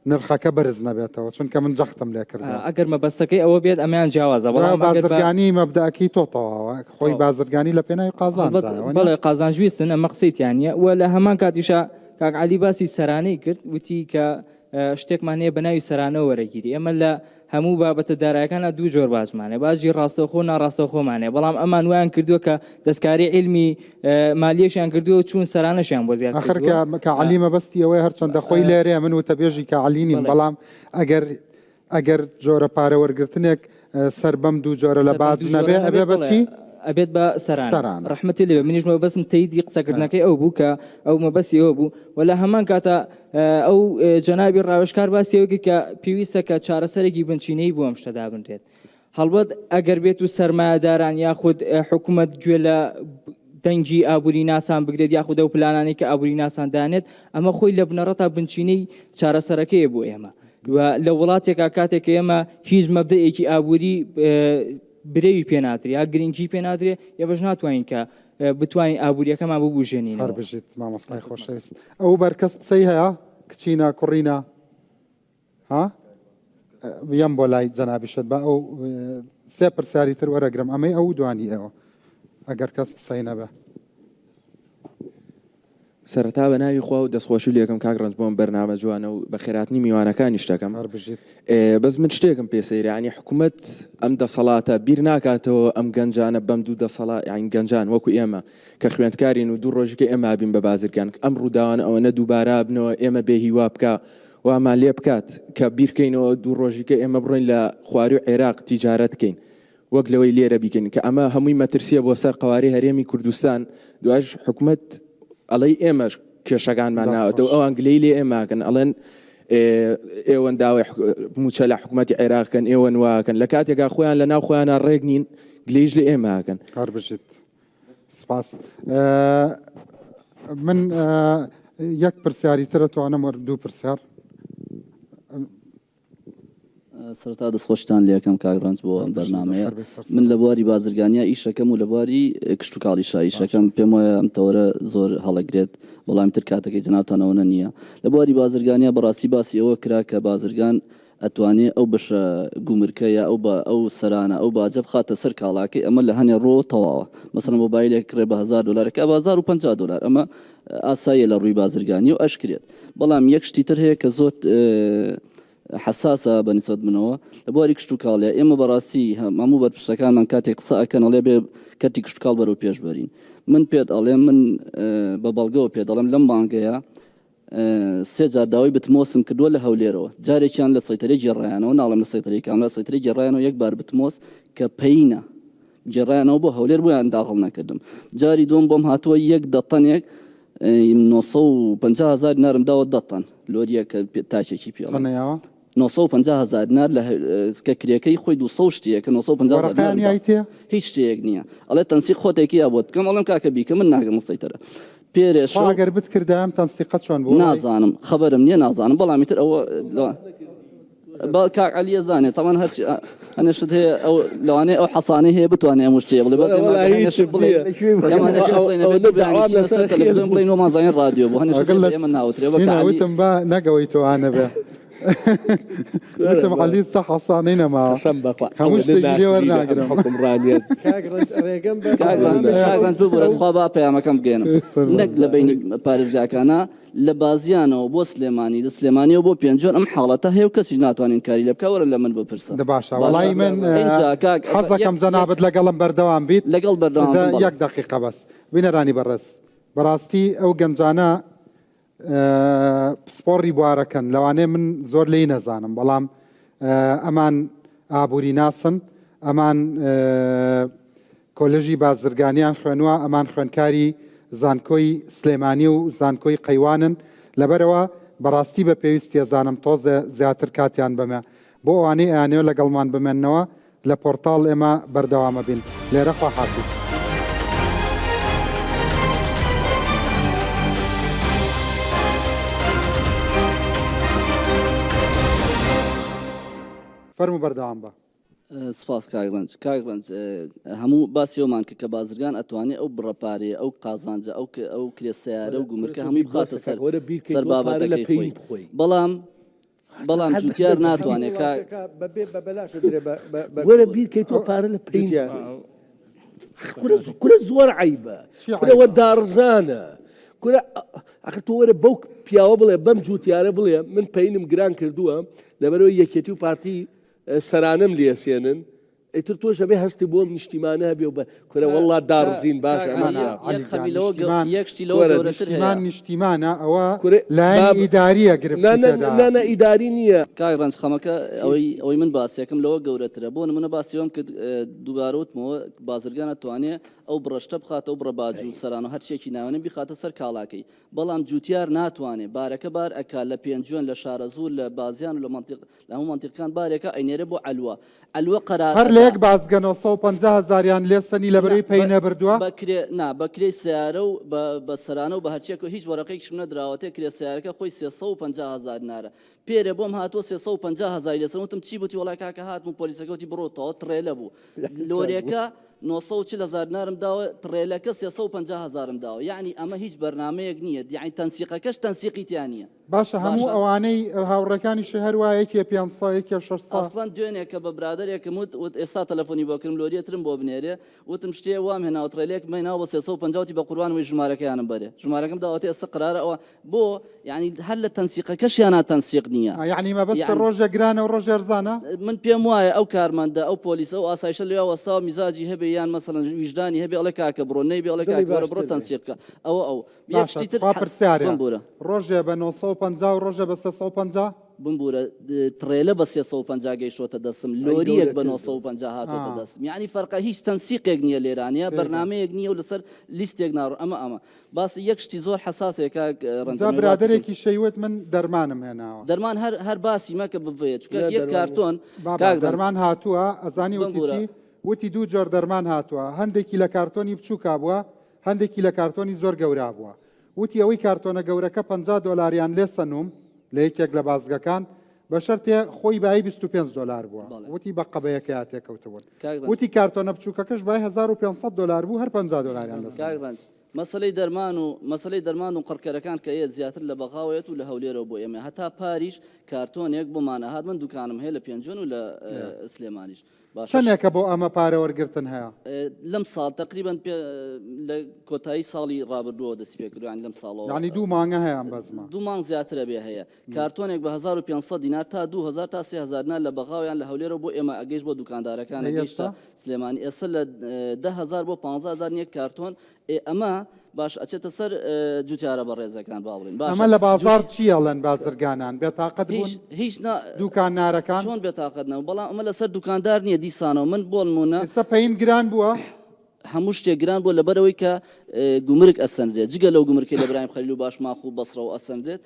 نرخەکە بەرز نەبێتەوە چونکە من جەختم لێ کردەوە. ئەگەر مەبەستەکەی ئەوە بێت ئەمەیان جیاوازە بەڵام بازرگانی مەبدەئەکەی تۆ تەواوە خۆی بازرگانی لە پێناوی قازانجدایە وەنیە؟ بەڵێ قازانج ویستن ئەمە قسەی تیا نییە و لە هەمان کاتیشا کاک عەلی باسی سەرانەی کرد وتی کە شتێکمان هەیە بە ناوی سەرانە وەرەگیری ئێمە لە هەموو بابەتە دارایەکانە دوو جۆر باجمان هەیە باجی ڕاستەوخۆ و ناڕاستەوخۆمان هەیە بەڵام ئەمان وایان کردووە کە دەستکاری عیلمی مالیەشیان کردووە و چوون سەرانەشیان بۆ زیاد ئاخر کە کە عەلی مەبەستی ئەوەیە هەرچەندە خۆی لێرەیە من وتەبێژی کە عەلی نیم بەڵام ئەگەر ئەگەر جۆرە پارە وەرگرتنێک سەر بەم دوو جۆرە لە باج نەبێ ئەبێ بە چی؟ ئەبێت بە سەرانە. ڕەحمەتی لێ بێ منیش مەبەستم تەیدی قسەکردنەکەی ئەو بوو کە ئەو مەبەستی ئەوە بوو و لە هەمان کاتا ئەو جەنابی ڕاوێژکار باسی ئەوەی کرد کە پێویستە کە چارەسەرێکی بنچینەیی بۆ ئەم شتە دابنرێت هەڵبەت ئەگەر بێت و سەرمایەداران یاخود حکوومەت گوێ لە دەنگی ئابووری ناسان بگرێت یاخود ئەو پلانانەی کە ئابووری ناسان دانێت ئەمە خۆی لە بنەڕەتا بنچینەی چارەسەرەکەیە بۆ ئێمە و لە وڵاتێکا کاتێک کە ئێمە هیچ مەبدەئێکی ئابووری برەوی پێ نادرێ یا گرنگی پێ نادرێ ئێمەش ناتوانین کە بتوانین ئابووریەکەمان ببوژێنینەوە. هەر بژیت مامۆستای خۆشەویست. ئەو بەر کەس قسەی هەیە؟ کچینە کوڕینە؟ ها؟ یەم بۆ لای جەنابیشت با ئەو سێ پرسیاری تر وەرەگرم ئەمەی ئەو دوانی ئێوە ئەگەر کەس قسەی نەبێ. سەرەتا بە ناوی خوا و دەستخۆشی لێکەم کاک ڕەنج بۆم بەرنامە جوانە و بەخێراتنی میوانەکانیش دەکەم. هەر بژیت. بەس من شتێکم پێ سەیرە یانی حکومەت ئەم دەسەڵاتە بیر ناکاتەوە ئەم گەنجانە بەم دوو دەسەڵات یانی گەنجان وەکو ئێمە کە خوێندکارین و دوو ڕۆژیکە ئێمە بین بە بازرگان ئەم ڕووداوانە ئەوەنە دووبارە بنەوە ئێمە بێ هیوا بکا وامان لێ بکات کە بیرکەینەوە دوو ڕۆژیکە ئێمە بڕۆین لە خواروی عێراق تیجارەت کەین وەک لەوەی لێرە بیکەین کە ئەمە هەمووی مەترسیە بۆ سەر قەوارەی هەرێمی کوردستان دوایش حکومەت ئەڵێی ئێمەش کێشەکانمان دەست ناوەتەوە خۆش. ئەوان گلەیی لێ ئێماکەن ئەڵێن ئێوەن داوای موچە لە حکومەتی عێراق کەن ئێوەن واکەن لە کاتێکا خۆیان لە ناو خۆیانە ڕێک نین گلەیش لە ئێماکەن. هەر بژیت سپاس. من یەک پرسیاری ترە توانم وەر دوو پرسیار. سەرەتا دەستخۆشیتان لێکەم کاک ڕەنج بۆ ئەم بەرنامەیە. من لە بواری بازرگانیا ئیشەکەم و لە بواری کشتوکاڵیشا ئیشەکەم پێم وایە ئەم تەوەرە زۆر هەڵەگرێت بەڵام تر کاتەکەی جەنابتان ئەوەنە نییە. لە بواری بازرگانیا بەڕاستی باسی ئەوە کرا کە بازرگان ئەتوانێ ئەو بەشە گومرکە یا ئەو ئەو سەرانە ئەو باجە بخاتە سەر کاڵاکەی ئەمە لە هەنێ ڕۆوە تەواوە مەسەلەن مۆبایلێک کڕێ بە هەزار دۆلار ئەکا بە 1050 دۆلار ئەمە ئاساییە لە ڕووی بازرگانی و ئەشکرێت بەڵام یەک شتی تر هەیە کە زۆر حەساسە بە نیسبەت منەوە لە بواری کشتوکاڵە ئێمە بەڕاستی هەموو بەرپرسەکانمان کاتێک قسە ئەکەن ئەڵێ بێ کەرتی کشتوکاڵ بەرەو پێش بەرین من پێت ئەڵێم من بە بەڵگەوە پێ دەڵێم لەم مانگەیە سێ جار داوای بتمۆسم کردووە لە هەولێرەوە جارێکیان لە سەیتەرەی گێڕایانەوە ناڵێم لە سەیتەرەی کام لە سەیتەرەی گێڕایانەوە یەک بار بتمۆس کە پەینە گێڕایانەوە بۆ هەولێر بۆیان داغڵ نەکردم جاری دووەم بۆم هاتووە یەک دە تەنێک 950 هزار دینارم داوە دە تەن لۆریە کە تاکێکی پێڵ چەندە یاوە؟ 950 هزار دینار لە کە کرێکەی خۆی 200 شتەیە کە 950 هزار وەرەقەیان دینارم دا یایتێ؟ هیچ شتەیەک نییە ئەڵێ تەنسیق خۆتێکی یا بۆت بکەم ئەڵێم کاکە بیکە من ناگەمە سەیتەرە پێرێ خوا شەو ئەگەر بتکردایە ئەم تەنسیقە چۆن بوو؟ وەڵای نازانم خەبەرم نییە نازانم بەڵام ئیتر ئەوە لە با کاک عەلی ئەزانێ تەمان هەرچی هەنێ شت هەیە ئەو لەوانەیە ئەو حەسانەی هەیە بتوانێ ئەم شتەیە بڵێ بەس وەرە ئێمە وەڵا ئەگەر هەنێ هیچم شت بڵێ نییە ئێمە هەنێ شت بڵێین ئەبێ ئەوەندە داوام دوو دانیشینە لەسەر سەر خێر تەلەڤیزیۆن بوو بڵێین وەمان زانین ڕادیۆ بوو هەنێ شت ئەگەر هەیە لە بە ئێمە ناوترێ بە هینا کە عەلی وتم با نەگەوەی تۆ ئانەبێ وەرە وتم با عەلی سە حەسانەی نەماوە قەسەم بەخوا هەموو ئەوەندە شتێکی لێ ناخرینە ئەم وەرناگرم حوکمڕانیەت کاک ڕەنج ڕێگەم بە کاک ڕەنج پەیامێک کاک ئەو ڕەنج ببورە ئەو تخوا با پەیامەکەم بگەیەنم فەرموو نەک لە بەینی پارێزگاکانا لە بازیانەوە بۆ سلێمانی لە سلێمانیەوە بۆ پێنجوێن ئەم حاڵەتە هەیە و کەسیش ناتوانێ ئینکاری لێ بکا وەرە لە من بپرسە دە باشە باشە وەڵایی من ئینجا کاک یەک حەزەکەم یەک جەنابت لەگەڵم بەردەوام بیت لەگەڵ بەردەوام دە بم بەڵێ یەک دەقیقە بەس بینەرانی بەڕێز بەڕاستی ئەو گەنجانە پسپۆڕی بوارەکەن لەوانەیە من زۆر لێی نەزانم بەڵام ئەمان ئابووری ناسن ئەمان کۆلێژی بازرگانیان خوێنوە ئەمان خوێنکاری زانکۆی سلێمانی و زانکۆی قەیوانن لەبەرەوە بەڕاستی بە پێویستیە زانم تۆزێ زیاتر کاتیان بەمە بۆ ئەوانەی ئەیانەوێ لەگەڵمان بمێننەوە لە پۆرتاڵ ئێمە بەردەوامەبین لێرە خواحافیز. فەرموو بەردەوام بە. سپاس کاک ڕەنج. کاک ڕەنج هەموو باسی ئەومان کرد کە بازرگان ئەتوانێ ئەو بڕە پارەیە ئەو قازانجە ئەو ئەو کرێ سەیارە و گومرکە هەمووی بخاتە سەر سەر بابەتەکەی خۆی بەڵام بەڵام جوتیار ناتوانێت کاک وەرە بیرکەی تۆ پارە لە پەین کورە زۆر عیبە کورەوە داڕزانە کورە ئەخر تۆ وەرە بەو پیاوە بڵێ بەم جوتیارە بڵێ من پەینم گران کردووە لەبەرەوەی یەکێتی و پارتی سەرانەم لێسێنن ئیتر تۆش ئەبێ هەستی بۆ ئەم نیشتیمانە هەبێ و بە کورە وەڵڵا داڕزین باشە ئەمە نا نا خراپە. عەلی یەک گیان خەمی لەوە گەو نیشتیمان یەک شتی لەوە وەرە گەورەتر هەیە. نیشتیمان نیشتیمانە ئەوە کورە لایەنی باب ئیداریە نا گرفتی نا تێدا. نا نا ئیداری نییە. کاک ڕەنج خەمەکە ئەوەی ئەوەی من باسیەکەم لەوە گەورەترە بۆ نمونە باسی ئەوەم کرد دووبارە وتمەوە بازرگان ئەتوانێ ئەو بڕە شتە بخاتە ئەو بڕە باج و سەران و هەرچیەکی ناوێنە بیخاتە سەر کاڵاکەی بەڵام جوتیار ناتوانێ بارەکە بار ئەکا لە پێنجوێن لە شارەزوور لە بازیان و لە مەنتیق لە هەموو مەنتیقەکان بارێکە ئەینێرێ بۆ عەلوە عەلوە قەرار هەر لە ئەدا. یەک بازگە 950 هەزاریان لێ سەنی نا لەبەرەی پەی بە نەبردووە؟ بە کرێ نا بە کرێی سەیارە و بە بە سەرانە و بە هەرچیەک و هیچ وەرەقەیەکیشم نەدراوەتێ کرێ سەیارەکە خۆی 350 هەزار دینارە پێرێ بۆم هاتووە 350 هەزاری لەسەر وتم چی بوتی وەڵا کاکە هاتم و پۆلیسەکە وتی بڕۆ تەواو تڕێلە بوو لۆرێکە. 940 هەزار دینارم داوە تڕێلەکە 350 هەزارم داوە یعنی ئەمە هیچ بەرنامەیەک نییە یعنی تەنسیقەکەش تەنسیقی تیا نییە. باشە هەموو ئەوانەی هاوڕێکانیشی هەر وایە یەکێ 500 یەکێ 600. ئەسڵەن دوێنێ کە بە برادەرێکم وت وت ئێستا تەلەفۆنی بۆ کردم لۆریە ترم بۆ بنێرێ وتم شتێ وام هێناوە تڕێلێکم هێناوە بە 350 وتی بە قوربان وەی ژمارەکەیانم بەرێ ژمارەکەم داوەتێ ئێستا قەرارە ئەوە بۆ یعنی هەر لە تەنسیقەکەشیانا تەنسیق نییە. یعنی مەبەستە ڕۆژێ گرانە و ڕۆژێ ئەرزانە؟ من پێم وایە ئەو کارمەندە ئەو پۆلیسە ئەو ئاسایشە لەویا وەستاوە میزاجی هەبێ یان مەسەلەن ویژدانی هەبێ ئەڵێ کاکە بڕۆ نەیبێ ئەڵێ کاکە وەرە بڕۆ تەنسیق بکە ئەوە ئەو یەک باشە شتی تر تخوا حەس پرسیارێ بمبورە. ڕۆژێ بە 950 و ڕۆژێ بە 350؟ بمبورە تڕێلە بە 350 گەیشتۆتە دەستم ئەی لۆریەک بە گەورەتر بوو. 950 هاتۆتە ئا دەستم یەعنی فەرقە هیچ تەنسیقێک نییە لێرانە تێگەم. بەرنامەیەک نییە و لەسەر لیستێک ناڕۆ ئەمە ئەمە باسی یەک شتی زۆر حەساسەیە کاک ڕەنج جا ئەمەوێ باسی کەم. برادەرێکی شەیوت من دەرمانم هێناوە. دەرمان هەر هەر باسی مەکە بڤەیە چونکە نە یەک دەرمان نیە. کارتۆن بابا کاک ڕەنج دەرمان هاتووە ئەزانی وتی بمبورە. چی؟ وتی دوو جۆر دەرمان هاتووە هەندێکی لە کارتۆنی بچووکا بووە هەندێکی لە کارتۆنی زۆر گەورا بووە. وتی ئەوەی کارتۆنە گەورەکە 50 دۆلاریان لێ سەنووم لە یەکێک لە بازگەکان بە شەرتێ خۆی بایی 25 دۆلار بووە. بەڵێ. وتی بە قەبەیەکەیا تێکەوتبوون. کاک ڕەنج. وتی کارتۆنە بچووکەکەش بای 1500 دۆلار بوو هەر 50 دۆلاریان لێ کاک سەنووم. ڕەنج مەسەلەی دەرمان و مەسەلەی دەرمان و قڕکەرەکان کە یەت زیاتر لە بەغاوە یەت و لە هەولێرەوە بۆ ئێمە هەتا پاریش کارتۆنێک بۆمان ئەهات من دوکانم هەیە لە پێنجوێن و لە سلێمانیش باشە چەنێکە بۆ ئەمە پارە وەرگرتن هەیە؟ لەم ساڵ تەقریبەن پێ لە کۆتایی ساڵی ڕابردووەوە دەستی پێ کردووە یانی لەم ساڵەوە یانی دوو مانگە هەیە ئەم بەزمە؟ دوو مانگ زیاترە بێ هەیە کارتۆنێک بە 1500 دینار تا 2000 تا 3000 دینار لە بەغاوە یان لە هەولێرەوە بۆ ئێمە ئەگەیشت بۆ دوکاندارەکان ئەی ئەگەیشتە ئێستا؟ سلێمانی ئێستا لە 10000 بۆ 15000 یەک کارتۆن ئێ ئەمە باش ئەچێتە سەر جوتیارە بەڕێزەکان با بڵێین باشە ئەمە لە بازاڕ چی ئەڵێن بازرگانان بێتاقەت بوون هیچ هیچ نا دوکانارەکان چۆن بێتاقەت نەبوون بەڵام ئەمە لەسەر دوکاندار نییە دیسانەوە من بۆ نمونە ئێستا پەین گران بووە؟ هەموو شتێک گران بووە لەبەرئەوەی کە گومرگ ئەسەنرێت جگە لەو گومرکەی لە برایم خەلیل و باشماخ و بەسڕەوە ئەسەنرێت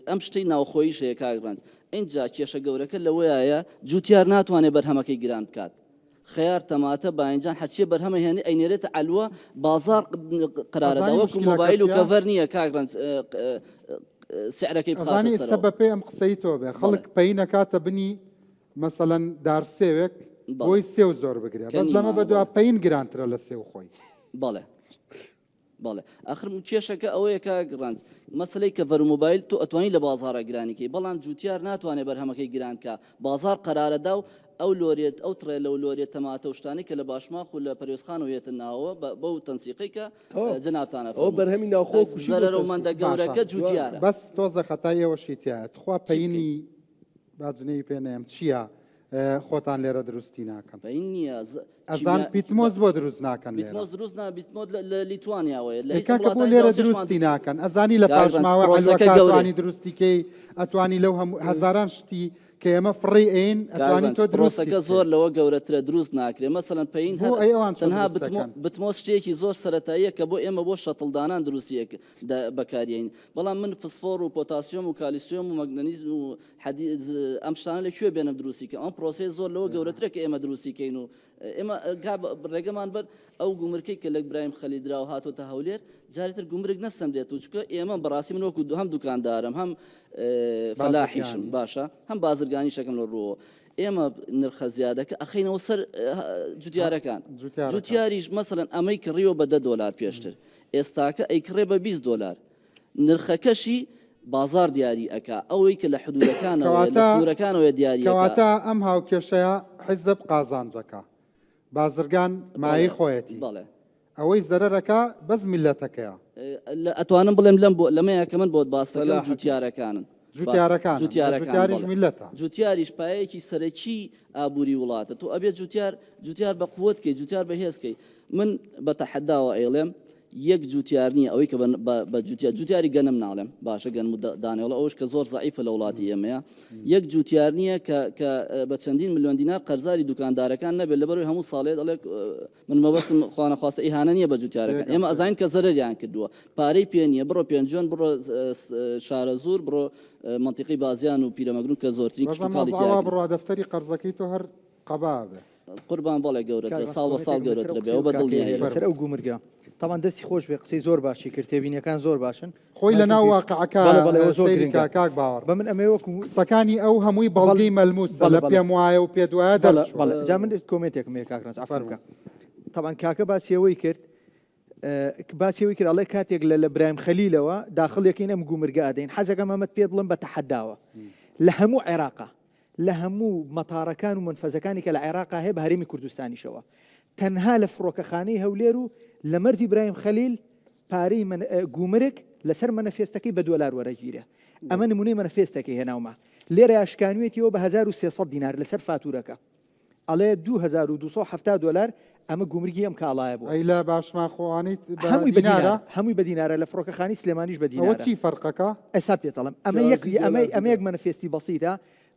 ئەم شتەی ناوخۆییش هەیە کاک ڕەنج ئینجا کێشە گەورەکە لەوەیایە جوتیار ناتوانێت بەرهەمەکەی گران بکات خەیار تەماتە باینجان هەرچیە بەرهەمە هێنێ ئەینێرێتە عەلوە بازاڕ قەرارەدا ئەزانی وەکو مشکلەکە مۆبایل و چیە؟ کەڤەر نییە کاک ڕەنج سعرەکەی بخاتە ئەزانی ئێستا سەرەوە. بەپێی ئەم قسەی تۆ بێ بەڵێ. خەڵک پەین ئەکاتە بنی مەسەلەن دار سێوێک بەڵێ. بۆی سێو زۆر بگرێ کە بەس لەمە نیمانە بەدوا بەڵێ. پەین گرانترە لە سێو خۆی. بەڵێ. بەڵێ ئاخر کێشەکە ئەوەیە کاک ڕەنج مەسەلەی کەڤەر و مۆبایل تۆ ئەتوانی لە بازاڕا گرانی کەی بەڵام جوتیار ناتوانێت بەرهەمەکەی گران کا بازاڕ قەرارەدا و ئەو لۆریە ئەو تڕێلە و لۆریە تەماتە و شتانەی کە لە باشماخ و لە پەروێزخانەوە یەتن ناوەوە بە بەو تەنسیقەی کە تەواو جەنابتان ئەوە ئەفەرموون بەرهەمی ناوخۆ کوشی بۆ تەنسیق زەرەرەومەندە باشە گەورەکە جوتیارە بەس تۆزە خەتای ئێوەشی تیایە تخوا چی بکەین؟ پەینی با جنێوی پێ نەیەم چییە خۆتان لێرە دروستی ناکەن؟ پەین نییە ئەزان پیتمۆز بۆ دروست ناکەن لێرە؟ پیتمۆز دروست نا بیتمۆز لە لیتوانیاوەیە لە هیچ کاکە بۆ وڵاتانی لێرە دراوسێشمان دروستی ناکەن ئەزانی لە کاک ڕەنج پاشماوە پرۆسەکە عەلوەکە گەورەیە ئەتوانی دروستی کەی ئەتوانی لەو هەموو هەزاران شتی کە ئێمە فڕێی ئەین کاک ئەتوانی ڕەنج تۆ دروستی پرۆسەکە بکەی زۆر لەوە گەورەترە دروست ناکرێ مەسەلەن پەین بۆ هەر ئەی ئەوان چۆن تەنها دروست بتمۆ دەکەن؟ بتمۆز شتێکی زۆر سەرەتاییە کە بۆ ئێمە بۆ شەتڵدانان دروستی ئەک بەکاریەین بەڵام من فسفۆڕ و پۆتاسیۆم و کالیسیۆم و مەگنەنیزم و حەدی ئەم شتانە لە کوێ بێنم دروستی کەم ئەم پرۆسەیە زۆر لەوە گەورەترە کە ئێمە دروستی کەین و ئێمە گا ڕێگەمان بەر ئەو گومرکەی کە لە برایم خەلیل دراوە هاتۆتە هەولێر جارێ تر گومرگ نەسەندرێت و چونکە ئێمە بەڕاستی من وەکو هەم دوکاندارم هەم فەلاحیشم بازرگانی. باشە هەم بازرگانیشەکەم لە ڕووەوە ئێمە نرخە زیادەکە ئەخەینەوە سەر جوتیارەکان جوتیارەکان. جوتیاریش مەسەلەن ئەمەی کڕیوە بە دە دۆلار پێشتر ئێستاکە ئەیکڕێ بە 20 دۆلار نرخەکەشی بازاڕ دیاری ئەکا، ئەوەی کە لە حدودەکانەوەیە، لە کەواتە سنوورەکانەوەیە دیاری ئەکا. کەواتە ئەم هاوکێشەیە حیزب قازانجەکا، بازرگان مایەی بەڵێ، خۆیەتی، بەڵێ. ئەوەی زەرەر ئەکا بەس میللەتەکەیە. لە ئەتوانم بڵێم لەم بۆ لەمەیا کە من بۆت باس دەکەم فەلاحەکە. جوتیارەکانن. با جوتیارەکانن، جوتیارەکانن جوتیاریش بەڵێ. میللەتە. جوتیاریش پایەیەکی سەرەکی ئابووری وڵاتە. تۆ ئەبێ جوتیار جوتیار بە قوت کەی، جوتیار بەهێز کەی. من بە تەحەداوە ئەیڵێم یەک جوتیار نییە ئەوەی کە بە جوتیار جوتیاری گەنم ناڵێم باشە گەنم و دانێڵە ئەوش کە زۆر زەعیفە لە وڵاتی ئێمەیە یەک جوتیار نییە کە کە بە چەندین ملیۆن دینار قەرزاری دوکاندارەکان نەبێت لەبەرەوەی هەموو ساڵێ دەڵێ من مەبەستم خوانەخواستە ئیهانە نییە بە جوتیارەکان ئێمە ئەزانین کە زەرەریان کردووە پارەی پێ نییە بڕۆ پێنجوێن بڕۆ شارەزوور بڕۆ مەنتیقەی بازیان و پیرەمەگرون کە زۆرترین کشتوکاڵی تیا بڕۆ دەفتەری قەرزەکەی تۆ هەر قەبا بێ. قوربان بەڵێ گەورەترە کاک ساڵ بە ساڵ کۆمێنتێکم لەسەر گەورەترە ئەو بێ قسەی ئەوە ئەو بە کاکەیە دڵنیاییەوە. لەسەر ئەو گومرگە تەبعەن دەستی خۆش بێ قسەی زۆر باشی کرد تێبینیەکان زۆر باشن خۆی لە ماکم ناو پیر واقعەکە بەڵێ بەڵێ ئەوە زۆر سەیری گرنگە کە کاک باوەڕ بە من ئەمەوێ وەکو قسەکانی ئەو هەمووی بەڵێ بەڵگەی مەلموسە بەڵێ لە بەڵێ پێم وایە و پێت وایە بەڵێ دەرچووە. بەڵێ جا من comment ێکم هەیە کاک ڕەنج عەفوم فەرموو. بکە. تەبعەن کاکە باسی ئەوەی کرد باسی ئەوەی کرد ئەڵێ کاتێک لە لە برایم خەلیلەوە داخڵ یەکەین ئەم گومرگە ئەدەین حەزەکەم ئەمەت پێ بڵێم بە تەحەداوە لە هەموو عێراقا لە هەموو مەتارەکان و مەنفەزەکانی کە لە عێراقا هەیە بە هەرێمی کوردستانیشەوە تەنها لە فڕۆکەخانەی هەولێر و لە مەرزی برایم خەلیل پارەی گومرگ لەسەر مەنەفێستەکەی بە دۆلار وەرەگیرێ ئەمە نمونەی مەنەفێستەکەی هێناومە لێرە شکانوێتیەوە بە 1300 دینار لەسەر فاتورەکە ئەڵێ 2270 دۆلار ئەمە گومرگی ئەم کاڵایە بوو. ئەی لە باشمان خۆ ئەوانەی بە هەمووی بە دینارە؟ دینارە هەمووی بە دینارە لە فڕۆکەخانەی سلێمانیش بە ئەوە دینارە. چی فەرقەکە؟ ئێستا پێت ئەڵێم ئەمە یەک جیاوازی ئەمە دۆلار ئەمە یەک دینار. مەنەفێستی بەسیتە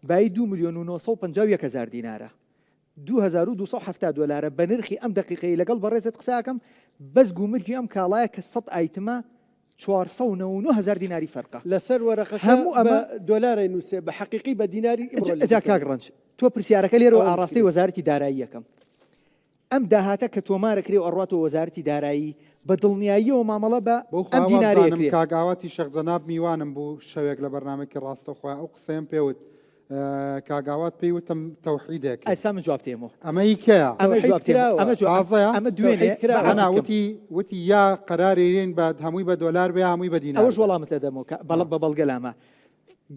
بایی 2 ملیۆن و 951 هەزار دینارە 2270 دۆلارە بە نرخی ئەم دەقیقەی لەگەڵ بەڕێزت قسە ئەکەم بەس گومرگی ئەم کاڵایە کە 100 ئایتمە 499 هەزار دیناری فەرقە. لەسەر وەرەقەکە هەموو بە ئەمە دۆلار ئەینوسێ بە حەقیقی بە دیناری ئیمڕۆ لێ جا کاک دەسەنێ. ڕەنج تۆ پرسیارەکە لێرەوە ئەوە ئاڕاستەی مشکلەیە. وەزارەتی دارایی ئەکەم ئەم داهاتە کە تۆمارەکرێ و ئەڕواتەوە وەزارەتی دارایی بە دڵنیاییەوە مامەڵە بە بۆ ئەم خوا دینارەیە وابزانم کرێ. کاک ئاواتی شێخ جەناب میوانم بوو شەوێک لە بەرنامەکی ڕاستەوخۆیا ئەو قسەیەم پێ وت کاک ئاوات پێی وتم تەوحیدێک ئەسا من جواب تێمەوە ئەمە هی کێیە؟ ئەمە تەوحید جواب تێمەوە کراوە. ئەمە جواب تازەیە؟ ئەمە دوێنێ تەوحید بە کراوە. عەرزت نا کەم وتی وتی یا قەرارێرین بە هەمووی بە دۆلار بێ یا هەمووی بە دینار ئەوەش بێ. وەڵامت ئەدەمەوە کە بەڵ بە بەڵگە لامە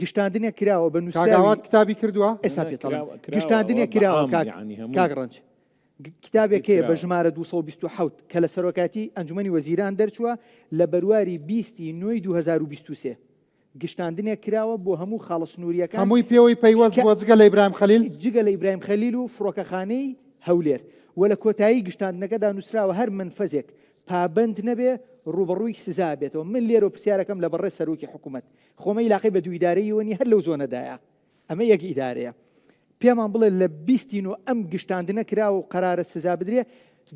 گشتاندنێک کراوە بە کاک نووسراوی ئاوات کتابی کردووە؟ ئێستا نا پێت ئەڵێم کراوە کراوە ئەوە گشتاندنێک بە کراوە عام کاک یعنی هەمووی کاک ڕەنج کتابێک تەوحید هەیە بە کراوە. ژمارە 227 کە لە سەرۆکایەتی ئەنجومەنی وەزیران دەرچووە لە بەرواری 20 ی نۆی 2023 گشتاندنێک کراوە بۆ هەموو خاڵە سنوورییەکان هەمووی پێوەی پەیوەست کە بووە جگە لە ئیبراهیم خەلیل؟ جگە لە ئیبراهیم خەلیل و فڕۆکەخانەی هەولێر و لە کۆتایی گشتاندنەکەدا نووسراوە هەر مەنفەزێک پابەند نەبێ ڕووبەڕووی سزا بێتەوە. من لێرەوە پرسیارەکەم لە بەڕێز سەرۆکی حکوومەت، خۆ ئەمە ئیلاقەی بە دوو ئیدارەییەوە نییە هەر لەو زۆنەدایە، ئەمە یەک ئیدارەیە. پێمان بڵێ لە بیستی نۆ ئەم گشتاندنە کراوە و قەرارە سزا بدرێ،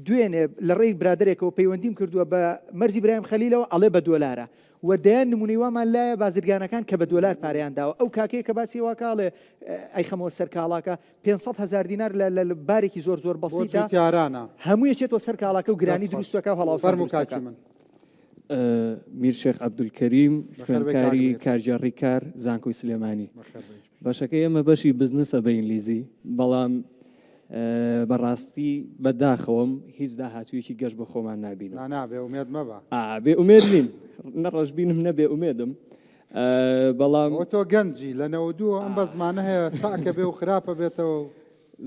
دوێنێ لە ڕێی برادەرێکەوە پەیوەندیم کردووە بە مەرزی برایم خەلیلەوە ئەڵێ بە دۆلارە و دەیان نمونەی وامان لایە بازرگانەکان کە بە دۆلار پارەیان داوە ئەو کاکەیە کە باسی واکە ئەڵێ ئەیخەمەوە سەر کاڵاکە 500 هەزار دینار لە لە بارێکی زۆر زۆر بۆ بەسیتە جوتیارانە. هەمووی ئەچێتەوە سەر کاڵاکە و گرانی دەست خۆش. دروستەکە و هەڵاوسان فەرموو دروستەکە. کاکی من. میر شێخ عەبدولکەریم، بەخێر بێی کاک خوێندکاری میر. کارگێڕی کار، زانکۆی سلێمانی. بەخێر بێی. بەشەکەی ئێمە بەشی بزنسە بە ئینگلیزی، بەڵام بەڕاستی بە داخەوەم هیچ داهاتوویەکی گەش بە خۆمان نابینم. نا نا بێ ئومێد مەبە. ئا بێ ئومێد نیم، نە ڕەشبینم نە بێ ئومێدم، بەڵام. ئەوە تۆ گەنجی، لە 92 ئەم بەزمانە هەیە چاکە بێ و خراپە بێتەوە و.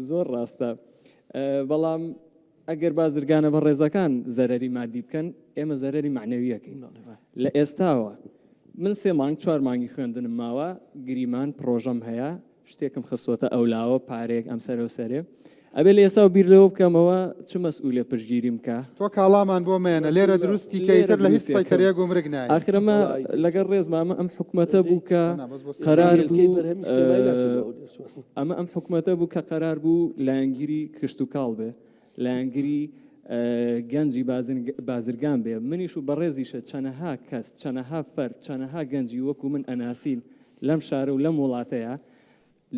زۆر ڕاستە، بەڵام ئەگەر بازرگانە بەڕێزەکان زەرەری مادی بکەن، ئێمە زەرەری مەعنەوی ئەکەین. لە ئێستاوە من سێ مانگ چوار مانگی خوێندنم ماوە، گریمان پڕۆژەم هەیە، شتێکم خستووەتە ئەولاوە، پارەیەک ئەم سەرەو سەرێ. ئەبێ لە ئێستاوە بیر لەوە بکەمەوە چ مەسئولێ پشتگیریم بکا. تۆ کاڵامان بۆ مەیەنە، لێرە دروستی کە لێرە ئیتر لە هیچ دروستی ئەکەم. سەیتەرەیەک گومرگ نایەی. ئاخر ئەمە لەگەڵ ڕێزما ئەمە ئەم حکومەتە بوو کە قەرار بوو ئەمە ئەم حکومەتە بوو کە قەرار بوو لایەنگیری کشتوکاڵ بێ، لایەنگری گەنجی بازرگان بێ. منیش و بەڕێزیشە چەنەها کەس، چەنەها فەرد، چەنەها گەنجی وەکو من ئەناسین لەم شارە و لەم وڵاتەیا،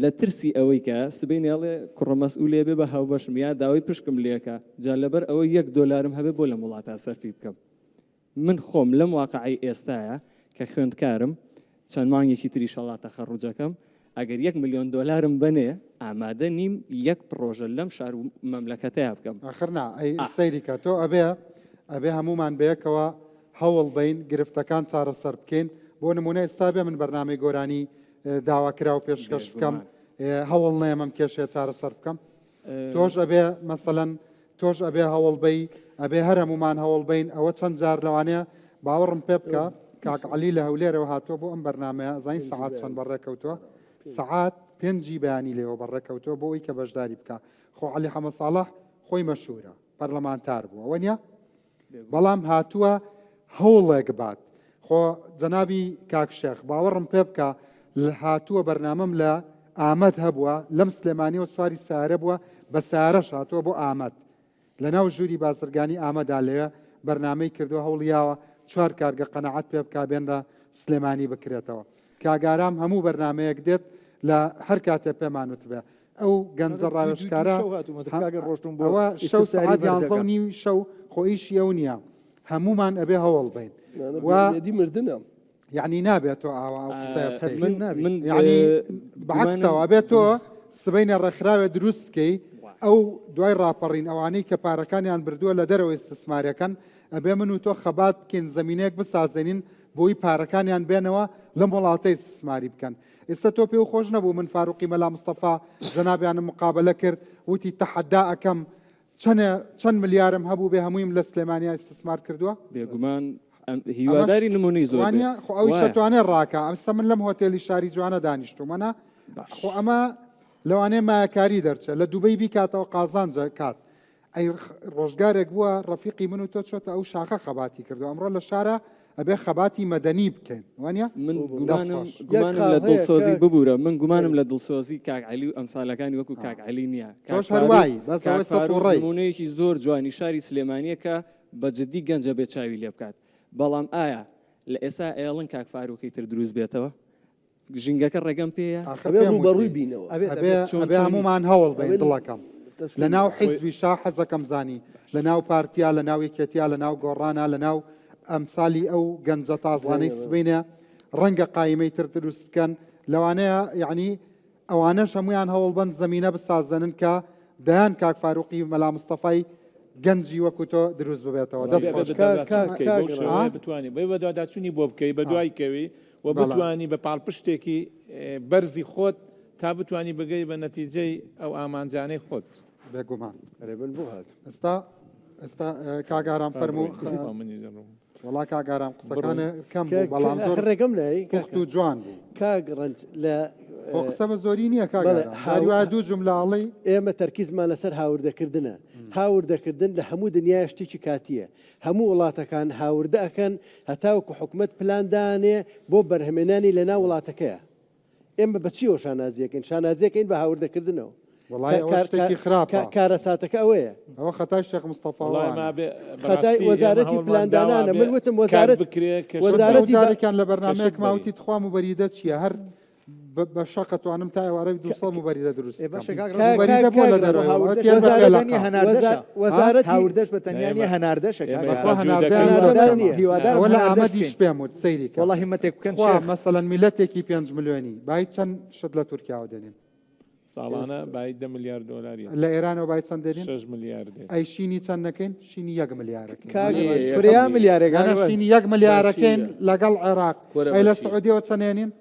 لە ترسی ئەوەی کە سبەینێ ئەڵێ کوڕە مەسئولێ بێ بە هاوبەشم یا داوای پشکم لێکا، جا لەبەر ئەوەی یەک دۆلارم هەبێ بۆ لەم وڵاتە سەرفی بکەم. من خۆم لەم واقعەی ئێستایا کە خوێندکارم چەند مانگێکی تریش ئەڵا تەخەڕوجەکەم ئەگەر یەک ملیۆن دۆلارم بەنێ ئامادە نیم یەک پڕۆژە لەم شار و مەملەکەتەیا بکەم. ئاخر نا ئەی سەیری کە تۆ ئەبێ ئەبێ هەموومان بەیەکەوە هەوڵ بەین گرفتەکان چارەسەر بکەین بۆ نمونە ئێستا بێ من بەرنامەی گۆرانی داواکراو پێشکەش بکەم هەوڵ نەیەم ئەم کێشەیە چارەسەر بکەم تۆش ئەبێ مەسەلەن تۆش ئەبێ هەوڵ بەی ئەبێ هەر هەمومان هەوڵ بین ئەوە چەند جار لەوانەیە باوەڕم پێ بکە کاک عەلی لە هەولێرەوە هاتووە بۆ ئەم بەرنمەیە زین سەعات چەند بەڕێکەوتووە سەعات پێنجی بەیانی لێوە بەڕێکەوتووە بۆ ئەوی کە بەشداری بکە خۆ عەلی حەمە ساڵح خۆی مەشهورە پەرلەمانتار بووە وەنیە بەڵام هاتووە هەوڵێک بات خۆ جەنابی کاک شێخ باوەڕم پێ بکە هاتووە بەرنامەم لە ئامەد هەبووە لەم سلێمانیەوە سواری سارە بووە بە سارەش هاتووە بۆ ئامەد لە ناو ژووری بازرگانی ئامەدا لەوێ بەرنامەی کردووە هەوڵیاوە چوار کارگە قەنەعەت پێ بکا بێنرە سلێمانی بکرێتەوە کاگارام هەموو بەرنمەیەک دێت لە هەر کاتێ پێمان وتبێ ئەو گەنجە ڕاوێژکارە ئەوە شەو سەعات یانزە و نیوی شەو خۆ ئیشی ئەو نییە هەمومان ئەبێ هەوڵ بین و مردنە یعنی نابێت تۆ ئاوا ئەو قسەیە بکەی من یعنی بەعکسەوە ئەبێت تۆ سبەینێ ڕێکخراوێ دروست بکەی. ئەو دوای ڕاپەڕین ئەوانەی کە پارەکانیان بردووە لە دەرەوە ئیستسمارەکەن ئەبێ من و تۆ خەبات بکەین زەمینەیەک بسازێنین بۆی پارەکانیان بێنەوە لەم وڵاتە ئیستسماری بکەن. ئێستا تۆ پێو خۆش نەبوو من فاروقی مەلا مستەفا جەنابیانم مقابەلە کرد وتی تەحەدا ئەکەم چەنێ چەند ملیارم هەبوو بێ هەموویم لە سلێمانیا ئیستسمار کردووە؟ بێگومان هیواداری نمونەی زۆر وانە خۆ ئەویش دەتوانێت ڕاکا ئەمستا من لەم هۆتێلی شاری جوانە دانیشتوومە نا خۆ ئەمە لەوانەیە مایەکاری دەرچێت لە دوبەی بیکاتەوە قازانجە کات ئەی ڕۆژگارێک بووە ڕەفیقی من و تۆ چۆتە ئەو شاخە خەباتی کردو ئەمڕۆ لە شارە ئەبێ خەباتی مەدەنی بکەین وانە من گومانم گومانم لە دڵسۆزی ببورە من گومانم لە دڵسۆزی کاک عەلی و ئەمسالەکانی وەکو کاک عەلی نییە تۆش هەروای بەس ئەوەی سەد و ڕێی نمونەیەکی زۆر جوانی شاری سلێمانیە کە بە جدی گەنجە بێ چاوی لێ بکات بەڵام ئایا لە ئێسا ئێڵن کاک فاروقی تر دروست بێتەوە ژینگەکە ڕێگەم پێیە؟ ئاخر ئەبێ پێم ڕووبەڕووی وتی بینەوە. ئەبێ ئەبێ چۆن ئەبێ چۆنی هەموومان هەوڵ بەین ئەوێ دڵەکەم لە تەسلیمی ناو خۆی حیزبیشا حەزەکەم زانی لە ناو پارتیا لە ناو یەکێتیا لە ناو گۆڕانا لە ناو ئەمسالی ئەو گەنجە تازانەی زەینەبە. سبەینێ ڕەنگە قایمەی تر دروست بکەن لەوانەیە یعنی ئەوانەش هەموویان هەوڵبەن زەمینە بسازێنن کە دەیان کاک فاروقی مەلا مستەفای گەنجی وەکو تۆ دروست ببێتەوە. دەست وەڵی خۆش. ئەبێ بەدواداچوون کاک بکەی کاک بەو ڕەنج. شێوەیە بتوانی بێ بەدواداچوونی بۆ بکەی بەدوای کەوی و بتوانی بە پاڵپشتێکی بەرزی خۆت تا بتوانی بگەی بە نەتیجەی ئەو ئامانجانەی خۆت. بێگومان. ئەرێ من بۆ هاتم. ئێستا ئێستا کاک ئارام فەرموو. وەڵا کاک ئارام قسەکانە کەم بوو بەڵام زۆر ڕێگەم نای پوخت و جوان بوو. کاک ڕەنج لە خۆ قسە بە زۆری نییە کاک ئارام جاری وایە دوو جوملە ئەڵێی. ئێمە تەرکیزمان لەسەر هاوردەکردنە هاوردەکردن لە هەموو دنیای شتێکی کاتییە هەموو وڵاتەکان هاوردە ئەکەن هەتاوەکو حکومەت پلان دانێ بۆ بەرهەمێنانی لەناو وڵاتەکەیا. ئێمە بە چیەوە شانازی ئەکەین؟ شانازی ئەکەین بە هاوردەکردنەوە. وەڵای ئەوە شتێکی خراپە. کارەساتەکە ئەوەیە. ئەوە خەتای شێخ مستەفا وەڵای وانە. ما بێ خەتای بەڕاستی ئێمە وەزارەتی هەوڵمان داوا پلاندانانە. بێ من وتم کار وەزارەت بکرێ کە شت وەزارەتی بەرین. جارێکیان لە کە شت بەرنامەیەکما بەرین. وتی تخوا موبەریدە چییە؟ هەر بە شەق ئەتوانم تا ئێوارە 200 موبەریدە دروست ئێ بکەم. باشە کاک کاک ڕەنج موبەریدە کاک بۆ کاک لە ڕەنج دەرەوەی وڵات هاوردەش یان بە بە وەزارەت تەنیا پێلەقە؟ هەناردەشە وەزارەتی هاوردەش بە تەنیا ئێمە نییە هەناردەشە کاک ئێمە بەخوا ئارام. ئێستا هەناردەیان جوودەکەی زۆر هەناردە کەمە. نییە. هیوادارم ئەوە لە هەناردەش ئامەدیش بکەین پێم وت سەیری کە. وەڵا هیمەتێک بکەن خوا شێخ. مەسەلەن میللەتێکی 5 ملیۆنی بای چەند شت لە تورکیاوە دێنین؟ ساڵانە بای 10 ملیار دۆلاری لە ئێرانەوە بای چەند دێنین؟ 6 ملیار دێت. ئەی شینی چەند نەکەین؟ شینی یەک ملیارەکەین. کاک نییە، ڕەنج یەکەم فریا نییە. ملیارێک نا نا کاک ڕەنج. شینی یەک ملیارەکەین لەگەڵ عێراق. کورە ئەی لە بەچی؟ سعودیەوە چەند هێنین؟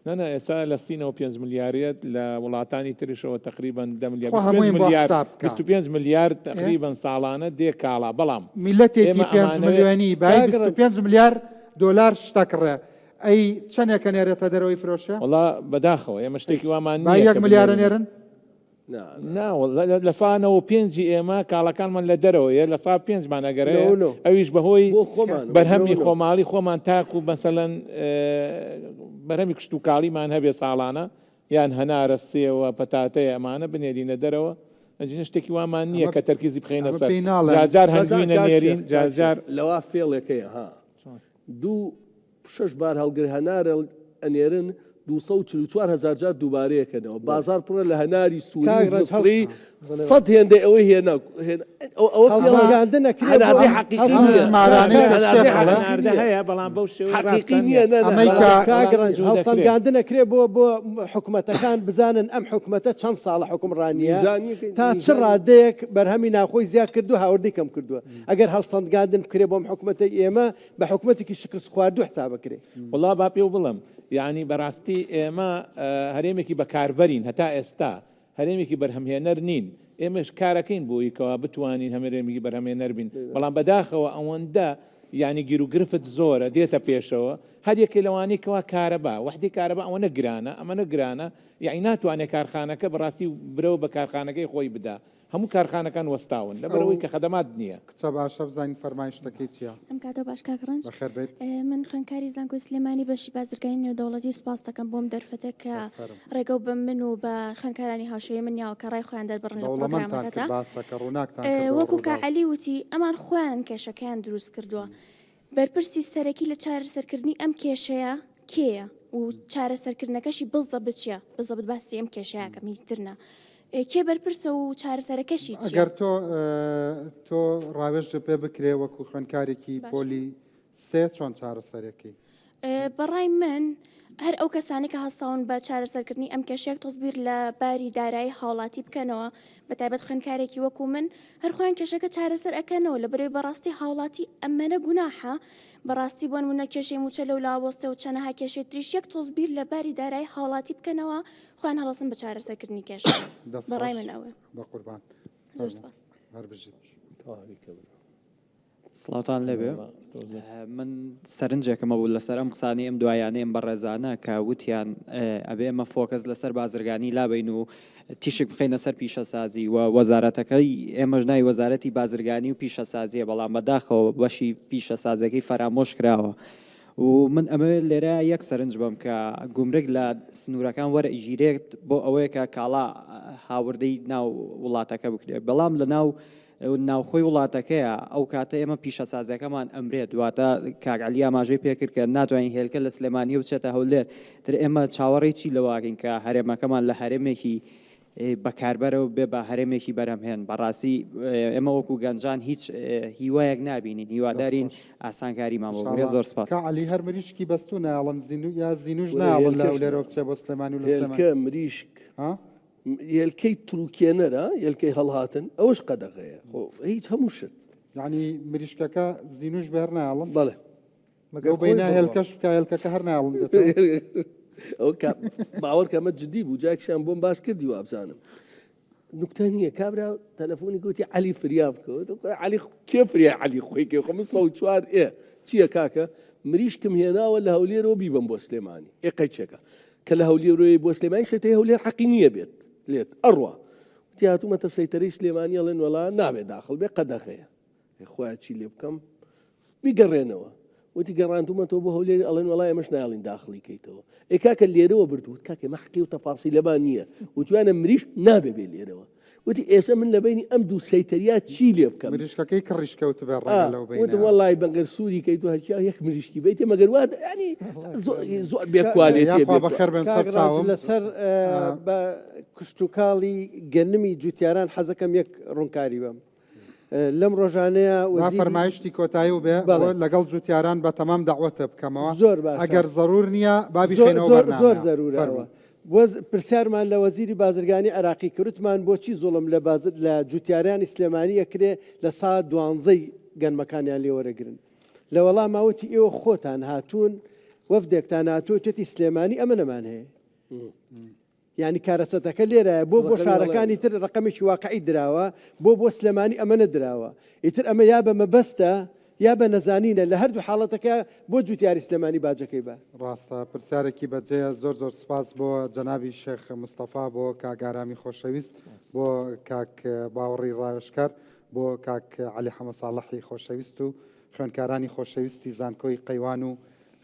نا نا ئێستا لە سینەوە 5 ملیاریەت لە وڵاتانی تریشەوە تقریبا 10 ملیار خۆ 25 هەموویم بۆ ملیار حساب بکە. 25 ملیار ئێ؟ تقریبا ساڵانە دێ کاڵا بەڵام میللەتێکی ئێمە 5 ئەمانەوێ ملیۆنی بای کاک ڕەنج 25 ملیار دۆلار شتەکڕێ ئەی چەندێکە نێرێتە دەرەوەی فرۆشێ؟ وەڵا بەداخەوە ئێمە شتێکی وامان بای نییە یەک کە ملیارە بنێرین نێرن؟ نا نا وەڵا لە سا 95 ئێمە کاڵاکانمان لە دەرەوەیە لە سا پێنجمان ئەگەر هەیە نۆ نۆ ئەویش بەهۆی بۆ خۆمانەوە نۆ بەرهەمی نۆ خۆماڵی خۆمان تاکو مەسەلەن بەرهەمی کشتوکاڵیمان هەبێ ساڵانە یان هەنارە سێوە پەتاتەیە ئەمانە بنێرینە دەرەوە ئەجینە شتێکی وامان نییە ئەمە کە تەرکیزی بخەینە ئەمە سەر پێی ناڵێن جارجار بەس هەنگوینە کاک نێرین شێخ کاک شێخ جارجار لەوا فێڵێک هەیە ها دوو شەش بارهەڵگر هەنار ئەنێرن 244 هەزار جار دووبارەیەکەنەوە بازاڕ پڕە لە هەناری سووری کاک و ڕەنج هەڵ میسری سەد هێندەی ئەوەی هێنا هێنا ئەو ئەوە فێڵە هەڵسەنگاندن ئەکرێ بۆ هەناردەی ئەم حەقیقی ئەم نییە ژمارانەی کە هەناردەی شێخ ئەڵێ حەقیقی هەناردە نییە هەیە بەڵام بەو شێوەی حەقیقی ڕاستە نییە نییە نا نا ئەمەی کە هەناردەی کاک بەڵام ڕەنج جوو دەکرێ هەڵسەنگاندن ئەکرێ بۆ بۆ حکومەتەکان بزانن ئەم حکومەتە چەند ساڵە حوکمڕانییە میزانیەکەی تا چ میزانی ڕادەیەک بەرهەمی ناوخۆی زیاد کردووە هاوردەی کەم کردووە ئەگەر هەڵسەنگاندن بکرێ بۆ ئەم حکومەتەی ئێمە بە حکومەتێکی شکست خواردوو حساب ئەکرێ. وەڵا با پێو بڵێم یانی بەراستی ئێمە هەرێمێکی بەکاربەرین هەتا ئێستا هەرێمێکی بەرهەمهێنەر نین ئێمەش کارەکەین بۆی کەوا بتوانین هەمەرێمێکی بەرهەمێنەر بین بەڵام بەداخەوە ئەوەندە یانی گیروگرفت زۆرە دێتە پێشەوە هەر یەکێ لەوانەی کەوا کارەبا وەحدەی کارەبا ئەوەنە گرانە ئەمەنە گرانە یانی ناتوانێت کارخانەکە بەڕاستی برەو بە کارخانەکەی خۆی بدا هەموو کارخانەکان وەستاون لەبەر ئەو ئەوەی کە خەدەمات نییە. کچە باشە بزانین فەرمایشتەکەی چیە. ئەم کاتەو باش کاک ڕەنج. بەخێر بێیت. من خوێندکاری زانکۆی سلێمانی بەشی بازرگانی نێودەوڵەتی سوپاست دەکەم بۆم دەرفەتە کە سەر سەرم. ڕێگەو بە من و بە خوێندکارانی هاوشێوەی من یاوە کە ڕای خۆیان دەربڕن لە دەوڵەمەندتان کرد پڕۆگرامەکەدا. باسەکە ڕووناکتان کردەوە وەکو کاک ڕووداو. عەلی وتی ئەمان خۆیانن کێشەکەیان دروست کردووە بەرپرسی سەرەکی لە چارەسەرکردنی ئەم کێشەیە کێیە و چارەسەرکردنەکەشی بزەبت چیە؟ بزەبت باسی ئەم کێشەیە کەم هیچ تر نا. کێ بەرپرسە و چارەسەرەکەشی چیە؟ ئەگەر تۆ تۆ ڕاوێژت پێ بکرێ وەکو خوێندکارێکی پۆلی سێ چۆن چارەسەرەکەی؟ بەڕای من هەر ئەو کەسانەی کە هەستاون بە چارەسەرکردنی ئەم کێشەیە تۆز بیر لە باری دارایی هاوڵاتی بکەنەوە بە تایبەت خوێندکارێکی وەکو من هەر خۆیان کێشەکە چارەسەر ئەکەنەوە لە بەرەوەی بەڕاستی هاوڵاتی ئەمەنە گوناحە بەڕاستی بۆ نمونە کێشەی موچە لەو لاوەستە و چەنەها کێشەی تریش یەک تۆز بیر لە باری دارایی هاوڵاتی بکەنەوە خۆیان هەڵەسن بە چارەسەرکردنی کێشە دەست بەڕای خۆش من ئەوە بەقوربان زۆر سپاس. هەر بژیت. تەواوی کە برا. سڵاوتان لێبێ من سەرنجێکم هەبوو لەسەر ئەم قسانەی ئەم دوایانەی ئەم بەڕێزانە کە وتیان ئەبێ ئێمە focus لەسەر بازرگانی لابەین و تیشک بخەینە سەر پیشەسازی و وەزارەتەکەی ئێمەش ناوی وەزارەتی بازرگانی و پیشەسازیە بەڵام بەداخەوە بەشی پیشەسازەکەی فەرامۆش کراوە و من ئەمەوێت لێرە یەک سەرنج بەم کە گومرگ لە سنوورەکان وەرئەگیرێت بۆ ئەوەیە کە کاڵا هاوردەی ناو وڵاتەکە بکرێت بەڵام لە ناو ناوخۆی وڵاتەکەیە، ئەو کاتە ئێمە پیشەسازیەکەمان ئەمرێت، واتە کاک عەلی ئاماژەی پێکرد کە ناتوانین هێلکە لە سلێمانیەوە بچێتە هەولێر، تر ئێمە چاوەڕێی چی لەوە ئەکەین کە هەرێمەکەمان لە هەرێمێکی بەکاربەرەوە بێ بە هەرێمێکی بەرهەمهێن، بەڕاستی ئێمە وەکو گەنجان هیچ هیوایەک نابینین، هیوادارین ئاسانکاریمان بۆ بکرێت، زۆر سپاس. کاک عەلی هەر مریشکی بەستوو نایەڵن زینوو یا زینووش نایەڵن لە هەولێرەوە بچێ بۆ سلێمانی و لە سلێمانی. هێلکە، مریشک. ها؟ هێلکەی تروکێنەر ها هێلکەی هەڵهاتن ئەوەش قەدەغەیە خۆ هیچ هەموو شت. یعنی مریشکەکە زینوش بێ هەر نایەڵن؟ بەڵێ. مەگەر خۆی بڕوا. هێلکەش بکا هێلکەکە هەر نایەڵن بێتەوە. ئەوە کە باوەڕ کە ئەمە جدی بوو جاکشیان بۆم باس کردی وابزانم نوکتە نییە کابرا تەلەفۆنی گوتی عەلی فریا بکەوت عەلی کێ فریا عەلی خۆی کێ خۆ من 104 ئێ چییە کاکە مریشکم هێناوە لە هەولێرەوە بیبەم بۆ سلێمانی ئێ قەیچێکە کە لە هەولێرۆی بۆ سلێمانی سەیتەی هەولێر حەقی نییە بێت لێت ئەڕوا وتی هاتوومەتە سەیتەرەی سلێمانی ئەڵێن وەڵا نابێت داخڵ بێ قەدەغەیە خۆیان چی لێ بکەم بیگەڕێنەوە وتی گەڕاندومەتەوە بۆ هەولێر ئەڵێن وەڵا ئێمەش ناڵین داخڵی کەیتەوە ئێ کاکە لێرەوە بردووت کاکە ئێمە حەقی و تەفاسیلەمان نییە وتویانە مریش نابێ بێ لێرەوە وتی ئێسە من لە بەینی ئەم دوو سەیتەریا چی لێ بکەم؟ مریشکەکەی کڕیش کەوتبێ ڕەنگە لەو بەینەیا. وتم وەڵای بەگەر سووری کەیت و هەرچی یەک مریشکی بەیتێ مەگەر وا یانی زۆر بێ کوالێتیە یاخوا بەخێر بێن سەر کاک ڕەنج چاوم. لەسەر بە کشتوکاڵی گەنمی جوتیاران حەزەکەم یەک ڕوونکاری بەم لەم ڕۆژانەیە با وەزیری فەرمایشتی کۆتایی و بێ بەڵێ. لەگەڵ جوتیاران بە تەمام دەعوەتە بکەمەوە زۆر باشە. ئەگەر زەرور نییە با زۆر بیخەینەوە زۆر زۆر بەرنامەیە زەرورە ئەوە. فەرموو. وەز پرسیارمان لە وەزیری بازرگانی عێراقی کرد وتمان بۆچی زوڵم لە بازر لە جوتیارانی سلێمانی ئەکرێ لە سا دوانزەی گەنمەکانیان لێ وەرەگرن لە وەڵاما وتی ئێوە خۆتان هاتوون وەفدێکتان هاتووە وتێتی سلێمانی ئەمە نەمان هەیە یانی کارەسەتەکە لێرایە بۆ بۆ شارەکانی تر ڕقەمێکی واقعی دراوە بۆ بۆ سلێمانی ئەمە نەدراوە ئیتر ئەمە یا بە مەبەستە یا بە نەزانینە لە هەردوو حاڵەتەکە بۆ جوتیاری سلێمانی باجەکەی بە. ڕاستە پرسیارێکی بەجێیە زۆر زۆر سپاس بۆ جەنابی شێخ مستەفا بۆ کاک ئارامی خۆشەویست بۆ کاک باوەڕی ڕاوێژکار بۆ کاک عەلی حەمە ساڵحی خۆشەویست و خوێندکارانی خۆشەویستی زانکۆی قەیوان و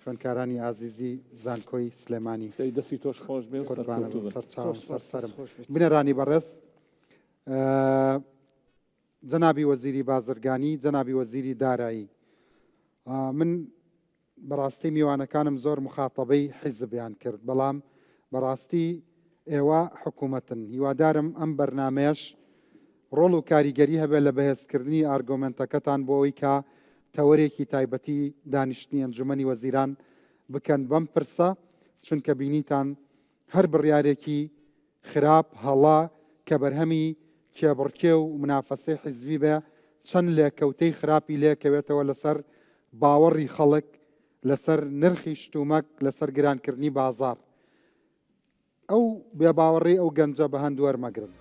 خوێندکارانی ئازیزی زانکۆی سلێمانی. دەی دەستی تۆش خۆش بێ و قوربانت سەرکەوتوو بن. سەرچاوم سەر سەرم بینەرانی بەڕێز جەنابی وەزیری بازرگانی، جەنابی وەزیری دارایی، من بەڕاستی میوانەکانم زۆر مخاتەبەی حیزبیان کرد، بەڵام بەڕاستی ئێوە حکوومەتن، هیوادارم ئەم بەرنامەیەش ڕۆڵ و کاریگەری هەبێت لە بەهێزکردنی ئارگۆمێنتەکەتان بۆ ئەوەی کە تەوەرێکی تایبەتی دانیشتنی ئەنجومەنی وەزیران بکەن بەم پرسە، چونکە بینیتان هەر بڕیارێکی خراپ، هەڵە، کە بەرهەمی کێبڕکێ و منافەسەی حیزبی بێ، چەند لێکەوتەی خراپی لێکەوێتەوە لەسەر باوەڕی خەڵک، لەسەر نرخی شتومەک، لەسەر گرانکردنی بازاڕ. ئەو بێباوەڕی ئەو گەنجە بە هەند وەرمەگرن.